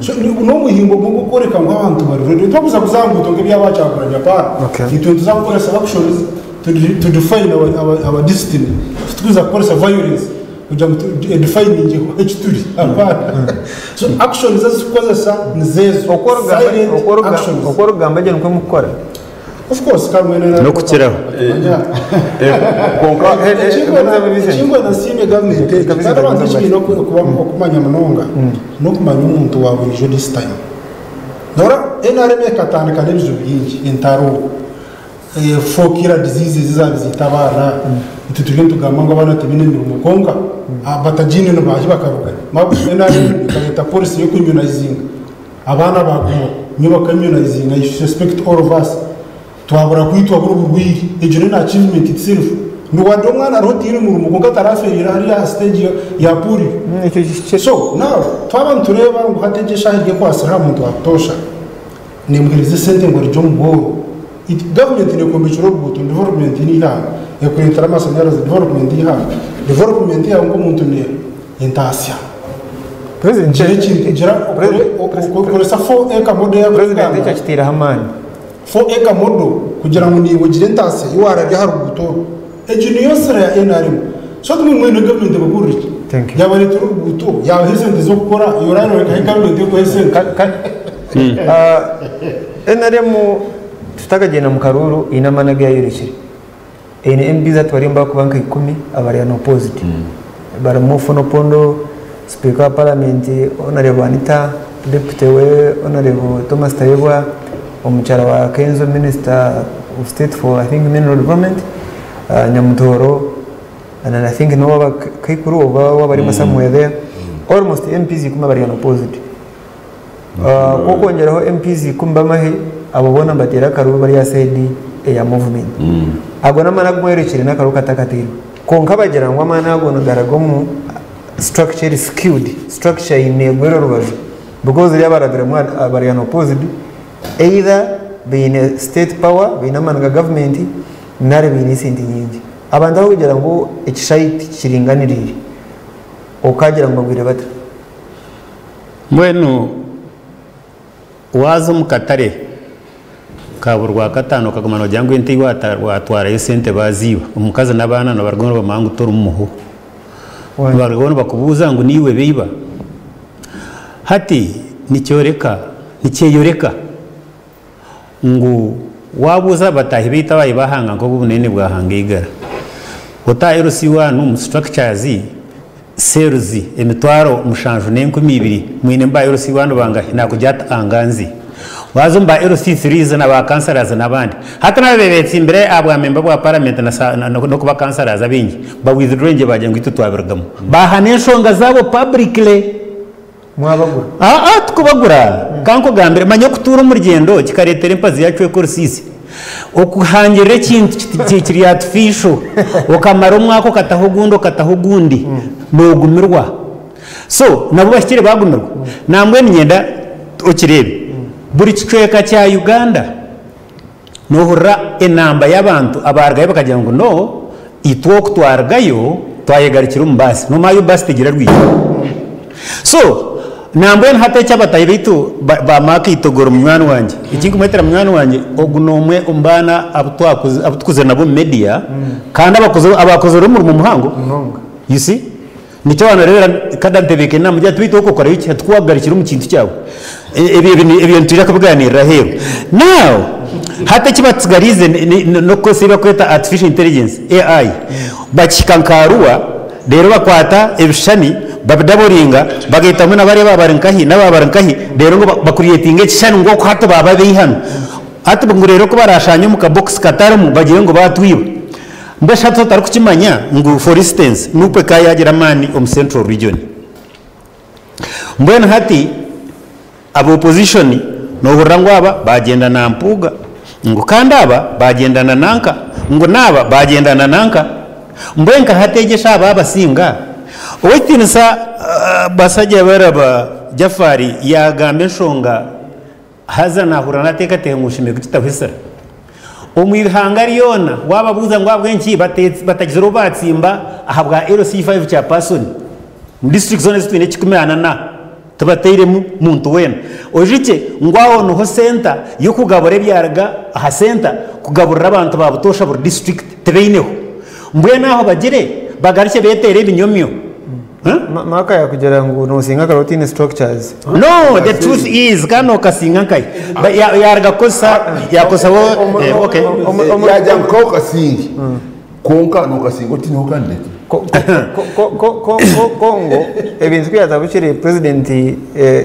So n'omuhimbo gwo gw'okworeka ngu abantu bari ready. Titwakuza kuza aha nguuto nk'ebyaba Kyagulanyi hapana. Okay. Itwe nituza kukoresa actions to to define our our our destiny. Titukuza kukoresa violence kugira ngu tu defininge eki turi. Hapana. So actions ezi tukukozesa nizo ezo. Oku orikugamba Silent oku orikugamba actions. oku orikugamba gye nikwo mukukora. Of course ka mbwenu nari N'okukiraho. Kwonka Ekinkwenda nsiime gavumenti egi kandi abantu eki baine okumanya munonga n'okumanya omuntu wa buriijo this time. Noreeba NRM ekatandika n'ebizibu bingi, entaro, four killer diseases ezaabaire niziita abaana, itwe turiyo nitugamba ngu abaana tibaine mirimo kwonka abatagiine nibaahi bakarugayo. NRM ekareeta policy y'oku-immunizinga abaana baaguma nyowe baka-immunizinga, you suspect all of us. Twabura kwitwa buri burwaire. Egyo ni an achievement itself. Ngu wadde omwana ariho tihaine murimo kwonka tarafeerire hariya aha stage ya polio. So now twaba nitureeba ngu hati egi eshaaha eri ekwatsire aha muntu wa butoosha nemuheereza esente ngu arugye omu bworo. It government nekwombekyera oruguuto, development n'eihanga, ekureetera amashanyarazi, development y'eihanga. Development yaawe nk'omuntu neeha? Entaasya. President- Gira ekintu gira okoresa 4 acre model President yakugamba ekyo akiteireho amaani. 4 acre model kugira ngu niiwe ogire entaasya ei waararya aha ruguuto orwo. Egyo niyo nsira ya NRM. So ati mbwenu gavumenti ebakurire ki? Thank you. Yabareetera oruguuto, yaabaha esente z'okukora, iwe orareebeka nka gavumenti ekuha esente. NRM tutakagyenda mu karuuru eine amaani agu yayorekire. Eine MPs hati bariyo nibakuba nka ikumi abari unopposed. Barimu Ofwono Opondo, Sipiika wa Paramenti Honourable Anita, Deputy we Honourable Thomas Tayebwa, omukyara wa Kenzo Minister of State for I think Mineral Development, Nyamutooro and then I think n'owa Kaikuru oba ow'abarema somewhere there. Almost MPs ikumi abari unopposed. Ku okwongyeraho MPs ikumi b'amahe, abo boona nibateera akaruuru bari aha sayidi eya movement. Ago n'amaani agu mworekire n'akaruuru katakateirwe. Kwonka bagira ngu amaani ago nigaraga omu structure eri skewed, structure eine egwire orubaju because eri abarabiremu abari unopposed either baine state power, baine amaani ga gavumenti nari baine esente nyingi. Abantu abo kugira ngu ekishaayi tikiringaniriire, okaagira ngu bagwire bata? Mbwenu waaza omu katare ka buri Rwakataano okaguma noogira ngu ente ei waatwarayo esente baaziiba, omukazi n'abaana nibarugaho nibamanya ngu tori mumuhu. Nibarugaho nibakubuuza ngu niiwe baiba. Hati nikyoreka, nikyeyoreka ngu waabuuza bataahi baitu abaabaire baahanga nk'obu obunene bwahanga eigara, otaaha LC1 omu structures, cells, 7200 mwine ba LC1 bangahi? Naakugira ati anganzi. Waaza omu ba LC3s na ba councillors n'abandi. Hati n'ababaire beetsimbire aha bwa memba bwa parliament n'okuba councillors abaingi ba withdrawingire baagira ngu itwe twabirugamu. Baahana enshonga zaabo publicly. Mwabagura? Aa, tikubagura. Ka nkugambire, manya okutuura omu rugyendo kikareetera empazi yaacweka orusiisi. Okuhangirira ekintu kiri artificial, okamara omwaka okataho ogundi okataho ogundi, noogumirwa. So, nabo bahikire baagumirwa. Nambwenu niinyenda okireebe, buri kicweka kya Uganda noohurira enamba y'abantu abaarugayo bakagira ngu no, itwe oku twarugayo twayegarukira omu baasi. Noomanya yo baasi tegira rwigi. So, nambwenu hati eki abatahi baitu ba Mark Itogoro munywani wangye, eki nkumwetera munywani wangye, ogu n'omwe omu baana abu tukuzire nabo omu media kandi abakozire omurimo muhango. You see? Nikyo waanoreebera Kada Ntebeekene naamugira ati, Beitu okokorayo ki? Hati ku waakugarukira omu kintu kyawe. Ebyo ebyo nitwija kubigaaniirira aheeru. Now, hati eki batsigariize n'okukozesa ebi barikweta artificial intelligence, AI. Bakihika nka Arua, reero bakwata ebishushani babidaboringa, bagaitamu na bariya abaaba bari nkahi n'abaaba bari nkahi, reero ngu bakuriyetinge ekishushani ngu oku hati baaba ab'eihano. Hati ngu reero ku baraashangye omu kabokisi katarimu bagire ngu baatwiba. Mbwenu shi hati otarikukimanya ngu for instance Nup ekaba yaagira amaani omu Central Region. Mbwenu hati aba opposition nohurira ngu aba baagyenda na Mpuuga, ngu kandi aba baagyenda na nanka, ngu naaba baagyenda na nanka. Mbwenu nka hati egyo eshaaha baabasinga? Ow'ekitiinisa Basajjabaraba Jaffari yaagamba enshonga Haza naahurira naateekateeka ngu nshemereire kugitaho esira. Omu ihanga ryona waababuuza ngu ahabw'enki batagizire obu baatsimba ahabwa LC5 chairperson, omu disiturikiti zoona ezi twine ekikumi ana na, tibatairemu muntu weena. Oijukye ngu aho niho senta y'okugabura ebyaruga aha senta kugaburira abantu ba butoosha buri disiturikiti tibaineho. Mbwenu aho bagire bagarukye beeteere ebinyomyo. Maka yakugira ngu nosinga akaba otiine structures. No, the truth is kandi nokasinga nkahi? Yaruga kukozesa yakozesa wo okay. Yagira ngu kokasinge kwonka nokasinga otiineho candidate. Congo ebintu kuyatabukire president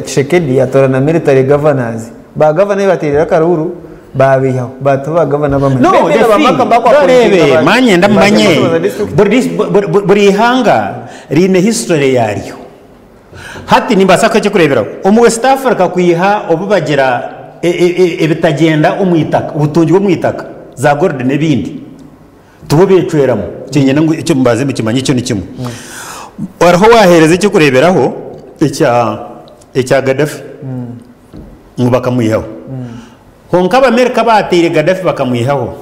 Tshisekedi yatorana military governors. Ba gavana ahi bateerire akaruuru baabaihaho baataho ba gavana abamwe. No, Mbwenu the ba thing, Maka bakwapointinga oreebe, ba- manye ba ndamumanye Nyamasheke district. Buri ihanga riine history yaaryo. Hati nimbaasa kuha eky'okureeberaho, omu West Africa kwiha obu bagira ebitagyenda omu itaka, obutungi bw'omu itaka, za gold n'ebindi, tibo beecweramu. Ekyo niinyenda ngu ekyo mubanze mukimanye ekyo ni kimwe. Hariho owaaheereza eky'okureeberaho ekya Gaddafi. Ngu bakamwihaho. Kwonka Abamerika baateire Gaddafi bakamwihaho.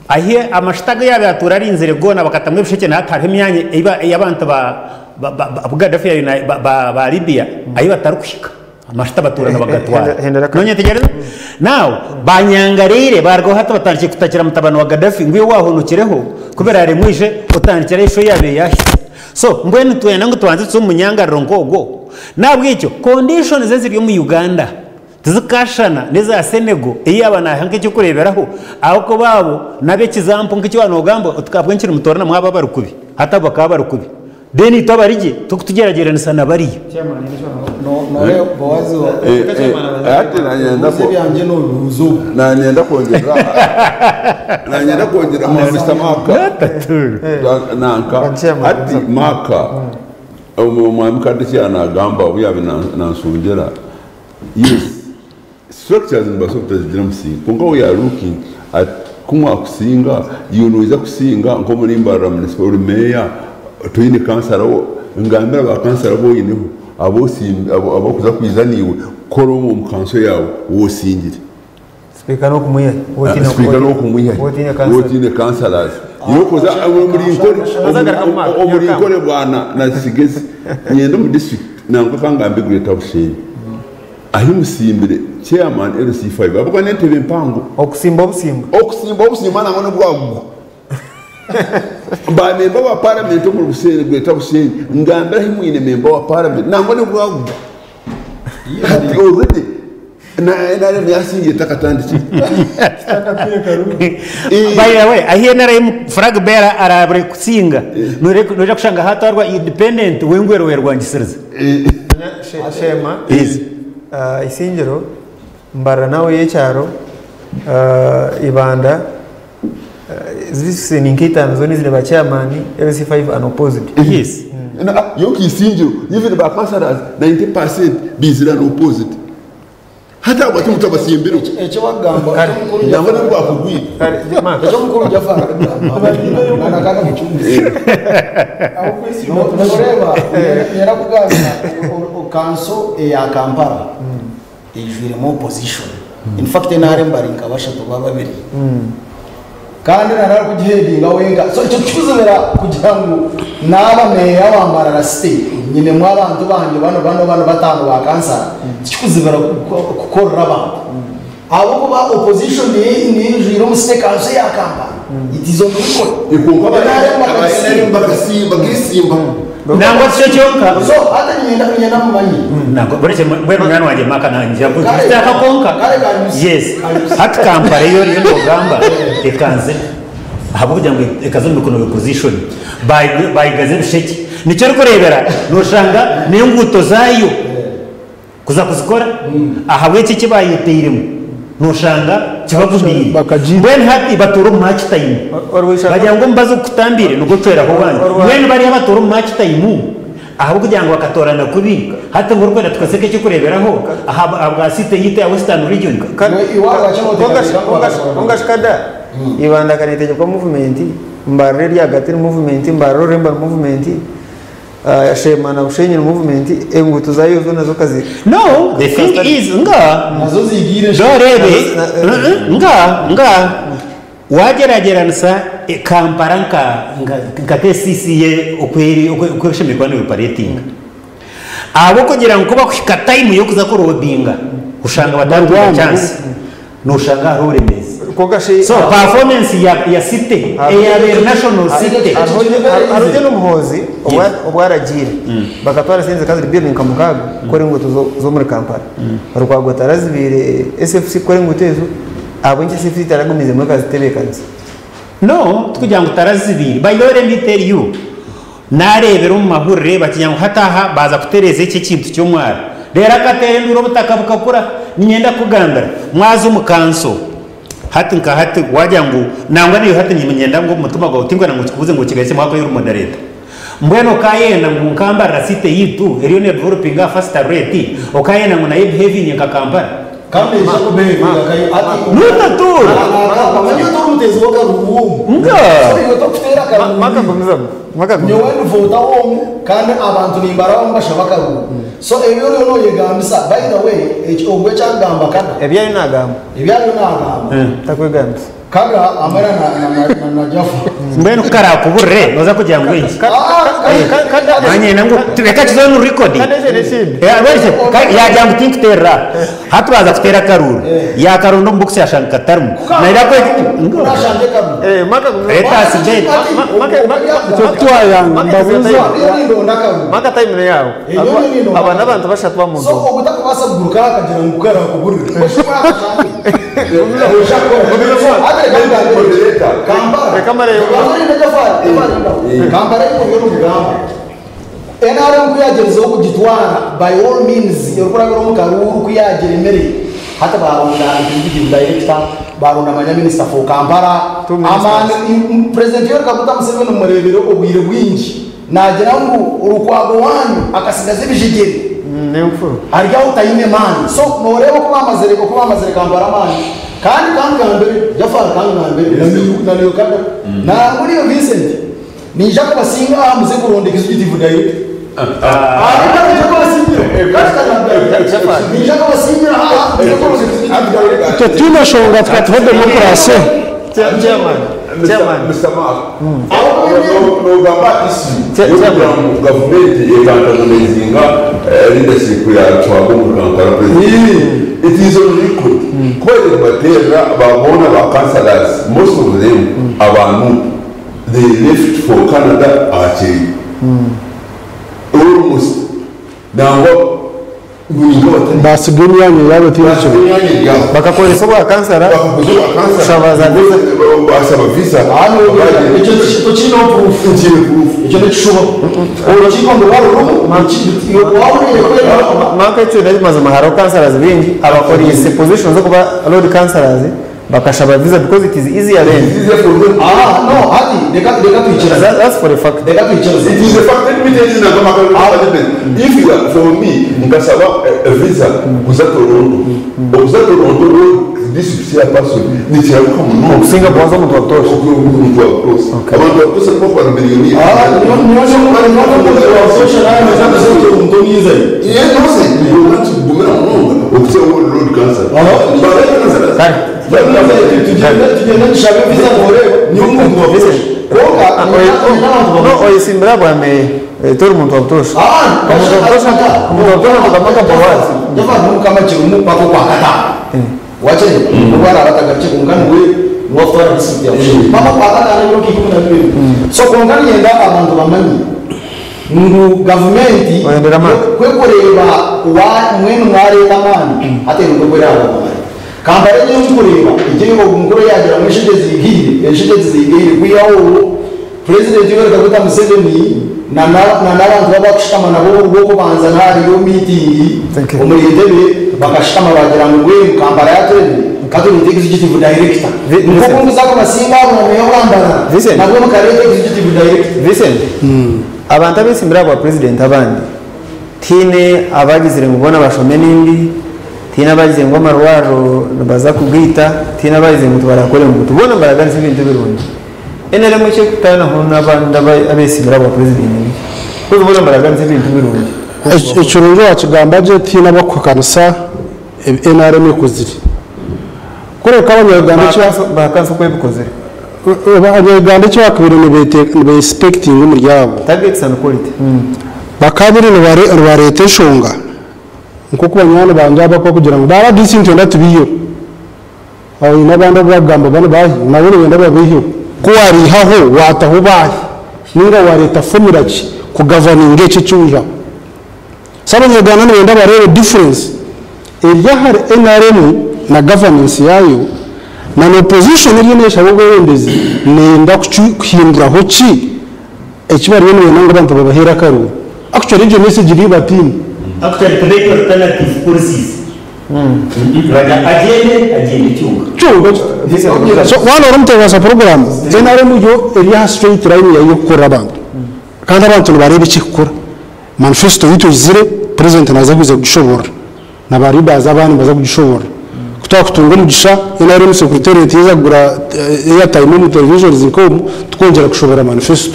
Ahi amashuta agu yaabaire atuura arinzire goona bakatamu ebishekye na hati hariho emyanya ei abantu ba abu Gaddafi yaabaire na- ba- ba- ba Libya ahi batarikuhika amajuta batuura nibagatwara. Hendera ka- Nonyetegereza? Now banyangareire barugaho hati batandikire kutakira mutabani wa Gaddafi ngu iwe waahonokireho ku biraaremwe oije otandikire ahu sho yaabaire yaahika. So mbwenu nitwenda ngu tubanze tuze omu munyangariro nk'ogwo? N'ahabw'ekyo conditions eziri omu Uganda tizikashushana n'eza Senegal ei yaaba naaha nk'eky'okureeberaho ahabw'okuba abo n'ab'ekizampo nk'eki waaba noogamba oti ahabw'enki nimutoorana mwaba abari kubi hati abo bakaba bari kubi then itwe abari gye torikutugyeragyeranisa na bariya. Hati nanyenda kwongyera nanyenda kwongyera Mister Mark nanka hati Mark omwami Kadekya nagamba obu yaabaire nansongyera yes structures nibaasa kutazigira musinga kwonka we are looking at ku mwakusinga iwe noija kusinga nk'omuri Mbarara municipal ori meeya toine kansara ngambira ba kansara abu oineho abu abokuza kwija naiwe kukora omu kanso yaawe wosingire. Sipiika n'okumwiha. Sipiika n'okumwiha. Wotiine kansara. Wotiine councillors yokoza omuri Nkore bwana na Kigezi nyenda omu district nangwa kangambe Greater Bushenyi ahi musimbire chairman LC5 abuga n'entebe empango. Okusimba obusimba. Okusimba obusimba nangwa n'obwagugwa ba member wa parliament omuri Bushenyi, Greater Bushenyi, ngambira ahi mwine member wa parliament nangwa n'obwagugwa hati already na NRM yasingiye takatandikire. By the way, ahi NRM flag bearer arabure kusinga noija kushanga hatwarwa independent wengwero werwangisiriza. Shema. Yes. Isingiro, Mbarara nawe y'ekyaro, Ibanda, zisi ni nk'itaano zoona ezine ba chairman LC5 unopposed. Yes. Yo kisingiro even ba councillors 90% bizira unopposed hata abati mutabasimbire. Ekyo bagamba. Nangwa n'obwakugwire. Kare, Mark. Ekyo mukuru Jafar agamba nakaga mucumbi noreba yarakugambira kanso eya Kampala eijwiremu opposition, in fact NRM bari nka bashatu ba babiri kandi narara kugihedinga wenka, so ekyo kikuzibira kugira ngu naaba meya wa Mbarara City nyinemu abantu banje bano bano bano batano ba kansara, tikikuzibira kukorera abantu abo kuba opposition niyijwire omu city council ya Kampala. It is on record. Ikunka aba NRM bakasimba gisimba. Nangwa tikyo kyonka. So hata nyenda mumanyi. Nangwa bureke mbwenu munywani wangye Maka nangye Kare- kitaka konka. Kare kanyusi. Yes. Kanyusi. Hati Kampala yo riyo nogamba ekanze ahabw'okugira ngu ekaza omu mikono ya opposition bayigaza ebishekye nikyo orikureebera noshanga n'enguuto zaayo kuza kuzikora ahabw'eki eki bayeteiremu noshanga kibagumiire. Mbwenu hati batuura omu march time bagira ngu omubazi ogukutambire nigwo ocweraho wanyu. Mbwenu bariya batuura omu march time ahabw'okugira ngu bakatorana kubi hati ngu orikwenda tukaseka ekyokureeberaho aha bwa site yitu ya Western Region. Ongashikada Ibanda kanetegekwa movement, Mbarara eri hagati ni movement, Mbarara orurembo ni movement, Shema na Bushenyi ni movement, enguuto zayo zo nazo kazi. No, the thing is nga nazo zigire. Dorebe nga wagyerageranisa Kampala nka KCCA okweri okweshemerwa nioperatinga abo kugira ngu kuba kuhika time yo kuza kurobinga ushanga batarukuha chance noshanga hariho oburemeezi. Konka shi So performance ya city eyabeere national city. Hariho n'omuhoozi obwaragiire bakatwara sente zikaba ziri biliyoni nka 6 kukora enguuto z'omuri Kampala. Rukwago tarazibiire SFC kukora enguuto ezo ahabw'enki SFC taragumizemu ekazitebeekanisa? No, tukugira ngu tarazibire. By the way, let me tell you, narebera omu mahurire bakigira ngu hataha baza kutereeza eki ekintu ky'omwara reero akateera enduru obutaka bukakura. Ninyenda kugambira mwaza omu kanso hati nka hati wagira ngu nangwa niyo hati ninyenda ngu omutima gwawe tingwena ngu kikubuze ngu kigaise mwaka y'ori moderator mbwenu okayenda ngu nkambarira city yitu eriyo ne developing a faster rate okayenda ngu nayo behaving nka Kampala. Kandi eshako behavinga kayo ati Nutatura. Amanyi tori omutezi w'akaruhumu. Nga. So iwe tokutera akaruhumu. Maka gumizamu maka. Nyowe ndivota omu kandi abantu nimbarabamu bashaba akaruhu, so ebyo oriyo noyegambisa. By the way, ogwo ekyagamba kada Ebyayo nagamba. Ebyayo nagamba. Takwegambisa. Kaga amara na Jaffa. Mbwenu ku karaakuburire nooza kugira ngu enki? Manya ngu reka kize omu recording. Yaagira ngu tinkuteerera. Hati waaza kuteera akaruuru. Yaakaronda omu bokisi yaashanga katarimu. Naija kwe. Let us bet. Twayanga mbabuuza. Maka time ni yawe. Aba n'abantu bashatu bamuntu. So obutakubaasa kuguruka akagira ngu karakuburire. Kampala y'omugamba NRM kuyagerezaho kugitwara by all means erikurabira omu karuuru kuyagira emere hati baronda executive director, baronda manya minister for Kampala amani. President Yoweri Kaguta Museveni murebere obwire bwingi nagira ngu orukwago wanyu akasigaza ebijegere haryaho utayine mani. So noreeba oku bamazire Kampala mani kandi kangambere Jafar, kangambere naniyo kada nanguriyo Vincent, ninja kubasinga aha muze kuronda executive director. Ariko ninja kubasingira kandi kangambere ninja kubasingira aha muze kuronda executive director. Itwe twine nshonga tukatuha demokarasi. Chairman. Chairman. Mr. Mark, nogamba issue yokugira ngu gavumenti ekantagonezinga leadership ya Lukwago mu Kampala president. It is on record. Kuba baterera babona ba councillors, most of them abantu they left for Canada actually. Almost nangwa buri batari Basiga emyanya yaabo tiyo. Bakakozesa obwa kansara. Kushaba za visa. Basaba visa. Ekyo tokiine proof. Nkiri proof. Ekyo nekishuba orukiiko ngu rwarurumu wahuriire kwera. Maka ekyo nari mazima, hariho councillors bingi abakoriise position zo kuba lord councillors bakashaba visa because it is easier then. It is easier for them. Ah, no, hati reka twikirize. That's for a fact. Reka twikirize. It is a fact. Let me tell you now, if you are for me, nkasaba a visa kuza Toronto. Okuza Toronto, district ya person nikirabuka munonga. Okusinga kubanza omuntu wa kutosha. Omuntu wa kutosha. Abantu bakutosha nibo kwa miliyoni. Ah, niyo social nayo nzo omuntu nize. Iye nose niyo kugumira munonga okutya road cancer. Kare. Tugenda tushabe visa ngorebe niyo omuntu wa kutosha. Konka No, oyesimbira bwame tori omuntu wa kutosha. Omuntu wa kutosha, omuntu wa kutosha tukamaka bawazi. Java mukama kirumu pako kwa kata. Wache ubara batagache kungana we niwatwara district ya Bushenyi. Pako kwa kata n'ebiro 12. So kungana yenda abantu bamanyi ngu gavumenti Oyendera maka. kwekureba wa mwenu mwareta amani ate nukwekwera abo amani. Kampala niyo nkureba ijye omukuru yagira mu esheke zigire esheke zigire kwiyaho President Yoweri Kaguta Museveni na n'abantu baba bakushutama nabo rw'okubanza hariyo meeting Thank you. omuri Entebbe, bakashutama bagira ngu mbwenu Kampala yaturebe katulete executive director. Vincent. Nko muzako basinga abo meya wambara Vincent. nabwo mukareta executive director. Vincent, abantu abesimbira aba president abandi tiine abagizire ngu bona bashome n'indi, tiine abagize ngu amarwaro nibaza kugwita, tiine abagize ngu tibarakore ngu tubona baraganisa ebintu ebirungi. NRM ekyekutanaho n'abandi abesimbira aba president kuko bona baraganisa ebintu birungi. Ekirungi wakigamba gye, tiine abakuhakanisa NRM ekozire kureka Abanyarwanda Bahakanisa uko ebikozire. Abanyarwanda eki bakabire nibeexpectinga omuri abo Targets and quality. Bakabire nibareeta enshonga nk'oku banywani bangye aba kugira ngu ba RDC nitwenda tubiiheho, aine abandi abu bagamba bani bahi nabo nibenda babiiheho. Ku wariihaho wataho bahi ninga wareeta formula ki kugavaninga ekyo eki wiihaho? So Abanyarwanda nibenda bareebe difference eri ahari NRM na governance yayo na opposition eriyo neeshaba obwebembezi nenda kuhinduraho ki eki bariyo nibenda ngu abantu babaheere akaruru. Actually egyo message eri batiine. Actually, to make alternative policies. Bajya agende agende cyunga. Cyunga. So wana ori omuteekateeka program NRM yo eri aha straight line yayo kukorera abantu kandi abantu nibareeba ekikukora. Manifesto yitu izire, president naza kuza kugishobora na ba leaders abandi baza kugishobora kutwa kutunga omugisha. NRM secretariat yeza kugura airtime omu television zinkomu tukongera kushobora manifesto.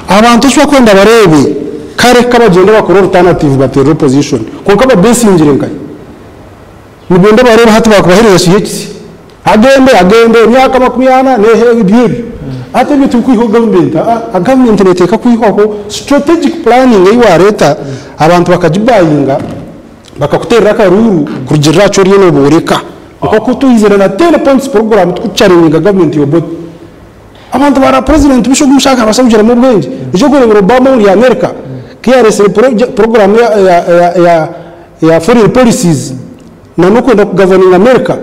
Abantu eki bakwenda bareebe kare kabagenda bakora alternative baterera opposition, konka babesingire nkaye nibenda bareebe hati bakubahereza kihe kisi. Agende agende emyaka 40 nehe ebyo ebyo. Hati ebyo tibikwihaho gavumenti. Aa, gavumenti neteeka kwihwaho strategic planning ei wareeta abantu bakagibayinga bakakuteerera akaruuru kurugiirira aha ki oriyo nobooreka. Nk'oku twizire na 10 points program tukuchallenginga gavumenti y'Obote. Abantu bara president Bush ogu mushaka nabaasa kugiramu obwengye. Nikyo orikureebera Obama omuri America ku yareetsire program ya foreign policies na n'okwenda kugavaninga America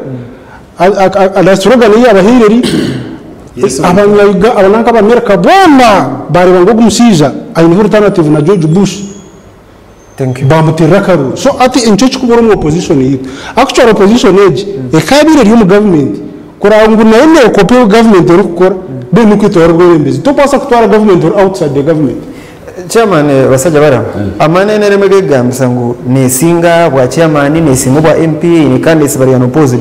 na slogan ei yaabahaire eri Abanya America boona baareeba ngu ogu mushaija aineho alternative na George Bush. Baamuteerera akaruuru. So hati nikyo ekirikubura omu opposition yaitu. Actually opposition egi ekaabaire eri omu government kuraba ngu nayo neekopa ebi government erikukora then nikwo etware obwebembezi. Tokubaasa kutwara government ori outside the government. Chairman Basajja Balaam, amaani NRM egekugambisa ngu nesinga bwa chairman, nesinga obwa MP, eine candidates bari unopposed,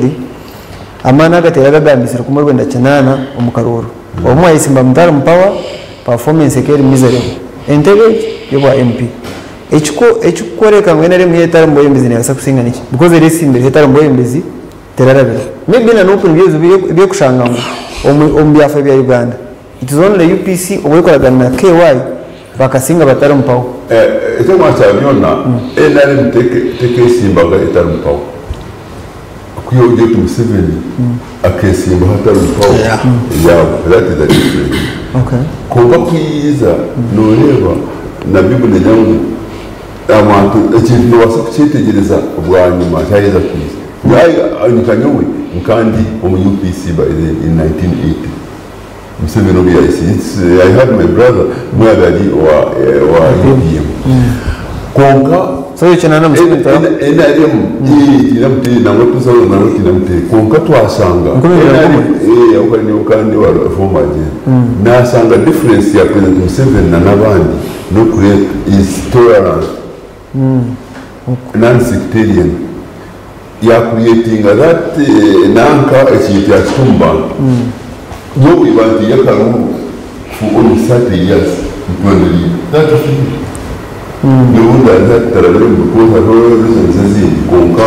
amaani aga teragagambisire 1980 omu karuuru. Obu mwayesimba mutari mu power, performance ekaba eri miserable. Entebe egi y'obwa MP. Ekikworeka ngu NRM yo etari mubwebembezi nebaasa kusinga niki? Because eresimbireho etari mubwebembezi terarabire. Maybe na Nup nibyo ebizibu eby'okushanga ngu omu byafaayo bya Uganda it is only UPC obu ekoragana na KY bakasinga batari mu power. Eky'okubanza kya byona, NRM tekesimbaga etari mu power. Kwiha ogira oti Museveni akesimbaho atari mu power, yaabo, that is a difference. Kwonka kwiza noreeba na Bible negira ngu abantu ekintu nobaasa kukyetegyereza bwanyima kyaheza kwiza. Nka nyowe nka ndi omu UPC by then in 1980. Museveni obu yaayise, I had my brother niwe yaabaire ari owa UPM. Kwonka So ekyo na Museveni NRM tiine nangwa tusawo nangwa tiine mutere. Kwonka twashanga 2001. NRM aho niho kandi wa former agent. Nashanga difference ya President Museveni na n'abandi n'okureeta is tolerance. Non-sectarian. Yakuretinga that nanka ekintu yakita omu bantu. Nyowe bantiire akaruuru for almost 30 years ntwenderiire. That is it. N'obu ntarabire omu because hariho reasons ezindi kwonka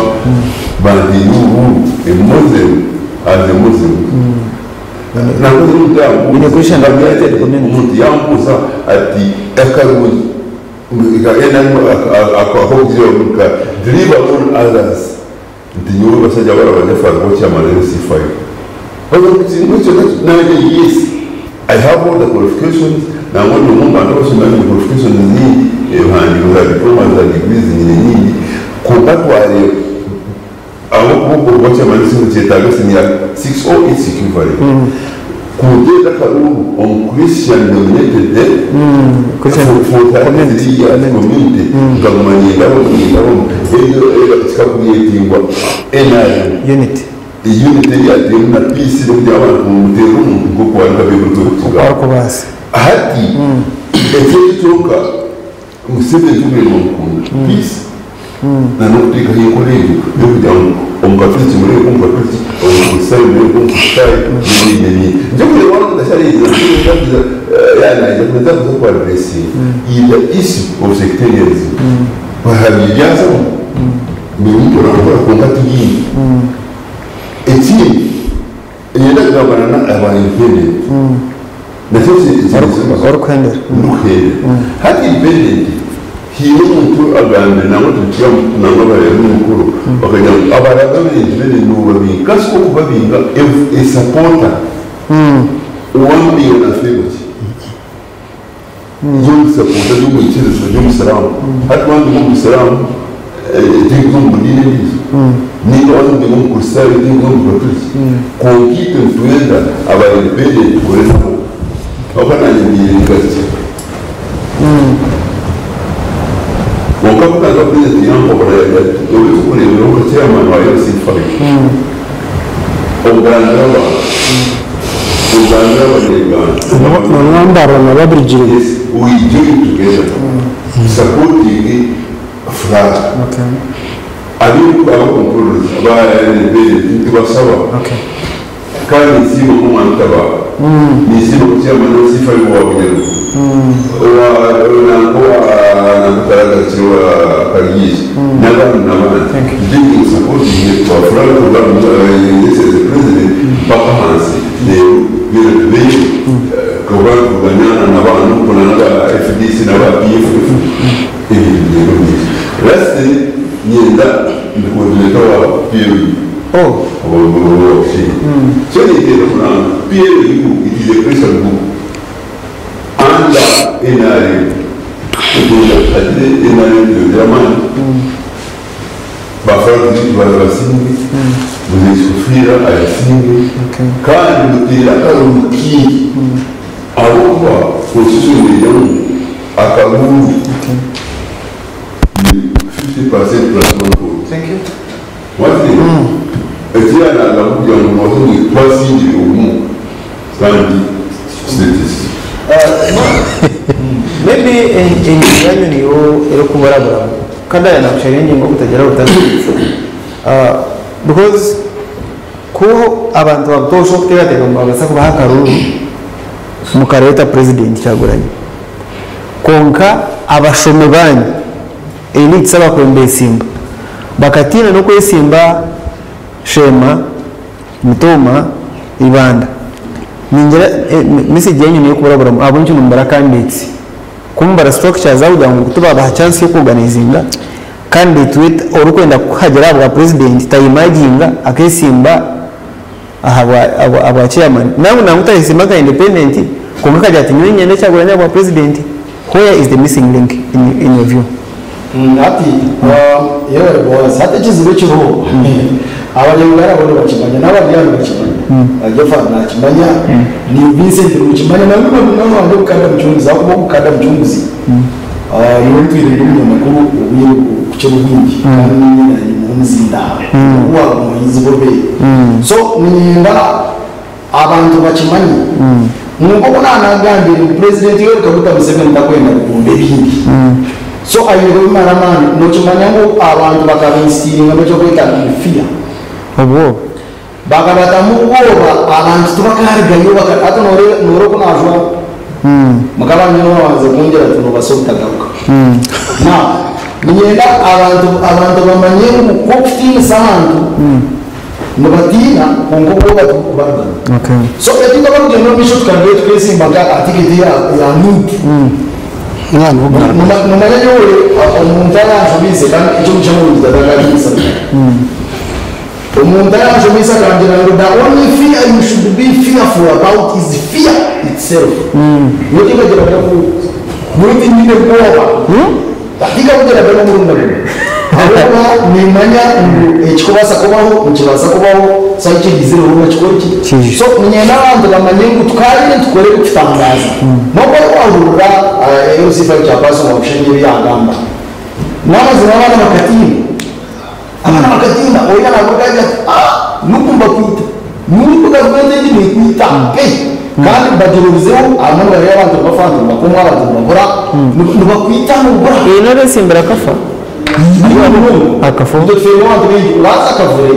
bantiire oruuru a Muslim as a Muslim. Nakoze omuntu yambuuza. In a Christian dominated community. Omuntu yambuuza ati akaruuru akakugira deliver on others. Nti nyowe basajja baraba Jafar chairman LC5. Nange yes, I have all the qualifications. Nangwa ndi omu bantu abasoma qualifications nyingi, ebihandiiko za diploma za degrees nyine nyingi. Kwonka twareeba ahabw'okuba okuba chairman LC kyetaaga senior 6 or 8 equivalent. Kuteera akaruuru omu Christian dominated Christian for 33 community. years community nkaguma nyendaho nyendaho ebyo kikakuretingwa NRM. Unity. Unity yateemu na peace n'okugira abantu muteera omuntu nk'okuwanika Bible kwekugamba. Arikubaasa. Hati ekyo kyonka Museveni tugenda mukunda peace na n'okuteekaho enkora egyo y'okugira ngu omukatoliki mureebe omukatoliki, omukristaayo mureebe omukristaayo, n'ebindi n'ebindi. Nje kureba wano ndashareeza ndakuza yanajya kuza kuza ku addressinga the issue of sectarianism. Bahabibyazaho buri orakora kwonka tibingi. Ekindi nyenda kugambana na aba independent nakyo Orikuhendera. Ndukuhendera. Hati independent hiine omuntu agambire nangwa tukiya nangwa bareba n'omukuru bakagira ngu abaraga independent nobabinga kasi okubabinga a supporter owambinga nafeerwa ki? Y'omusapota y'omwikiriza y'omusiraamu. Hati wambinga omusiraamu tinkuza omu diini endiijo, ninga wambinga omukristaayo tinkuza omu katoliki. Kwonka itwe nitwenda aba independent tukore nabo ahabw'okuba nanye mbiire nkakye. Kwonka kutandika president yampabura yagira ati obe tukureebera nka chairman wa LC5 ogambire abantu ogambire abanyarwanda. Nonwambara na babirigire. Yes, we join together supporting flag. Abiruka abakontorors aba independent ntibasaba. Kandi nsiima nk'omwana bawe, nisiima ku chairman wa LC5 wa Bunyaruguru wa nanko wa nanko Taragarukiro wa Karyizi n'abandi n'abandi. Then you support ba Frank ba president mpaka hansi rero beyo kuba kuganana n'abantu kuna n'aba FDC n'aba PFF ebintu rero byiza. Lastly, nyenda ndi coordinator wa PLU. Oh. So nitera kunanga PLU, it is a Christian group under NRM. Kugira agire NRM yongera amani, bafaransa baza basinge, muzisufira ayasinge kandi mutera akaruru kingi aho constitution ejyamu akaruru ni 50% plus one vote. Thank you. One thing, ekirala kugira ngo mubaze twasingire ubu kandi status. Maybe engingo yanyu niyo eri kubarabura kandi aya nakushara engingo kutagira butazibitse, because ku abantu babutosha okuteekateeka ngu babasa kubaha akaruru mukareeta President Kyagulanyi, konka abashomi banyu elites abakwenda esimba bakatiina n'okwesimba Shema Mutoma Ibanda. Ningira message yanyu niyo kubarabura abo nkino mubara candidates kumbara structures aho kugira ngo tubabaha chance yo kuorganizinga candidate wit orukwenda kuhagera bwa president tayimaginga akesimba aha aba chairman nawe nangu ka independent konka kaja ati niwe nyende Kyagulanyi bwa president. Where is the missing link in your view? Ati yewe boss, hati ekizibu ekiriho abanyamugara bo bakimanya n'abandi hano bakimanya, Jofa nakimanya, ni Vincent mukimanya na mwe mwana wanjye Bukanda Mucunguzi, aho kuba Bukanda Mucunguzi niwe ntwirire umunyamakuru ubuye ku cy'ubuhingi kandi nyine ni muzinda uwa muhinzi bobe. So ninyenda abantu bakimanye nkuko kunanagambire ngu President Yoweri Kaguta Museveni takwenda kukumba ebindi. So ayire bimara amani nokimanya ngu abantu bakabinstiringa n'ekyokweta fear. Obwo bakabatamu ubwoba, abantu tubakarigayo ate nore kunajwa mukabanye nowanze kongera tunobasa obutagaruka. Na ninyenda abantu bamanye ngu kokutiinisa abantu nibatiina konka obwoba tibukubagana. So ekintu abarugenda omu maisho tukarugire tukesimba nka atiketi ya NUP. Numanya nyowe omuntu aranshobise kandi ekyo mukyamurugi tatakabiisa. Omuntu aranshobise akangira ngu the only fear you should be fearful about is fear itself. Notika gira ku muri nyine bwoba. Tatika kugira bwo murunda bwo. Ahubwo nimanya ngu ekikubasa kubaho nikibasa kubaho saikigizire ubu kikora iki. So ninyenda abantu bamanye ngu tukarire tukore kutangaza. Nubwo wahurura Yusufa cyapaso mu bushenge yagamba. N'amazima abana bakatina. Abana bakatina oya nabwo kaja nukumba kwita. Nuko gavumenti egi nikwita pe. Kandi bagiruzeho abantu bari abantu bafanta bakumwa abantu bakora nibakwita nubura. Nare simbira kafa. Akafu. Ibyo twebwe abantu benshi uraza akavure.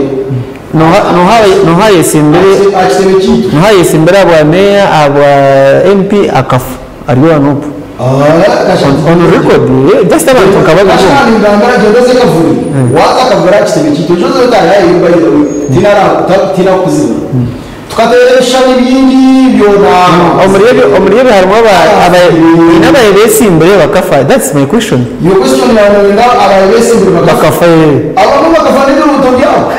Nohaye simbere akitebe kitu. Nohaye simbere aba meya aba MP akafu. Ariyo nupu. On record, just abantu kabaga. Ashani ngangara genda ze kavure. Waza akavura akitebe kitu. Ejo zotaye yimba tinara tina kuzima. Tukateresha n'ibindi byona. Omurebe harimo aba inabaye besimbere bakafa. That's my question. Your question yawe nda abaye besimbere bakafa. Abantu bakafa n'ibyo byabo.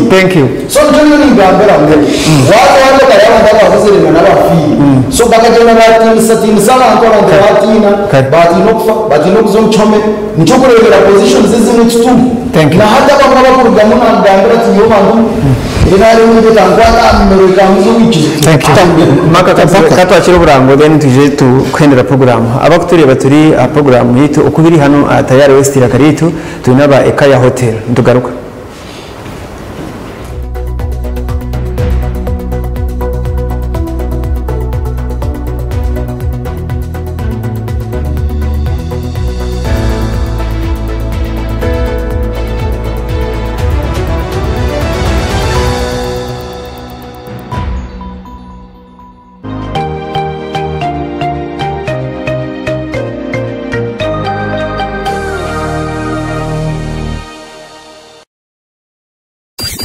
Thank you. So njye ningambira ngo waza wale kayaba ndabavuze n'abafi. So bakagenda batinisa tinisa abantu abantu batina batina kufa batina kuzomchome nico kurebera position zizimwe kitumu. Thank you. Na hata bamwe bakurugamu nagambira ati yo bantu inari muri tangwata mmereka muzo wikizo. Thank you. Maka katwakira oburango then tuje tukwendera program. Abakutureba turi program yitu okubiri hano tayari West Rakaritu turi naba Ekaya Hotel. Ntugaruka.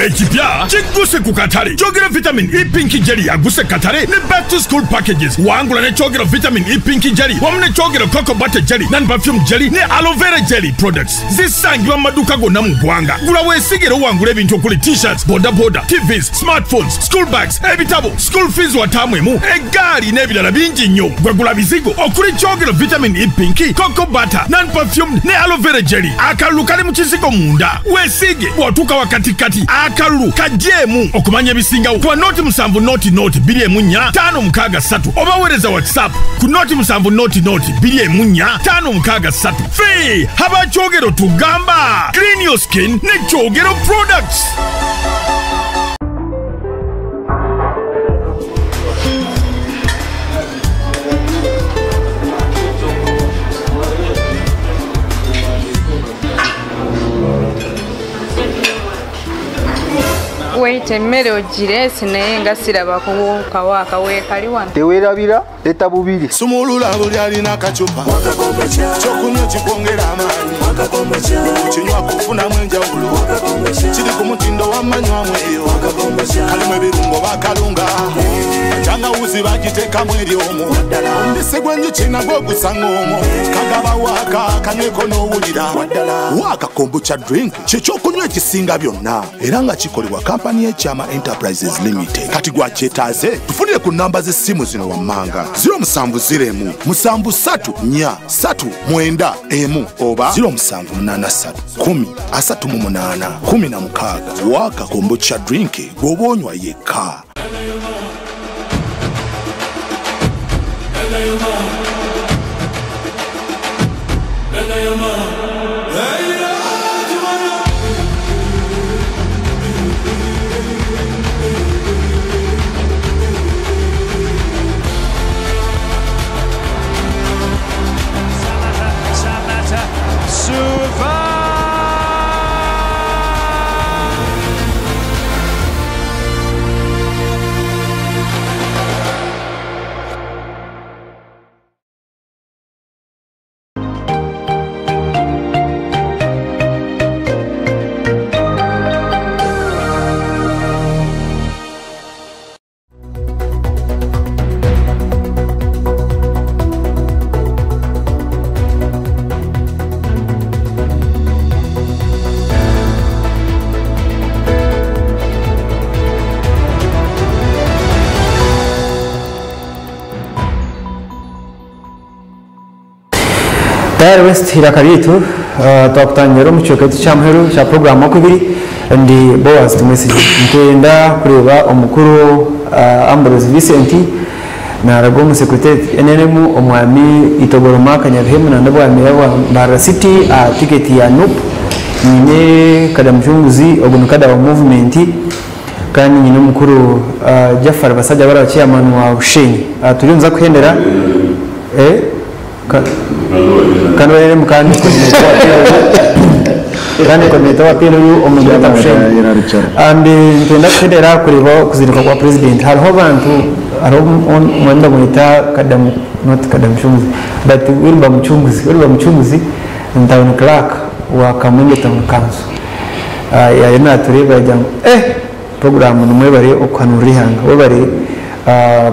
Ekipya kigguse ku katale! Kyogero Vitamin E Pink Jelly yagguse ku katale ne Back to School Packages. Wangula ne Kyogero Vitamin E Pink Jelly wamu ne Kyogero Cocoa Butter Jelly, Non Perfume Jelly ne Aloe Vera Jelly products. Zisangibwa mu maduuka gonna mu ggwanga. Gula weesige era owangule ebintu okuli T-shirts, boda boda, TVs, smartphones, school bags, ebitabo, school fees wa taamu emu, eggaali n'ebirala bingi nnyo. Gwe gula bizigo okuli Kyogero Vitamin E Pink, Cocoa Butter, Non Perfumed ne Aloe Vera Jelly. Akalulu kali mu kizigo munda. Weesiige bw'otuuka wakatikkati akalulu kajjeemu. Okumanya ebisingawo kuba noti 7 noti noti 2 emu 4 5 6 3 oba weereza WhatsApp ku noti 7 noti noti 2 emu 4 5 6 3. Ffe aba Kyogero tugamba clean your skin ne Kyogero products. Wait, emmere ogireese naye nga siraba kukawaaka weekali wano. Teweerabira leta bubiri. Sumulula buli alina akacupa. Kyokunywa kikwongera amaanyi. Kinywa kufunamu enjawulo. Kiri ku mutindo w'amanywa mweyo. Kalimu ebirungo bakalunga. Tangawuzi bagiteekamu eri omwo. Omubisi gw'enjuki nagwo gusanga omwo. Kagaba waaka kanyweko n'owulira. Waaka kombucha drink kye kyokunywa ekisinga byonna era nga kikolebwa kampani y'Ekyama Enterprises Limited. Kati gwakyetaaze tufunire ku nnamba z'essimu zino wammanga 070 7 3 4 3 9 1 oba 0783 10 38 16. Waaka kombucha drink bw'oba onywa yekka. Tayari West Hirakaritu twakutangira omu kicweka kya muheru kya program okubiri ndi Boaz Tumwesige ntenda kureba omukuru Ambrose Vincent naraga omu secretary NNM omwami Itogoroma Kanyabihemu na ndabwami wa Mbarara City tiketi ya NUP nyine Kadamucunguzi ogu kada wa movement kandi nyine omukuru Jafar Basajja bara chairman wa Bushenyi turiyonza kuhendera kandi mukandi kandi coordinator wa PLU omugata Bushenyi and ntenda kuhendera kureba kuzinduka kwa president hariho abantu hariho mwenda mwita Kadamu not Kadamucunguzi but Wilber Mucunguzi town clerk wa Kamwenge Town Council yari natureba yagira program numwebare okwanura ihanga webare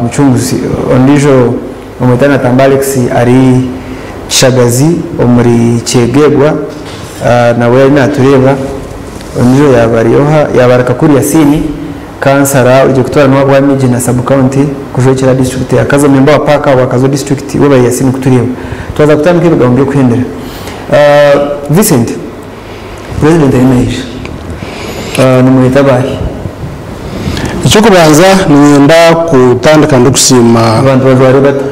Mucunguzi ondijo omutana Tamba Alex ari Shagazi omuri Kyegegwa nawe yari natureba ondijo yabariyoha yabaraka kuri Yasini kansara uje kutora n'wa Bwamiji na sub county kujokera district ya Kazo member wa paka wa Kazo district webare Yasini kutureba twaza kutandika ibigambo byo kuhendera. Vincent president ayimeje nimwita bahi icyo kubanza ninyenda kutandika ndokusiima abantu bajware bata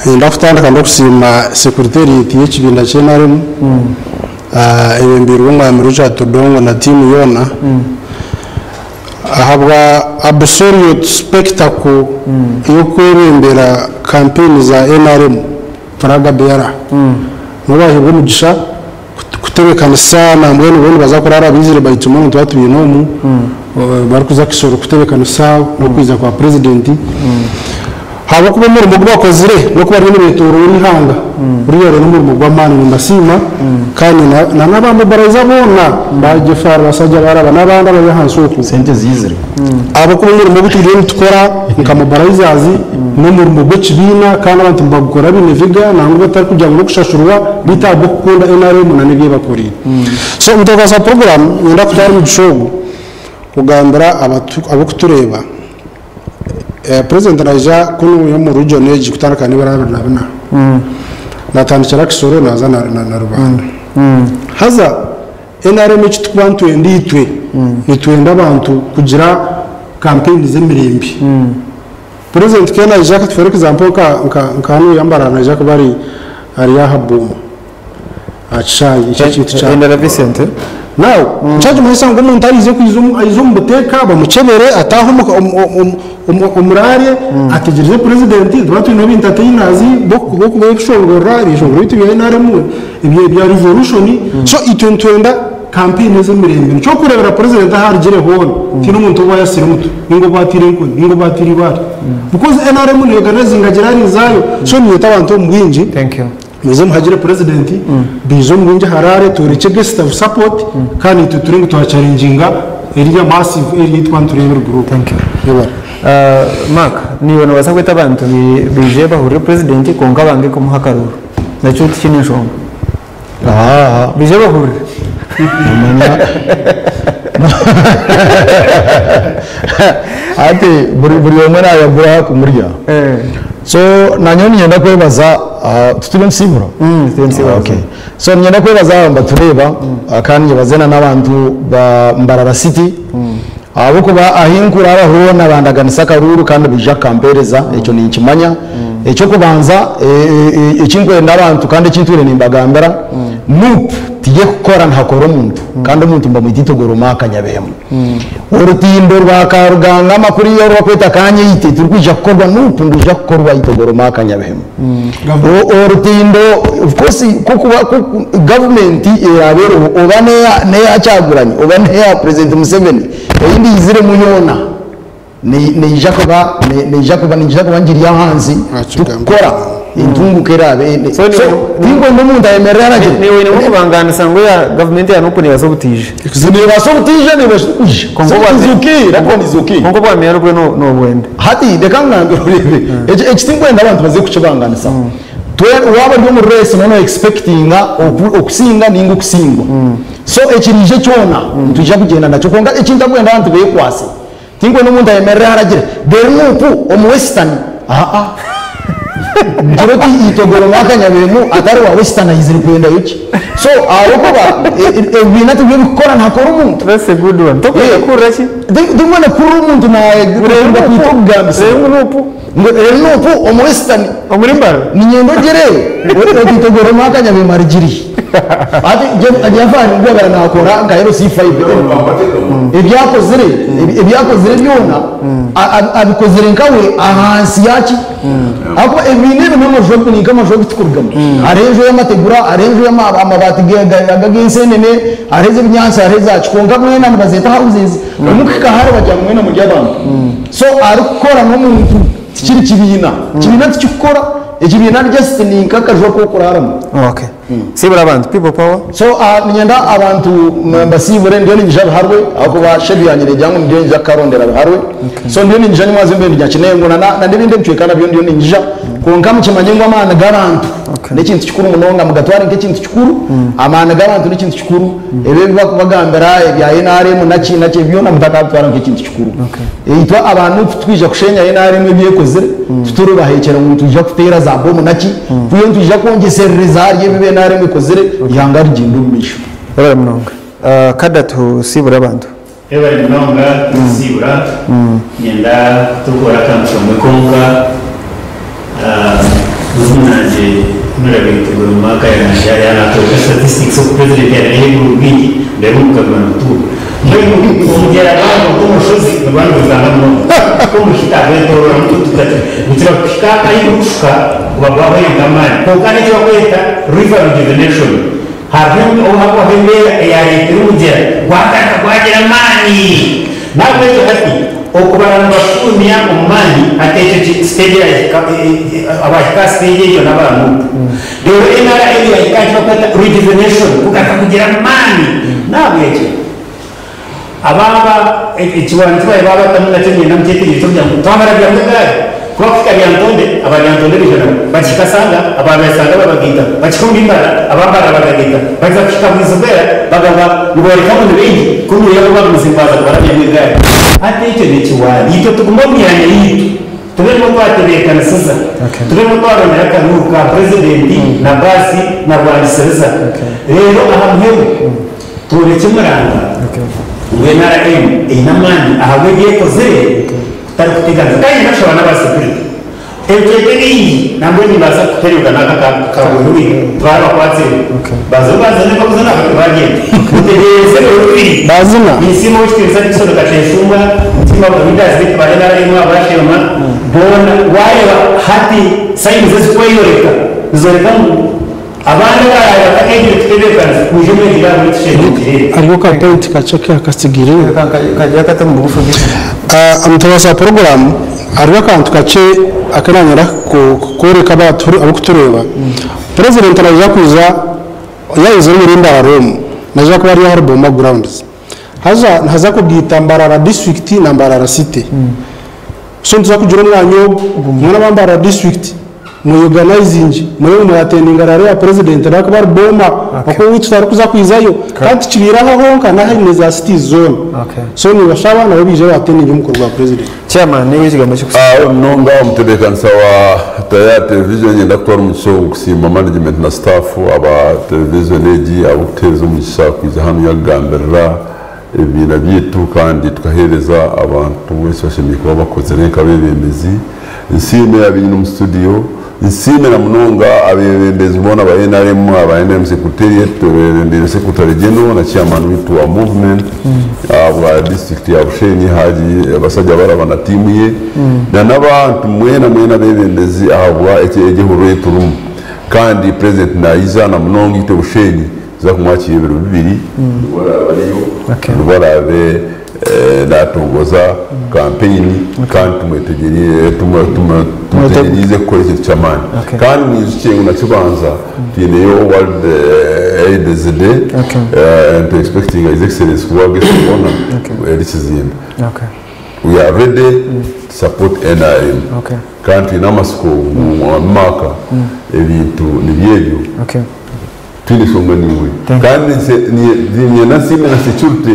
nyenda kutandika ndokusiima secretariat y'ekibinda ky'NRM ebembirwe omwami Richard Todongo na tiimu yoona ahabwa absolute spectacle y'okwebembera campaign za NRM Faraga Beara nubahebwa omugisha kutebekanisa nambwenu boona baza kurara bizire baituma omuntu batwine omu barikuza Kisoro kutebekanisa n'okwiza kwa president. Ahabw'okuba omurimo ogu bakozire n'oku bariyo nibeetooroora eihanga, buriya n'omurimo gw'amaani. Nimbasiima kandi na n'abamobaraiza boona, ba Jefari Basajja Baraba n'abandi abari ahansi okwo. Ahabw'okuba omurimo ogu turiyo nitukora nka mobarazers n'omurimo gw'ekibiina kandi abantu nibagukora baine vigour nangwa batarikugira ngu n'okushashurwa beitu ahabw'okukunda nrm na n'ebi ebakoreire. So omu Twakwaasa puroguraamu niinyenda kutwara omugisha ogu kugambira abarikutureeba, Purezidenti naija kunu omu region egi kutandika n'ebiro 24. Natandikira Kisoro naaza na Rubanda. Haza NRM eki turikuba nitwenda itwe, nitwenda abantu kugira kampeyini z'emirembe. Purezidenti ku naija for example nka hanuya Mbarara naija kuba ari aha Booma. aha kishaayi ekyo ekintu kya Endara Vincent. Now kyagimanyisa ngu omuntu ariize kwiza omu aize omu buteeka bamukyebere ataahe omu omu omu omu omuraare ategyereze purezidenti nituba twineho ba entertainers b'okubeshongorera ebyeshongoro byaitu bya nrm ebya ebya revolution so itwe nitwenda campaign ez'emirembe nikyo orikureebera purezidenti ahu arugire hoona tihaine omuntu ou ayasire omutwe ninga obu atiire enkoni ninga obu atiire eibaare because nrm neyorganizinga egi rally zaayo so niinyeta abantu omu bwingi Thank you. Mwije muhagire purezidenti, baije omu bwingi Harare tworekye gesture of support kandi naitwe ture ngu twachallenginga eriya massive area ei tukuba nitureeba eruguru okwo. Thank you. Yebare. Mark, naiwe nobaasa kweta abantu baije bahurire purezidenti kwonka bange kumuha akaruuru. Nakyo tikiine nshonga. Baije bahurire. Nomanya hati buri omwe nayagura aha kumurya. So nanyowe niinyenda kwebaza tutwire nitusiibura? Okay. So niinyenda kwebaza abo nibatureeba kandi nyebaze na n'abantu ba Mbarara City ahabw'okuba ahi nkuraba hoona bandaganisa akaruuru kandi baija kukampeereza ekyo ninkimanya. Eky'okubanza eki nkwenda abantu kandi eki ntwire nimbagambira, Nup tiyekukora nihakora omuntu kandi omuntu nibamweta Itogoro Mark Nyabihemu. Orutindo rwa Karugangama kuriya oru barikweta Kanyeite tirurikwija kukorwa Nup nirwija kukorwa Itogoro Mark Nyabihemu. Orutindo of course ku gavumenti eraabe eriho oba n'eya Kyagulanyi oba n'eya President Museveni ei ndaiziremu yoona neija kuba neija kuba ninyija kuba ngiri ahansi tukukora entunguka eraabe so tinkwenda omuntu ayemerere aragire. Naiwe oinemu okubangaanisa ngu eya gavumenti ya Nup neebaasa obutaija? Neebaasa obutaija neebaasa kwija. Kwonka obwa meeya nibwo nobwenda. Hati reka ngambire oreebe eki tinkwenda abantu baze kukibanganisaho. Waaba ori omu race nooba no expectinga okusinga ninga okusingwa. So ekiriija kyona nitwija kugyenda nakyo kwonka eki ntakwenda abantu bekwase Tinkwenda omuntu ayemerere hare agire there nupu omu western aa ngire oti itogoro mwaka nyabemu atari wa western ayizire kwendayo ki so ahabwokuba ebibiina tibyo bikukora nihakora omuntu. That's a good one. Tokwenda kuhurira ki? Tinkwenda kuhurira omuntu nakwenda kwita okugambisa ngu nupu omu western Omuri Mbarara? Niinyenda ogire oti itogoro mwaka nyabemu arigire hi? Hati Jafari ogu yabaire nakora nka LC5 ebi akozire ebi akozire byona abikozire nkawe ahansi yaki? Ahakuba ebibiina ebi n'amaju ni nk'amaju agu tukurugamu. Hariho enju ey'amategura, hariho enju ey'amabaati ag'ensenene, hariho ez'ebinyaatsi, hariho ezaki kwonka mwena nibazeeta houses. Omukuhika hare bagira ngu mwena muri abantu. So arikukora n'omuntu tikiri kibiina. Ekibiina tikikukora, ekibiina just ni nk'akaju aku orikuraaramu. Okay. Siibura abantu people power. So niinyenda abantu mbasiibure ndiyo niinyija Biharwe ahakuba schedule yangye neegira ngu ndiyo niinyija kukarondera Biharwe. So ndiyo niinyija nimwaza mbwenu Nyakinengo na na n'ebindi ebicweka nabyo ndiyo niinyija. Kwonka mukimanye ngu amaani g'abantu n'ekintu kikuru munonga mugatware nk'ekintu kikuru. Amaani g'abantu n'ekintu kikuru. Ebi ebi barikubagambira ebya nrm naki naki ebi byona mutakabitwara nk'ekintu kikuru. Itwe aba nup titwija kushenya nrm ebi ekozire, tituribahekyera ngu nitwija kuteera za bomu naki, tweiyo nitwija kwongyeserereza ahari ebi nrm ekozire eihanga rigyende omu maisho. Webare munonga. Kada tusiibure abantu. Webare munonga kutusiibura. Niinyenda kutukoora akantu kamwe konka. Murumuna-wangye Honourable Itogoro Mark yaanatworeka statistics oku President yaabaire ahaiguru bwingi ndeeba omugabe nigutuura. Mbwenu omugyera gwaba guri omushozi niguba nigwikanga munonga ku omuhika gwetooroora gukira kuhika ahu gurikushuka guba gwahwera nk'amaani. Kwonka hariho eki barikweta river rejuvenation. Hariho obu hakubaho embeera eyaareetera omugyera gwagaruka gwagira amaani. N'ahabw'ekyo hati. Okubara nibashuumya omu maani hati ekyo ki stage yahika abahika aha stage egyo n'aba Nup. Reero NRM yahika aha kibakweta rejuvenation kugaruka kugira amaani. N'ahabw'ekyo abaaba ekiwaani eki baabaire baabatamu nakyo niinyenda mukyetegyereze kugira ngu twabarabyamu egaari kuba kuhika Lyantonde, aba Lyantonde baija nabo bakihika Sanga, aba Sanga babagaita bakihika omuri Mbarara, aba Mbarara bagagaita baza kuhika Bwizibwera bagaba nibooreka ngu ni baingi kunu reero bo bagumize nibaaza kubarabyamu egaari. Hati ekyo n'ekiwaani. Itwe tugume omu myanya yaitu. Tube nimwo twatebeekanisiza, tube nimwo twarondera akaruuru ka purezidenti na baasi na rwanisiriza. Reero aha muheru tworekye omuranga ngu NRM eine amaani ahabw'ebi ekozire kutari kuteganisa. Kandi nyine kushaba n'aba security. Ebicweka ebingi nambwenu nibaasa kutereebwa n'aka kabuhuri tibarabakwatire. Baze bazine bakuzina bati bagyenda. Mutegyereze ebiro bibiri. Bazina. Ninsiima ow'ekitiinisa Dickson Kateshumba, nsiima ba leaders baitu ba NRM aba Sheema boona. Waareeba hati signs ezikweyoreka nizooreka ngu abandi abaraabe batakeegire kutebeekanisa mwije mwegyere ahari tushemereire mukireebe. Hariho ka point kakye akatsigaireyo. Kagira kata omu bugufu bwingi. Omutebeekanisa wa puroguraamu hariho akantu kakye aku nanyenda kworeka abarikutureeba. Purezidenti naija kwija yaizire omuri Mbarara omu naija kuba ari ahari Boma grounds haza nihaza kugaita Mbarara district na Mbarara city. So nituza kugira omwanya ogu mwena aba Mbarara district mweyorganizinge murebe mwatendinga rally ya purezidenti ahakuba ari Boma oku owaitu tutarikuza kwizayo kandi tikibaire aha honka n'aha za cities zoona. So nibashaba nabo baije batendinge omukoro gwa purezidenti. Chairman niiwe ekigambo ky'okusiima. Aho munonga omutebeekanisa wa Tayari Television niinyenda kutwara omugisha ogu kusiima management na staff aba television egi ahabw'okutuheereza omugisha kwija hanu yakugambirira ebibiina byaitu kandi tukaheereza abantu eki bashemereire kuba bakozire nk'abeebembezi. Nsiime abaine omu studio, nsiime na munonga abeebembezi boona aba NRM, aba NRM Secretariat, twebembeire Secretary General na Chairman waitu wa movement ahabwa disiturikiti ya Bushenyi Haji Basajjabalaba na tiimu ye na n'abantu mwena mwena abeebembezi ahabwa egi ehururu ei turimu. Kandi Purezidenti naija na munonga itwe Bushenyi tuza kumwakiira ebiro bibiri nibwo araabe ariyo, nibwo araabe naatongoza kampeyini kandi tumutegyereize kukora ekintu ky'amaani. Kandi mwijukye ngu na Kibanza twineyo World AIDS Day and to expectinga His Excellency kuba guest of honour eri Kizimba. We are ready to support NRM kandi twine amatsiko ngu omu mwaka ebintu nibyo ebyo. Twine enshonga naiwe kandi niinyenda nsiime na security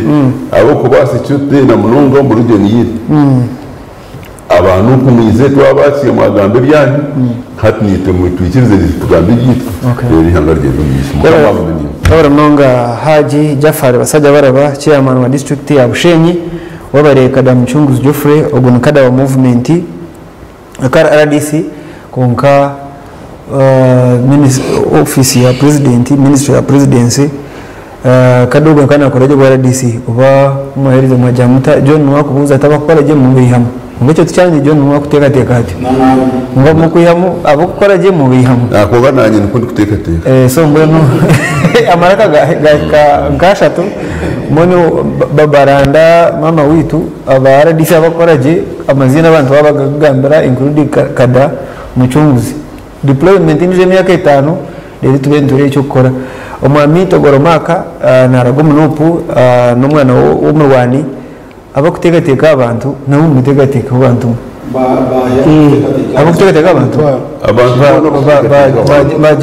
ahabw'okuba security na munonga omu region yaitu abantu ku mwizire twabakiira mwagamba ebyanyu hati naitwe twikirize tugambe ebyaitu reero eihanga rigyende omu maisho. Mukama agume naimwe. Twabura munonga Haji Jaffari Basajjabalaba chairman wa district ya Bushenyi, wabare Kada Mucunguzi Geoffrey ogu ni kada wa movement aka RDC kwonka ofiisi ya purezidenti, minisitule ya purezidensi, Kadogo akaba naakora gye obwa RDC oba mwaheereza mwagira muta John niwe arikubuuza ati abakukora gye mubaihamu kwonka ekyo tikyangye John niwe arikuteekateeka atyo ngu mukwihamu ab'okukora gye mubaihamu. Kwonka naanye nikwo ndikuteekateeka. So mbwenu amaraka gahika nk'ashatu mbwenu baranda maama waitu aba RDC abakukora gye amaziina abantu baaba bagagambira including Kada Mucunguzi. Deployment endiijo emyaka etaano reero tube nitureeba eky'okukora. Omwami Togoro Mark naaraga omu Nup n'omwana w'omurwani abarikuteekateeka aha bantu naimwe mumuteekateekeho bantu mwe. Abarikuteekateeka aha bantu? Ba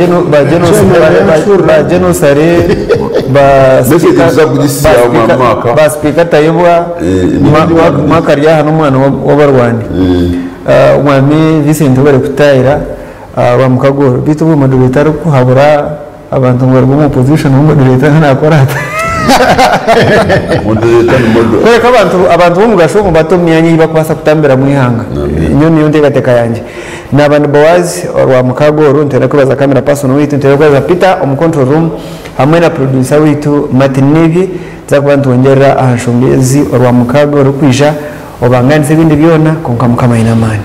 General Saleh, ba Sipiika Tayebwa, Mark ari aha n'omwana w'abarwani. Omwami Vincent webare kututaahira aha mukago beitu obwo moderator arikuhabura abantu ngu baruge omu opposition obu moderator nakora ata? Moderator ni model. Kworeka abantu abantu b'omugasho mubate omu myanya ei bakubaasa kutambiramu eihanga. Nyowe niyo nteekateeka yangye. Naaba ni Boaz orwa mukago oru, nitwenda kwebaza camera person waitu, nitwenda kwebaza Peter omu control room hamwe na producer waitu Martin Nibi. Tuza kuba nitwongyerera aha nshonga ezi orwa mukago orukwija. Obangaanise ebindi byona, kwonka Mukama aine amaani.